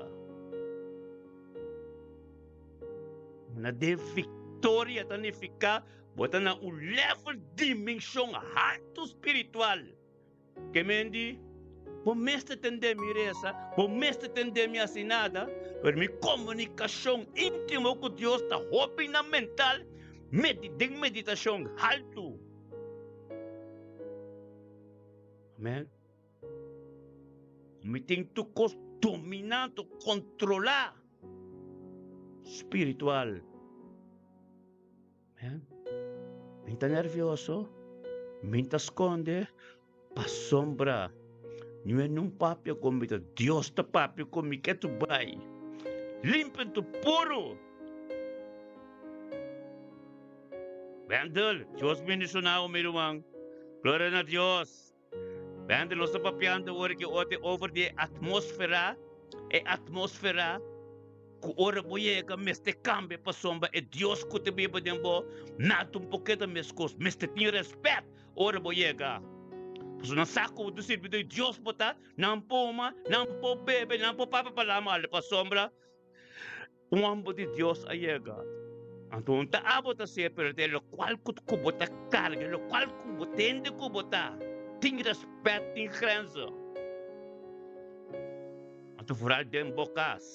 Na den victoria ta nifica bo ta na un level dimension alto spiritual. Ke men di, bo mester tende mi resa, bo mester tende mi hasi nada, pero mi komunikashon íntimo ku Dios ta hopi na mental, medi den meditashon haltu. Amen. Mi tin tur kos dominá, tur kontrolá spiritual. Amen. Mi ta nervioso, mi ta skonde pasobra mi no papia ku mi ta Dios ta papia ku mi ke tu bai limpi tu puru. Wendel, Dios bendiciona bo mi ruman. Gloria na Dios. Wendel, nos ta papiando awor ki ote over di e atmosfera, e atmosfera ku ora bo yega mester kambia pasobra e Dios ku ta biba den bo nada un poke ta meskos. Mester tin respet ora bo yega. Pasobra nan sa ku bo ta sirbi di Dios bo ta, nan por huma, nan por bebe, nan por papia palabra malu pasobra Un homber di Dios a yega. Anto un ta abo ta ser, pero ta e locual cu cu bo ta carga, e locual cu bo tende cu bo ta. Tin respet, tin grenzen. Anto vooral den bo cas.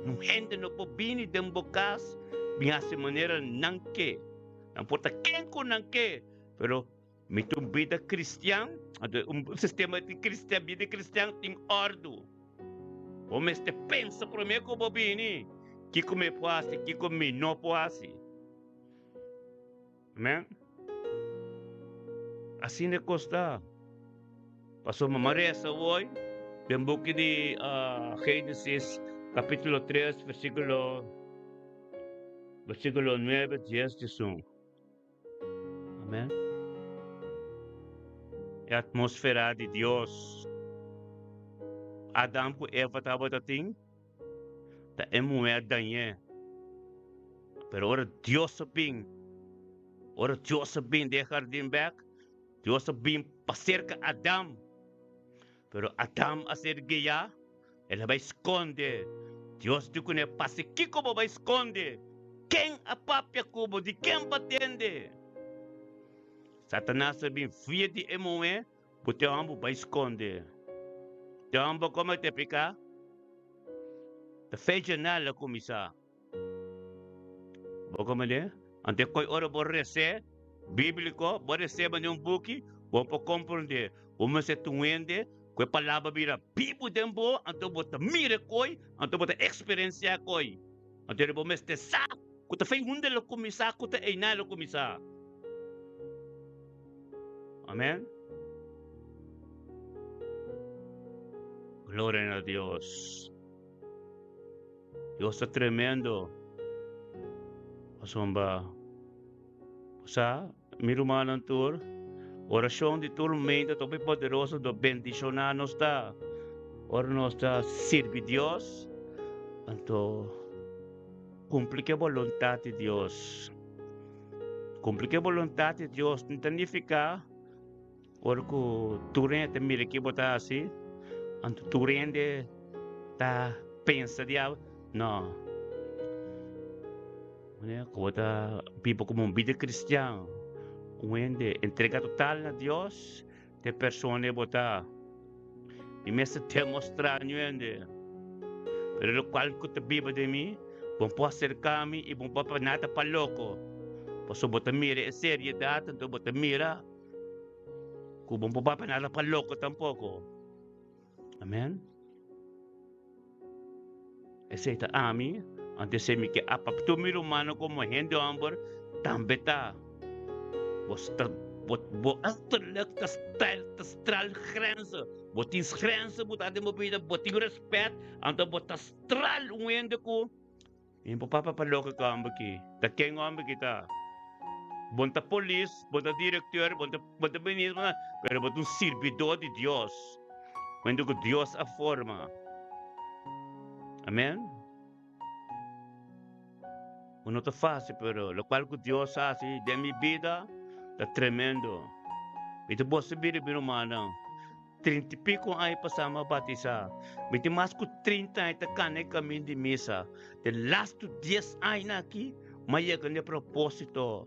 Un hende no por bini den bo cas bin haci manera nan ke. Nan por ta ken cu nan ke, pero mi ta un bida cristian, anto un sistema di cristian, bida cristian tin ordu. Bo mester pensa promé ku bo bini, Kiko mi por hasi, kiko mi no por hasi? Amèn. Asina e kos ta. Pasobra mi a resa awor den buki di Génesis kapítulo tres versíkulo versíkulo nuebe, dies, diesun. Amèn. E atmósfera di Dios. Adam ku Eva tabata tin, ta e muhé a dañ'é. Pero ora Dios a bin, Ora Dios a bin den hardin bek, Dios a bin pa serka Adam. Pero Adam a ser guiá, el a bai skonde. Dios di kuné, Pasi kiko bo bai skonde? Ken a papia ku bo? Di ken bo a tende? Satanas a bin via di e muhé, Bo te hòmber bai skonde. Te hòmber komete piká? Ta fecha nal a kuminsá. Bo komprendé? Anto e koi ora bo resé bíbliko, bo resé manera un buki, bo por komprendé. Bo mester ta un hende ku e palabra bira bibu den bo, anto bo ta mira e koi, anto bo ta eksperensiá e koi. Anto bo mester sa ku ta fei hunda lo kuminsá, ku ta einan lo kuminsá. Amén. Gloria na Dios. Dios ta tremendo. Pasobra, bo sa, mi rumannan tur, orashon di tur mente ta hopi poderoso do bendishoná nos ta. Ora nos ta sirbi Dios, anto kumpli ku e boluntat di Dios. Kumpli ku e boluntat di Dios no ta nifiká Ora ku tur hende ta mira ke bo ta hasi, anto tur hende ta pensa di abo. No. Manera ku bo ta biba komo un bida kristian, un hende entrega total na Dios, ta e persona e bo ta. Mi mester demostrá niun hende. Pero lokual ku ta biba den mi, bo no por aserká mi i bo no por papia nada pa loko. Pasobra bo ta mira e seriedat, anto bo ta mira. Ku bo no por papia nada pa loko tampoko. Amen. Esei ta ami, anto esei mi ke apa tur mi rumannan komo hende hòmber tambe ta. Bo sta bo bo uiterlijk ta stijl ta stral grenzen. Bo tin grenzen bo ta den bo bida, bo tin respèt, anto bo ta stral un hende ku. Mi por papia pa loke ku hòmber ki. Ta ken hòmber ki ta? Bo no ta polis, bo no ta direktor, bo no ta bo no ta minister, bo no ta, pero bo ta un sirbidó di Dios. Un hende ku Dios a forma. Amen. Bo no ta fásil, pero lokual ku Dios hasi den mi bida ta tremendo. Mi ta boso bira mi rumannan. Trinta i piko aña pasá mi a batisá. Mi tin mas ku 30 aña ta kana e kamin di misa. Den lastu dies aña aki mi a yega na e propósito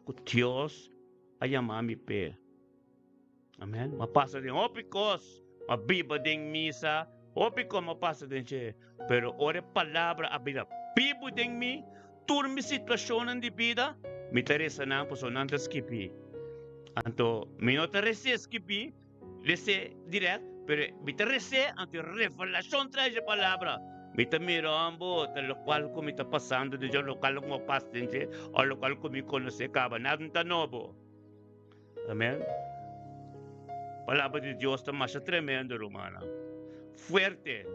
ku Dios a yama mi p'e. Amèn. Mi a pasa den hopi kos. Mi a biba den misa. Hopi kos mi a pasa den dje. Pero ora e palabra a bira bibu den mi, tur mi situashonnan di bida, mi ta resa nan pasobra nan ta skibí. Anto mi no ta resé skibí. Resé direct, pero mi ta resé anto e revelashon traes e palabra. Mi ta mira ambo ta lokual ku mi ta pasando den dje, lokual ku mi a pasa den dje, o lokual ku mi konosé kaba. Nada no ta nobo. Amen. Palabra di Dios ta masha tremendo, rumannan. Fuerte.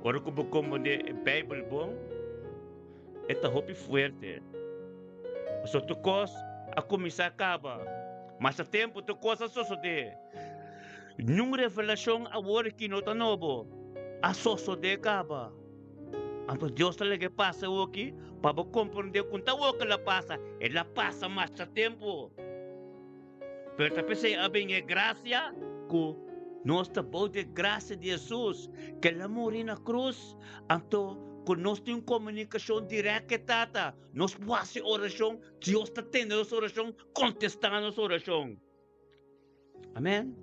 Ora ku bo komprendé e Beibel bon, e ta hopi fuerte. Pasobra tur kos a kuminsá kaba. Masha tempu tur kos a sosodé. Niun revelashon awor ki no ta nobo a sosodé kaba. Anto Dios ta laga e pasa awoki pa bo komprendé ku ta awor ku el a pasa. El a pasa masha tempu. Pero ta p'esei a bin e grasia ku nos ta bou di e grasia di Hesus, ku el a muri na krus, anto ku nos tin un komunikashon dirèkt ku e Tata. Nos por hasi orashon, Dios ta tende nos orashon, kontestá nos orashon. Amèn.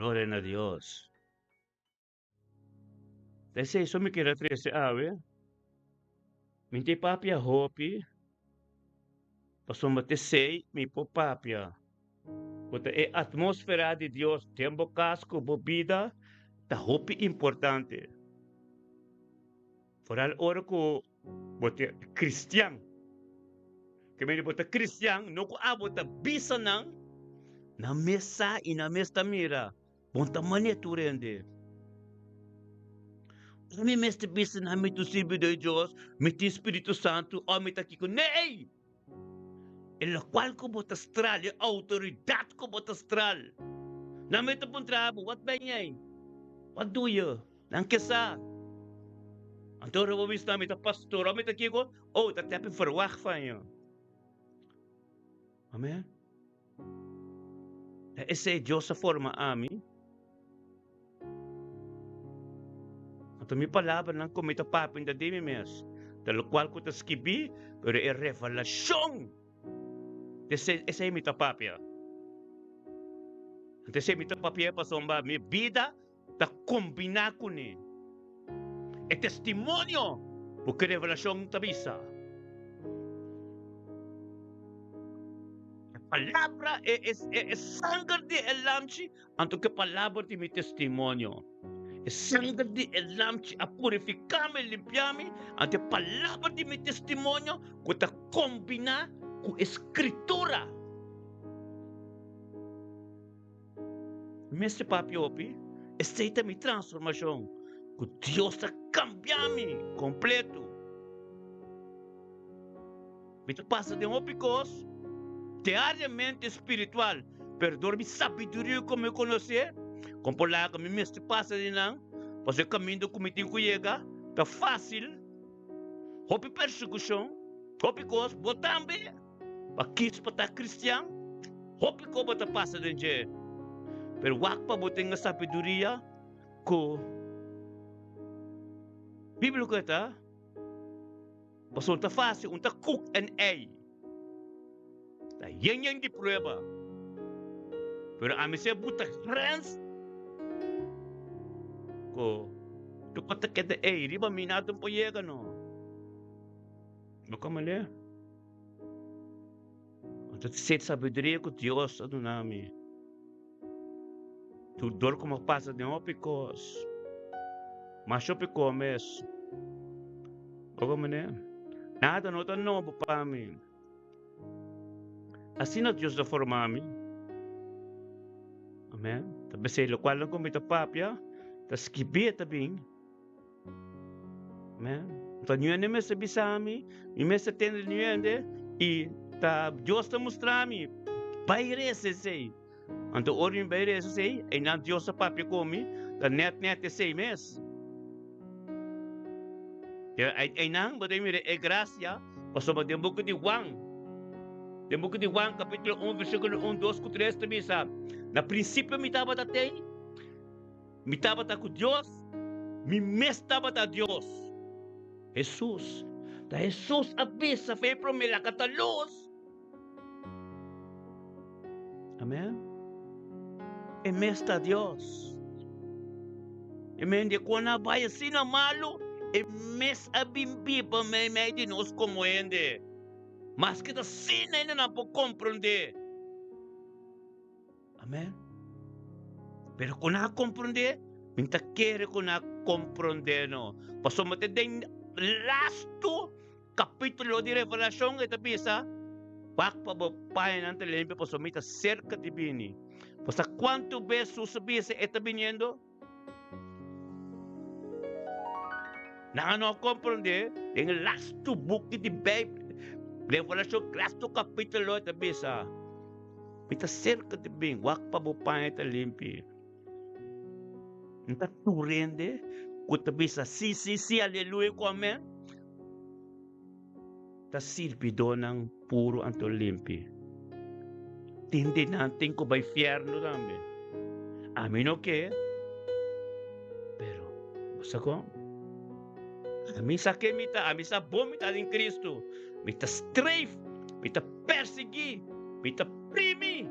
Gloria na Dios. Ta esei so mi kere trese awe. Mi tin papia hopi, pasobra ta esei mi por papia. Ku ta e atmósfera di Dios den bo kas ku bo bida ta hopi importante. Foral ora ku bo ta kristian. Ke mende bo ta kristian, no ku abo ta bisa nan, nan mes sa i nan mes ta mira. Bon ta manera tur hende. Ora mi mester bisa nan mi ta un sirbidor di Dios, mi tin Spiritu Santu o mi ta kiko. Nee! E lokual ku bo ta stral, e outoridat ku bo ta stral. Nan mi ta puntra bo, wat ben jij? Wat doe je? Nan ke sa. Anto ora bo bisa mi ta pastor of mi ta kiko, oh ta tepi verwagt van yo. Amen. Ta esei Dios a forma ami. Anto mi palabranan ku mi ta papia ta di mi mes, ta lokual ku ta skibí, pero e revelashon esei esei mi ta papia. Anto esei mi ta papia pasobra mi bida ta kombiná kuné. E testimonio ku ki Revelashon ta bisa. E palabra, e, e, e, e sanger di e lamchi, anto ku e palabra di mi testimonio. E sanger di e lamchi a purifiká mi, limpiá mi, anto e palabra di mi testimonio ku ta kombiná ku e Skritura. Mester papia hopi, esei ta mi transformashon, ku Dios ta kambia mi kompleto. Mi ta pasa den hopi kos diariamente spiritual, pero dor mi sabiduria ku mi konosé, kon por laga mi mester pasa den nan, pasobra e kaminda ku mi tin ku yega ta fásil, hopi persekushon, hopi kos, bo tambe. Pa kis pa ta kristian, hopi ko bo ta pasa den dje. Pero wak pa bo tenga sabiduria ku bíbliko e ta, pasobra ta fásil un ta kuk en ei. Ta yen yen di prueba. Pero ami se buta grens ku tur ku ta keda ei riba mi nada no por yega no. Bo kome lé? Anto ta ser sabiduria ku Dios a duna mi. Tur dor ku mi a pasa den hopi kos, masha hopi kos mes. Ora manera, nada no ta nobo pa mi. Asina Dios a forma mi. Amen. Ta p'esei lokual ku mi ta papia, ta skibí e ta bin. Amen. Ta niun hende mester bisa mi, mi mester tende niun hende i ta Dios ta mustra mi, bai resa esei. Anto ora mi bai resa esei, einan Dios ta papia ku mi, ta nèt nèt esei mes. Einan bo ta mira e grasia, pasobra den buki di Juan, den buki di Juan kapítulo un versíkulo un, dos ku tres ta bisa, Na prinsipio mi tabata tei, Mi tabata ku Dios, mi mes tabata Dios. Hesus, ta Hesus a bisa fe promé laga ta lus. Amen. E mes ta Dios. Amen. Di kon a bai asina malu, e mes a bin biba meimei di nos komo hende. Maske ta asina hende nan por komprondé. Amen. Pero ku nan a komprondé, mi ta kere ku nan a komprondé no. Pasobra te den lastu kapítulo di Revelashon e ta bisa, Wak pa bo pañanan ta limpia pasobra mi ta serka di bini. Bo sa kuantu bes Jesús a bisa e ta biniendo? Nan a no a komprondé den e lastu buki di Beibel, Revelashon lastu kapítulo e ta bisa, Mi ta serka di bin, wak pa bo paña ta limpi. N ta tur hende ku ta bisa sí, sí, sí, aleluya ku amèn, ta sirbidónan puru anto limpi. Tin di nan tin ku bai fièrnu tambe. Ami no ke, pero bo sa kon? Ami sa ke mi ta, ami sa bon mi ta den Kristu. Mi ta streef, mi ta persiguí, mi ta primi.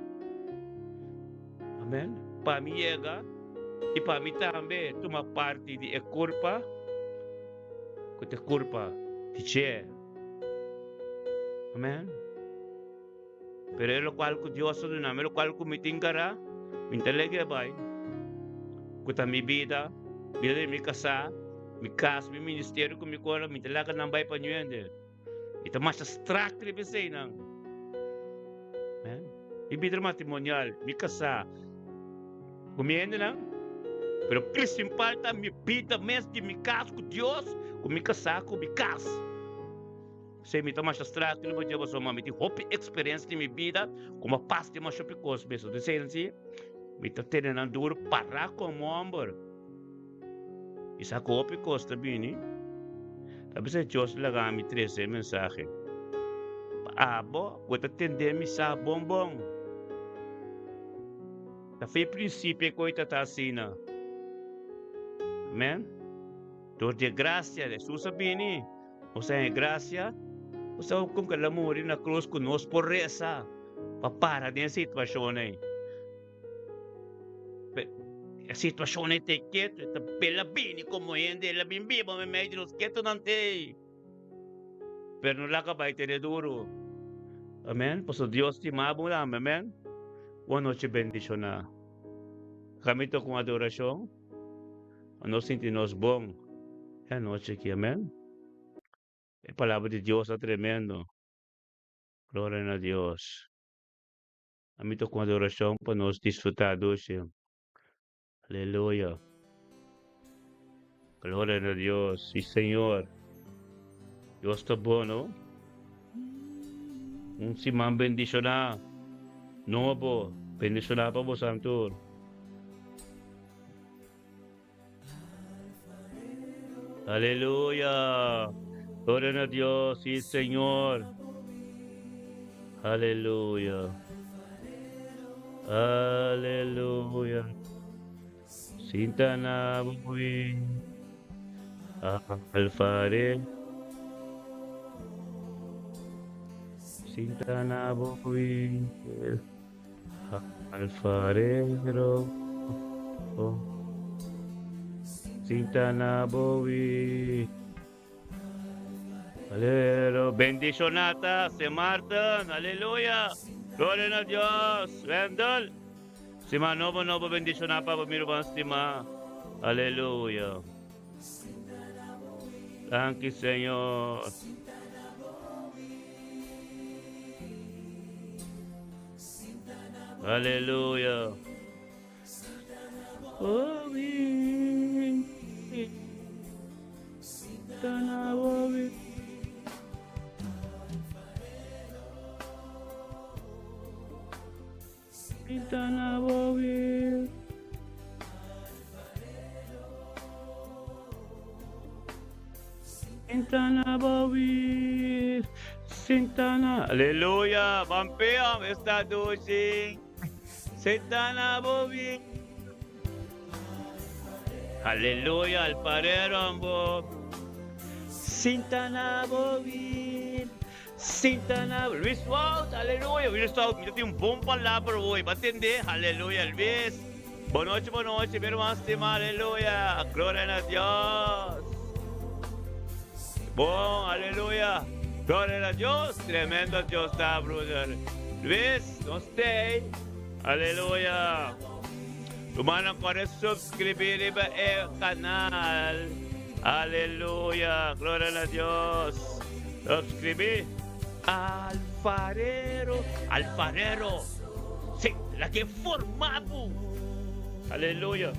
Amen. Pa mi yega i pa mi tambe tuma parti di e kurpa ku ta e kurpa di dje. Amen. Pero e lokual ku Dios a duna mi, e lokual ku mi tin gará, mi ta lege bai, ku ta mi bida, bida di mi kasá, mi kas, mi ministerio ku mi kora, mi ta laga nan bai pa ñu hende. Mi ta masha strak riba eseinan. Mi bida matrimonial, mi kasá ku mi hendenan, pero prinsipal ta mi bida mes di mi kas ku Dios, ku mi kasá ku mi kas. Esei mi ta masha strak riba dje pasobra mi tin hopi eksperensia den mi bida ku mi a pasa den masha hopi kos mes. Entonces esei mi ta tene nan duru pará komo hòmber. Mi sa ku hopi kos ta bini. Ta bisa Dios laga mi trese e mensahe. Pa abo ku ta tende mi sa bon bon. Ta fe prinsipio ku ta ta asina. Amen. Dor di e grasia, Hesus a bini. Nos a haña grasia, nos sa kon ku el a muri na krus ku nos por resa pa para den e situashon ei. E situashon ei ta ketu, e ta el a bini komo hende, el a bin biba meimei di nos ketunan te ei. Pero no laga bai tene duru. Amen. Pasobra Dios stima bo tambe. Amen. Un anochi bendishoná. Kami ta ku un adorashon. Pa nos sinti nos bon e anochi aki. Amen. E palabra di Dios ta tremendo. Gloria na Dios. Ami ta ku adorashon pa nos disfrutá dushi. Aleluya. Gloria na Dios. Sí, Señor. Dios ta bon, no? Un siman bendishoná. Nobo. Bendishoná pa bosan tur. Aleluya. Gloria na Dios. Sí, Señor. Aleluya. Aleluya. Sinta na bui. Alfarero. Sinta na bui. Alfarero. Sinta na bui. Aleluya. Bendicionata, Sint Maarten. Aleluya. Gloria na Dios. Wendel. Sima nobo nobo bendiciona pa bo mi ruman stima. Aleluya. Danki Señor. Aleluya. Aleluya, Vampea, esta dushi. Sintana bobi. Aleluya, alfarero ambo. Sintana bobi. Sintana Luis Wout, aleluya. Luis Wout, mi tin un bon palabra hoy. Ba tende? Aleluya, Luis. Bon nochi, bon nochi, mi hermano stima, aleluya. Gloria na Dios. Bon, aleluya. Gloria na Dios. Tremendo Dios ta, broeder. Luis, nos stay. Aleluya. Rumannan kore subscribi riba e kanal. Aleluya. Gloria na Dios. Subscribi. Alfarero. Alfarero. Sí, la que forma bo. Aleluya.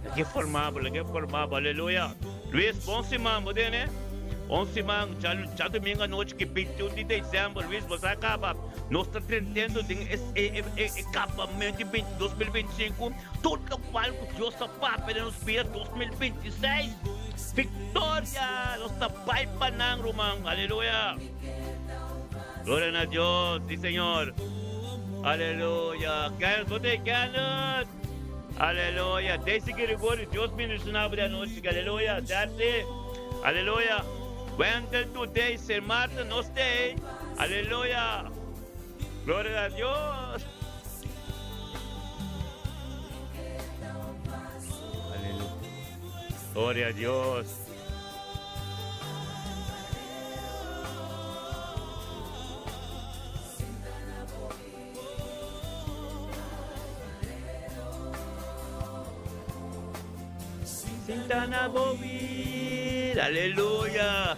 La que forma bo, la que forma bo. Aleluya. Luis, bon siman, bo tene? Bon siman. Dja domingo anochi ki 21 di december, Luis, bo sa caba. Nos ta drentendo den e, e, e, e campamento di 2025. Tur locual cu Dios a papia den nos bida 2026. Victoria! Nos ta bai pa nan, ruman. Aleluya. Gloria na Dios, sí Señor. Aleluya. Kenneth, bo ta Kenneth. Aleluya. Daisy Gregorio, Dios bendiciona bo de anochi. Aleluya. Darcy. Aleluya. Wendell today, Sint Maarten, nos stay. Aleluya. Gloria a Dios. Aleluya. Gloria a Dios. Sintana Bobby, aleluya.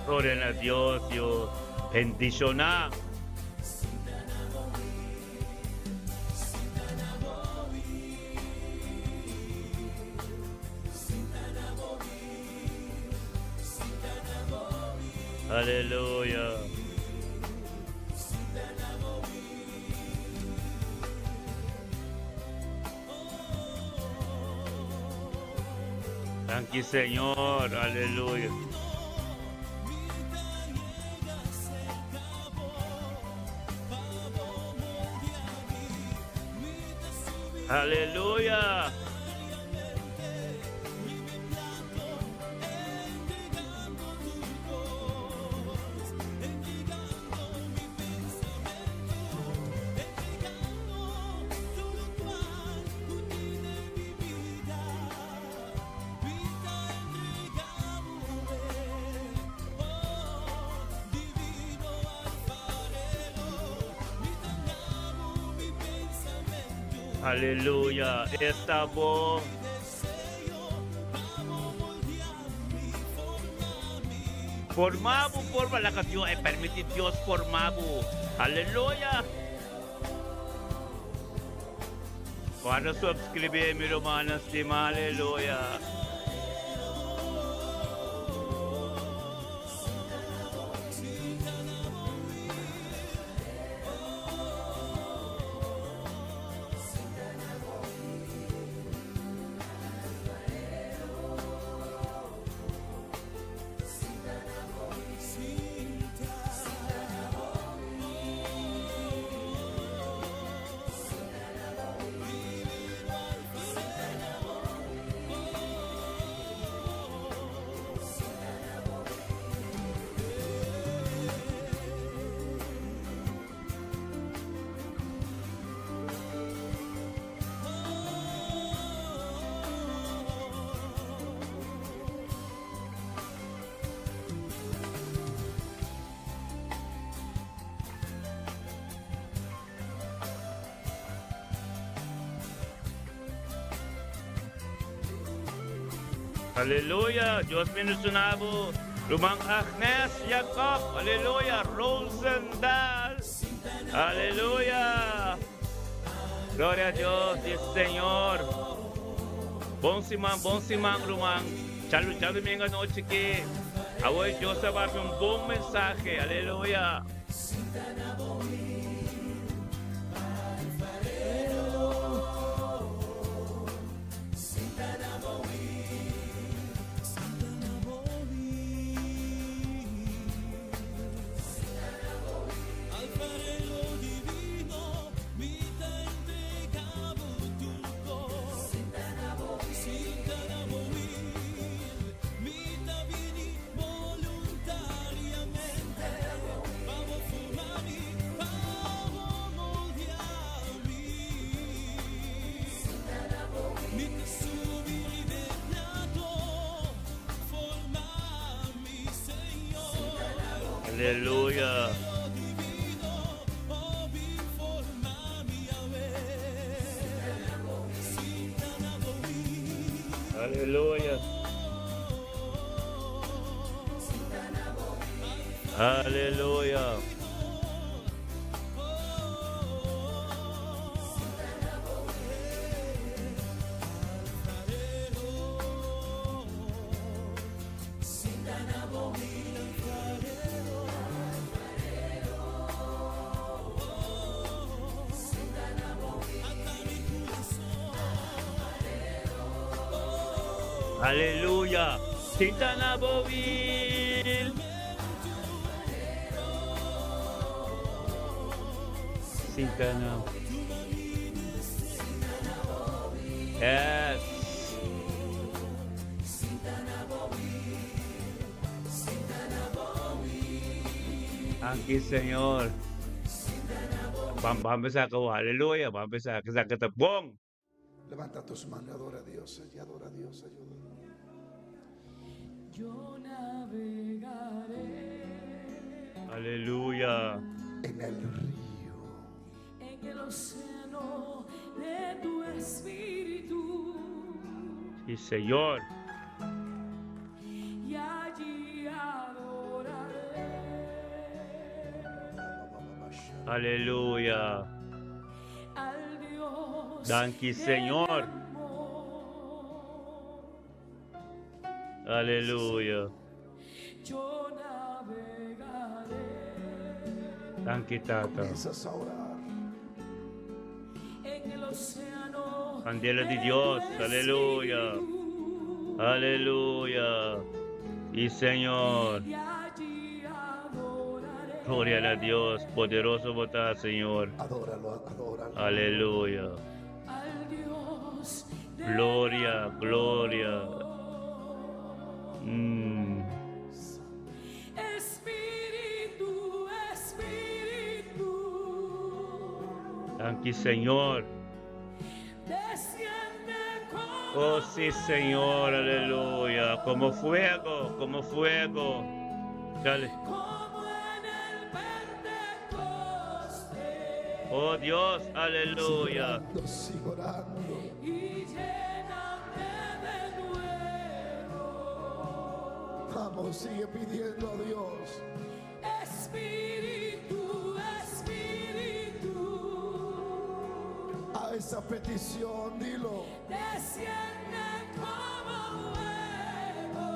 Gloria a Dios, Dios. Bendiciona. Aleluya. Danki Señor, aleluya. Aleluya. Aleluya, esta bon. Forma bo, forma laga Dios, e permiti Dios forma bo. Aleluya. Guarda subscribe mi rumannan stima, aleluya. Aleluya, Dios bendiciona bo. Ruman Agnes Jacob, aleluya, Rosendal, aleluya. Gloria a Dios, dice Señor. Bon siman, bon siman, ruman. Chalo, chalo domingo anochi ki. Awoy Dios a papia un bon mensahe, aleluya. Aleluya. Aleluya. Aleluya. Aleluya. Sinta na bo wil. Sinta na. Yes. Danki Señor. Ban ban bisa ku aleluya, ban bisa ku ta bon.
Levanta tus manos y adora a Dios. Y adora a Dios. Ayuda.
Yo navegaré.
Aleluya.
En el río.
En el océano de tu espíritu.
Sí, Señor.
Y allí adoraré.
Aleluya.
Al Dios.
Danki, Señor. Aleluya.
Yo navegaré.
Danki, Tata.
Comienzas a orar.
En el océano.
Candela de Dios. Aleluya. Aleluya. Y Señor. Gloria a Dios. Poderoso bo ta, Señor.
Adóralo, adóralo.
Aleluya. Gloria, gloria. Danki, Señor. Oh, sí, Señor, aleluya. Como fuego, como fuego. Dale. Oh Dios, aleluya.
Sigue orando, sigue orando. Vamos, sigue pidiendo a Dios.
Espíritu, Espíritu.
A esa petición, dilo.
Desciende como fuego,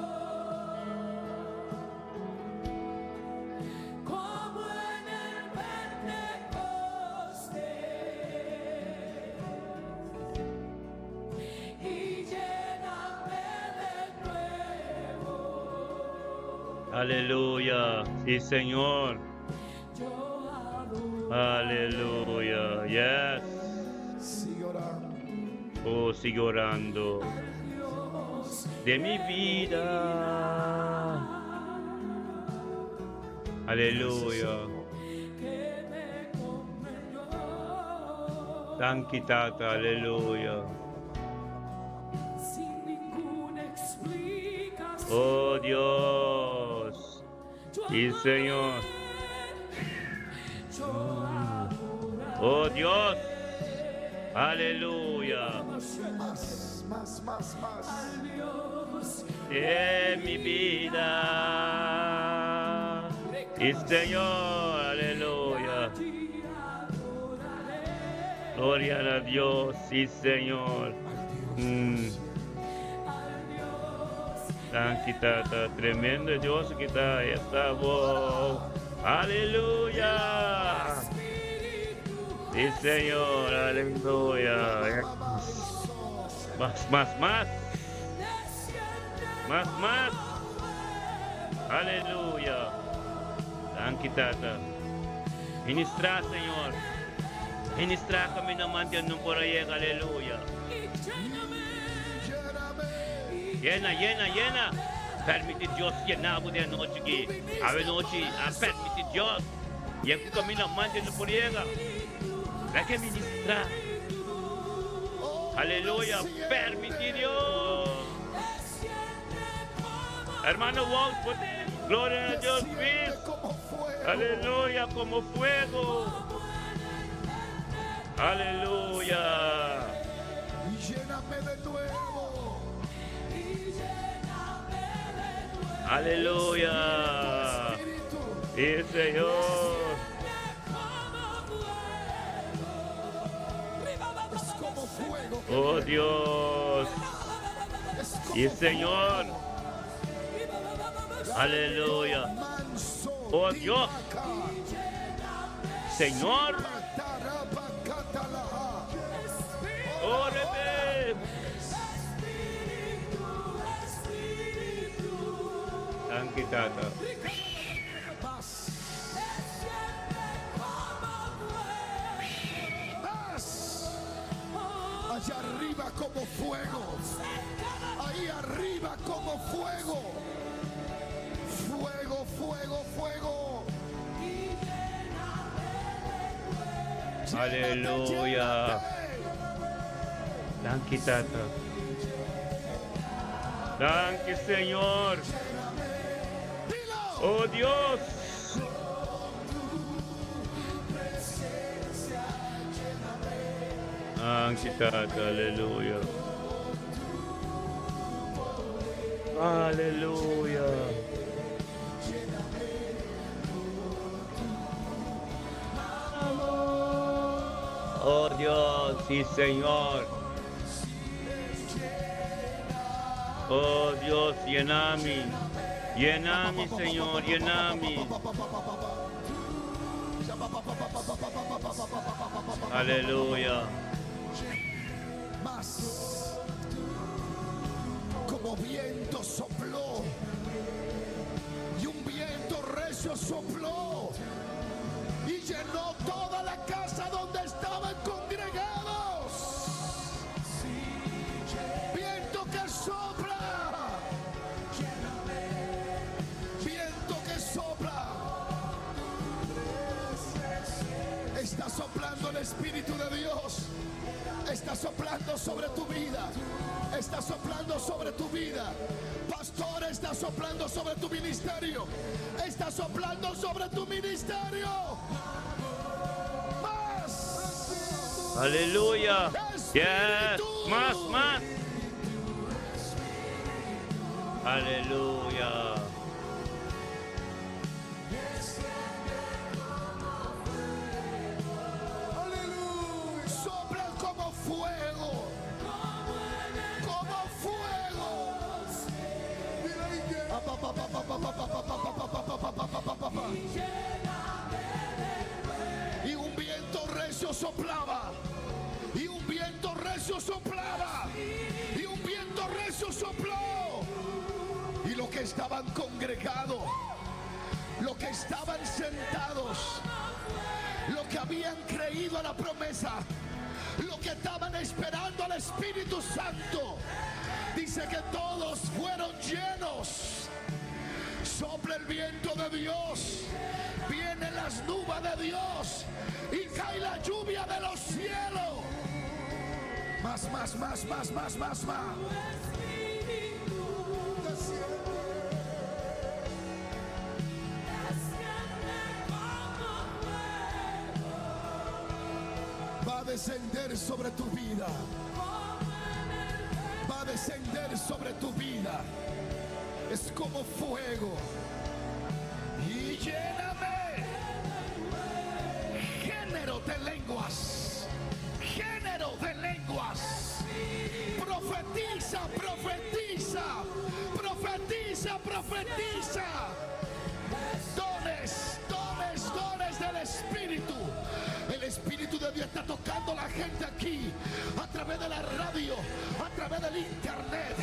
como en el Pentecostés, y lléname de nuevo.
Aleluya. Sí, Señor.
Yo adoro.
Aleluya. Yes.
Sigue orando.
Oh, sigo orando. De mi vida. Aleluya.
Que me comprendió.
Danki, Tata. Aleluya.
Sin ninguna explicación.
Oh Dios. Sí, Señor.
Yo adoraré.
Oh Dios. Aleluya.
Más, más, más, más.
Dios
De mi vida. Y Señor, aleluya. Gloria a Dios, sí, Señor.
Al Dios.
Danki, Tata. Tremendo Dios ku ta. Esta voz. Aleluya. Sí, Señor, aleluya. Mas, mas, mas. Mas, mas. Aleluya. Danki, Tata. Ministrá, Señor. Ministrá kaminda nan por a yega. Aleluya.
Lléname.
Yena, yena, yena. Permití Dios yena bo e anochi aki. Anochi, a permití Dios. Yega kaminda nan por a yega. Laga ministrá. Aleluya. Permití Dios. Hermano Walt, gloria a Dios.
Desciende
Luis.
como fuego.
Aleluya, como fuego. Aleluya.
Y lléname de nuevo.
Aleluya.
Espíritu.
Sí, Señor.
Es como fuego. que
Oh
viene.
Dios.
Es como
Sí, Señor.
fuego.
Aleluya.
Manso.
Oh, Dios.
Timaca.
Señor.
Patarabacatalaha.
Óreme. Danki, Tata.
Más. Más. Allá arriba como fuego. Ahí arriba como fuego. Fuego, fuego, fuego. Llénate,
Aleluya.
llénate.
Danki, Tata. Danki, Señor.
Dilo.
Oh Dios. Danki, Tata. Aleluya. Aleluya. Oh Dios, sí, Señor. Oh Dios, lléname. Lléname, Señor, lléname. Aleluya.
Más. Como viene. El Espíritu de Dios está soplando sobre tu vida. Está soplando sobre tu vida. Pastor, está soplando sobre tu ministerio. Está soplando sobre tu ministerio. Más.
Aleluya. Yes. Mas, mas. Aleluya.
Sopla como fuego. Como fuego. Ah, pa, pa, pa, pa, pa, pa, pa, pa, pa, pa, pa, pa, pa, pa, pa, pa, pa. Y un viento recio soplaba. Y un viento recio soplaba. Y un viento recio sopló. Y los que estaban congregados, los que estaban sentados, los que habían creído a la promesa, los que estaban esperando al Espíritu Santo, dice que todos fueron llenos. Sopla el viento de Dios, vienen las nubes de Dios y cae la lluvia de los cielos. Más, más, más, más, más, más, más. Va a descender sobre tu vida. Va a descender sobre tu vida. Es como fuego. Y lléname. Género de lenguas. Género de lenguas. Profetiza, profetiza. Profetiza, profetiza. Dones, dones, dones del Espíritu. El Espíritu de Dios está tocando a la gente aquí a través de la radio, a través del internet.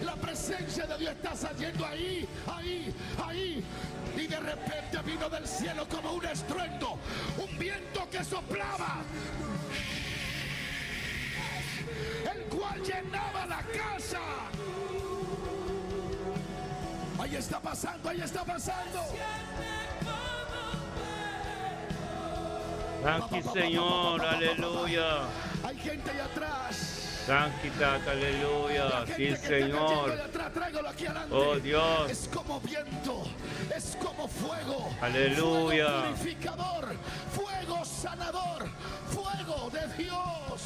La presencia de Dios está saliendo ahí, ahí, ahí. Y de repente vino del cielo como un estruendo, un viento que soplaba, el cual llenaba la casa. Ahí está pasando, ahí está pasando.
Danki, Señor. Aleluya.
Hay gente allá atrás.
Danki, Tata. Aleluya.
La
Sí,
gente que está cayendo
Señor.
allá atrás, tráigalo aquí adelante.
Oh, Dios.
Es como viento, es como fuego.
Aleluya.
Fuego purificador, fuego sanador, fuego de Dios.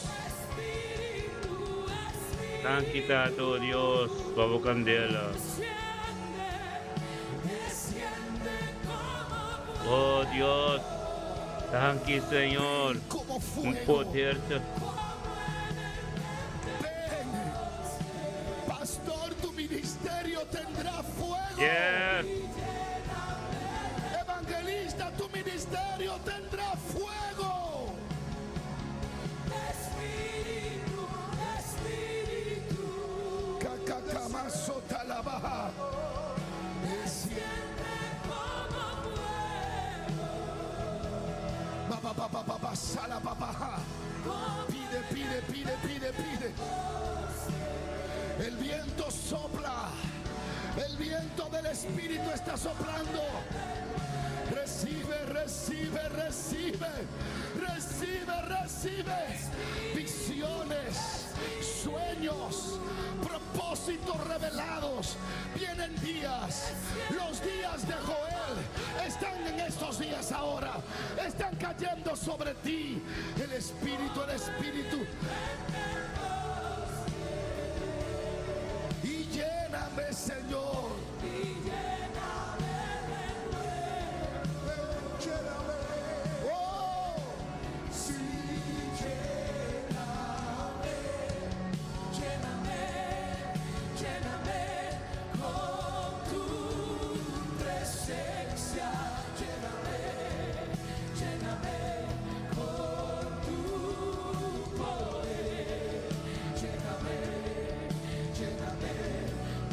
Danki, Tata, oh Dios, pa bo kandela. Oh Dios. Danki, Señor.
Como
Un
fuego.
poder.
Ven. Pastor, tu ministerio tendrá fuego.
Yes.
Evangelista, tu ministerio tendrá fuego.
Espíritu, Espíritu.
Cacacamazo talabaja.
Desciende como fuego.
Ba, ba, ba, ba, ba, ba, sala, ba, ba, ja. Pide, pide, pide, pide, pide. El viento sopla. El viento del Espíritu está soplando. Recibe, recibe, recibe. Recibe, recibe. Visiones, sueños, propósitos revelados. Vienen días. Los días de Joel están en estos días ahora. Están cayendo sobre ti. El Espíritu, el Espíritu. Y lléname, Señor. Oh,
Sí, lléname, lléname, lléname con tu presencia. Lléname, lléname con tu poder. Lléname, lléname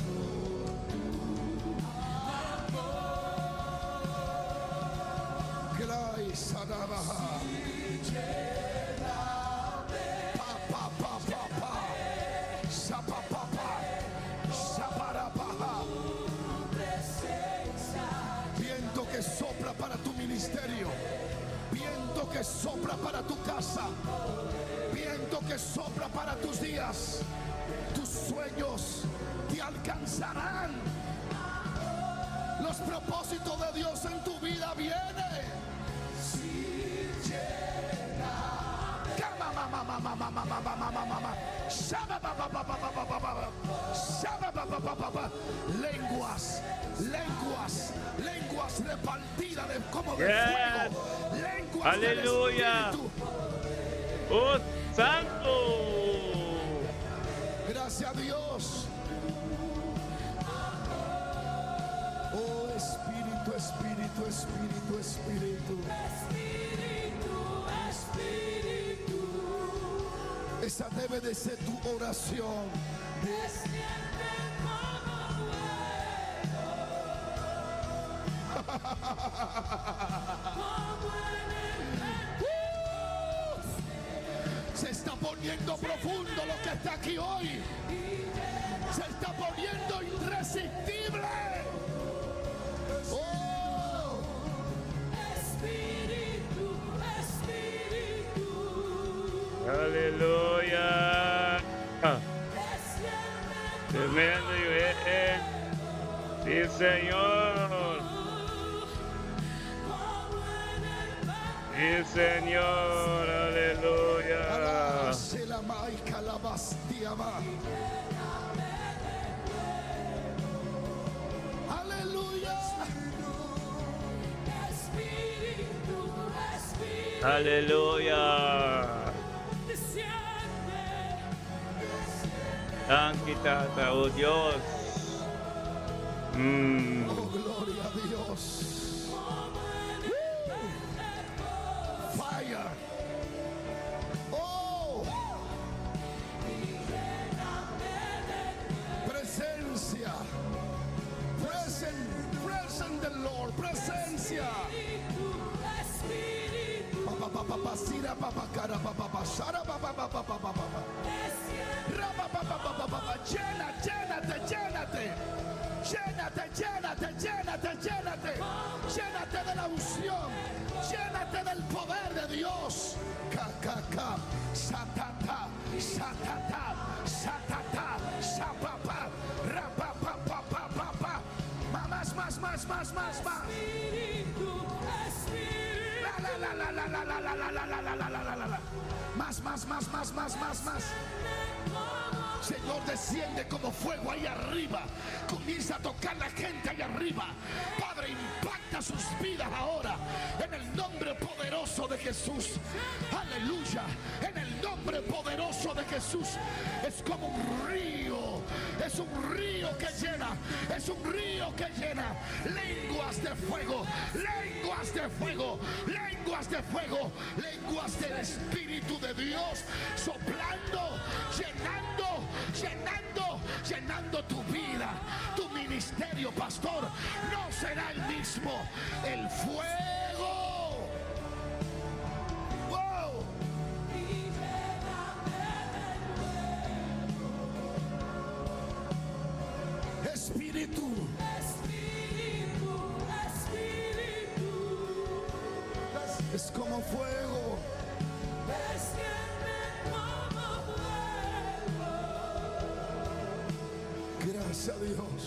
con tu amor.
Glai Sadabaha. Pa, pa, pa, pa, pa. Sa, pa, pa, pa. Sa, pa, ra, pa, ja. Viento que sopla para tu ministerio. Viento que sopla para tu casa. casa. Viento que sopla para tus días. Tus sueños te alcanzarán. Los propósitos de Dios en tu vida vienen. Lenguas, lenguas, lenguas repartidas de, como de
Yes.
fuego. Lenguas del
Aleluya.
Espíritu.
Oh, Santo.
Gracias a Dios. Oh Espíritu, Espíritu, Espíritu, Espíritu.
Espíritu, Espíritu,
Esa debe de ser tu oración.
desciende como fuego, como en el
Se está poniendo profundo lo que está aquí hoy. Se está poniendo irresistible. Oh,
Espíritu, Espíritu,
Aleluya.
desciende
Tremendo, eh. Sí, Señor.
como en el
Sí, Señor. Aleluya.
se la maica la bastiama. Aleluya.
Espíritu, Espíritu,
Aleluya.
desciende,
Danki, Tata, oh Dios.
Oh, gloria a Dios. Woo. Fire. Oh. Presencia. Present, present the Lord. Presencia.
Espíritu,
Pa, pa, pa, pa, pa, sira, pa, pa, cara, pa, pa, pa, sara, pa, pa, pa, pa, pa, pa, pa, pa.
desciende.
Ra, pa, pa, pa, pa, pa, pa, pa. Llena, llénate, llénate. Llénate, llénate, llénate, llénate. Llénate de la unción. Llénate del poder de Dios. K, K, K. Satata, satata, satata, sapapa, ra, pa, pa, pa, pa, pa, pa. Ma, Más, más, más, más, más, más.
Espíritu, Espíritu,
La, la, la, la, la, la, la, la, la, la, la, la, la, la, la, la. Más, más, más, más, más, más, más. Señor, desciende como fuego ahí arriba. Comienza a tocar la gente ahí arriba. Padre, impacta sus vidas ahora. En el nombre poderoso de Jesús. Aleluya. En el nombre poderoso de Jesús. Es como un río. Es un río que llena. Es un río que llena. Lenguas de fuego. Lenguas de fuego. Lenguas de fuego. Lenguas del Espíritu de Dios. Soplando. Llenando. Llenando. Llenando tu vida. Tu ministerio, pastor. No será el mismo. El fuego. Wow. Espíritu.
Espíritu, Espíritu,
Es como fuego.
desciende como fuego,
Gracias a Dios.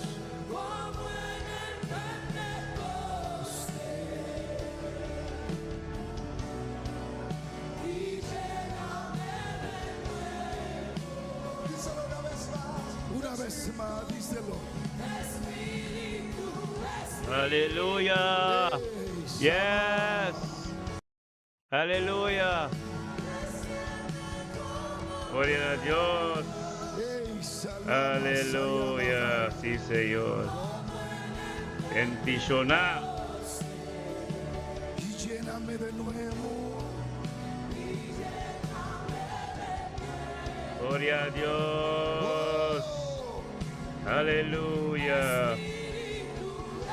como en el Pentecostés. Y lléname de nuevo.
Díselo una vez más. Una vez más, díselo.
Espíritu, Espíritu.
Aleluya.
Ey,
Yes. Aleluya. Gloria a Dios.
ey, salama,
Aleluya. Sí, Señor. Bendicioná.
sayama. Y lléname de nuevo.
Gloria a Dios.
Oh,
Aleluya.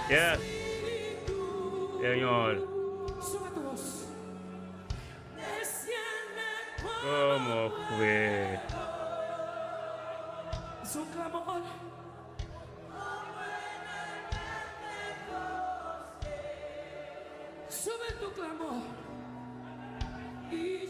Yes. Señor.
Sube tu voz. Desciende
¿Cómo fue?
Su clamor. Sube tu clamor. Y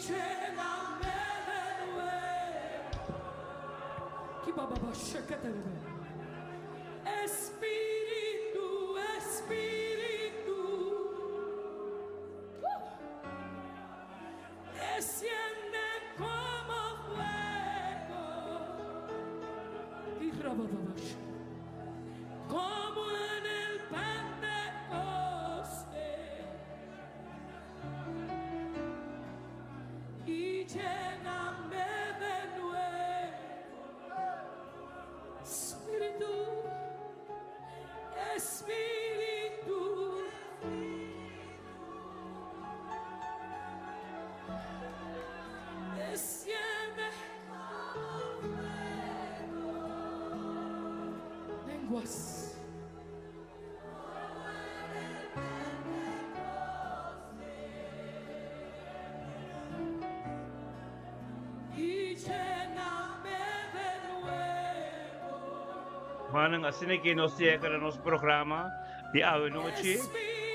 Juanan, asina ke nos yega na nos programa di awe nochi,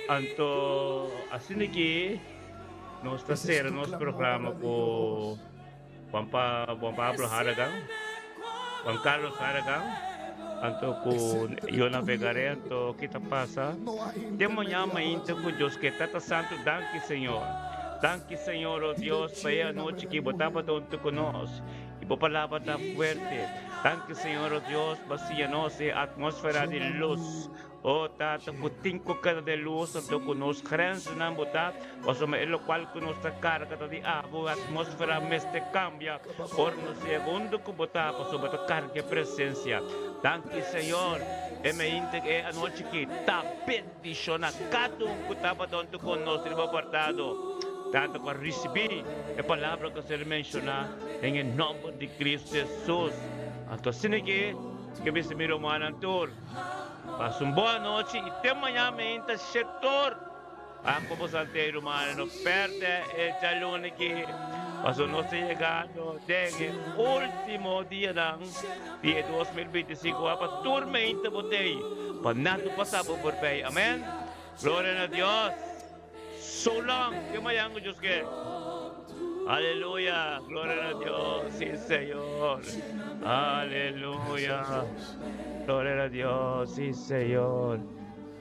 anto asina ke nos ta sera nos programa ku Juan Pa Juan Pablo Haragan, Juan Carlos Haragan, anto ku Yona Vegare, anto kita pasa te mañana mainta ku Dios ke Tata Santo, danki Señor. Danki Señor, oh Dios, pa e anochi ki bo tabata huntu ku nos. I bo palabra ta fuerte. Danki Señor o Dios pa siña nos e atmósfera di lus. O Tata ku tin ku keda den lus anto ku nos grenzennan bo ta, pasobra e lokual ku nos ta karga ta di abo, e atmósfera mester kambia ora nos yega unda ku bo ta, pasobra bo ta karga e presensia. Danki Señor, e meinta e anochi aki ta bendishona kada un ku tabata huntu ku nos riba apartado. Tata ku a risibí e palabra ku a ser menshoná den e nòmber di Kristu Hesus. Anto asina ke ke bisa mi rumannan tur, pasa un bon anochi i te mañana meinta shetor. Ako boso ante rumannan no pèrdè e djaluna aki, pasobra nos ta yegando den e último dianan di e 2025. Wak pa tur meinta bo t'ei, pa nada pasa bo forbei. Amèn. Gloria na Dios. So long ke mañan ku Dios ke. Aleluya, gloria na Dios, sí Señor. Aleluya, gloria na Dios, sí Señor.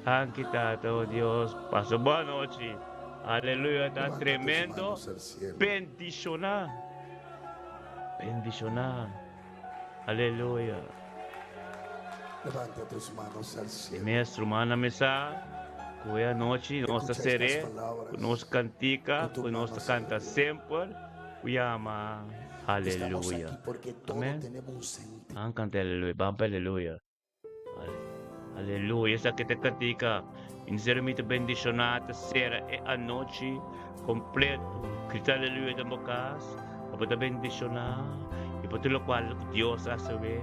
Danki Tata, oh Dios. Pasa buena nochi. Aleluya, ta
Levanta tus
tremendo.
manos al cielo.
Bendiciona. Bendiciona. Aleluya.
Levanta tus manos al cielo.
Mes rumannan mi sa ku e anochi nos ta
Escucha estas
ser'é ku
palabras
nos kantika
con tu
ku nos
mano
ta
hacia
kanta
arriba.
semper ku yama
Estamos
Aleluya.
aquí porque todos
Amen.
tenemos un sentido.
Ban kanta aleluya, ban pa aleluya. Aleluya, esaki ta kantika. Ministerio mi ta bendishoná ta sera e anochi kompleto. Grita aleluya den bo kas, pa bo ta bendishoná i pa tur lokual ku Dios a hasi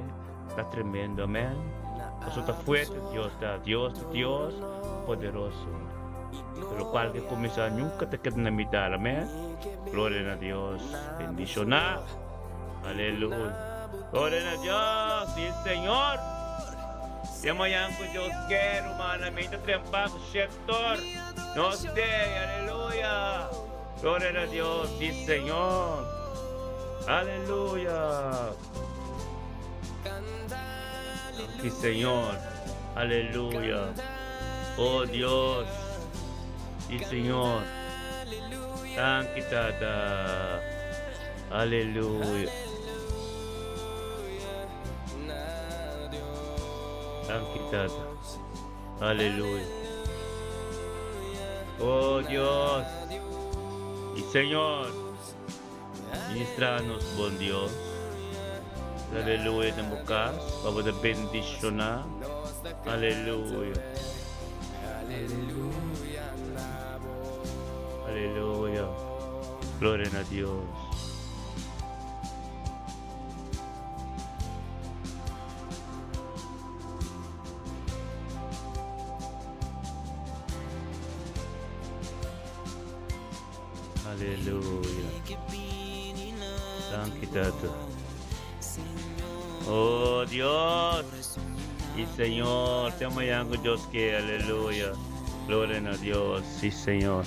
ta tremendo. Amèn. Pasobra ta fuerte Dios ta, Dios ta Dios poderoso. Tur lokual ke kuminsá nunka ta keda na mitar. Amèn. Gloria na Dios. Bendishoná. Aleluya. Gloria na Dios. Sí, Señor. Te mañan ku Dios ke, rumannan, mi ta trempa ku shektor. Nos te, aleluya. Gloria na Dios. Sí, Señor. Aleluya. Sí, Señor. Aleluya. Oh Dios. Sí, Señor. Danki, Tata. Aleluya. Danki, Tata. Aleluya. Oh Dios. Y Señor. Ministranos, bon Dios. Aleluya den bo cas. Pa bo ta bendiciona. Aleluya. Aleluya. Gloria na Dios. Aleluya. Danki Tata. Oh Dios y Señor, te mañana Dios que aleluya. Gloria a Dios, sí Señor.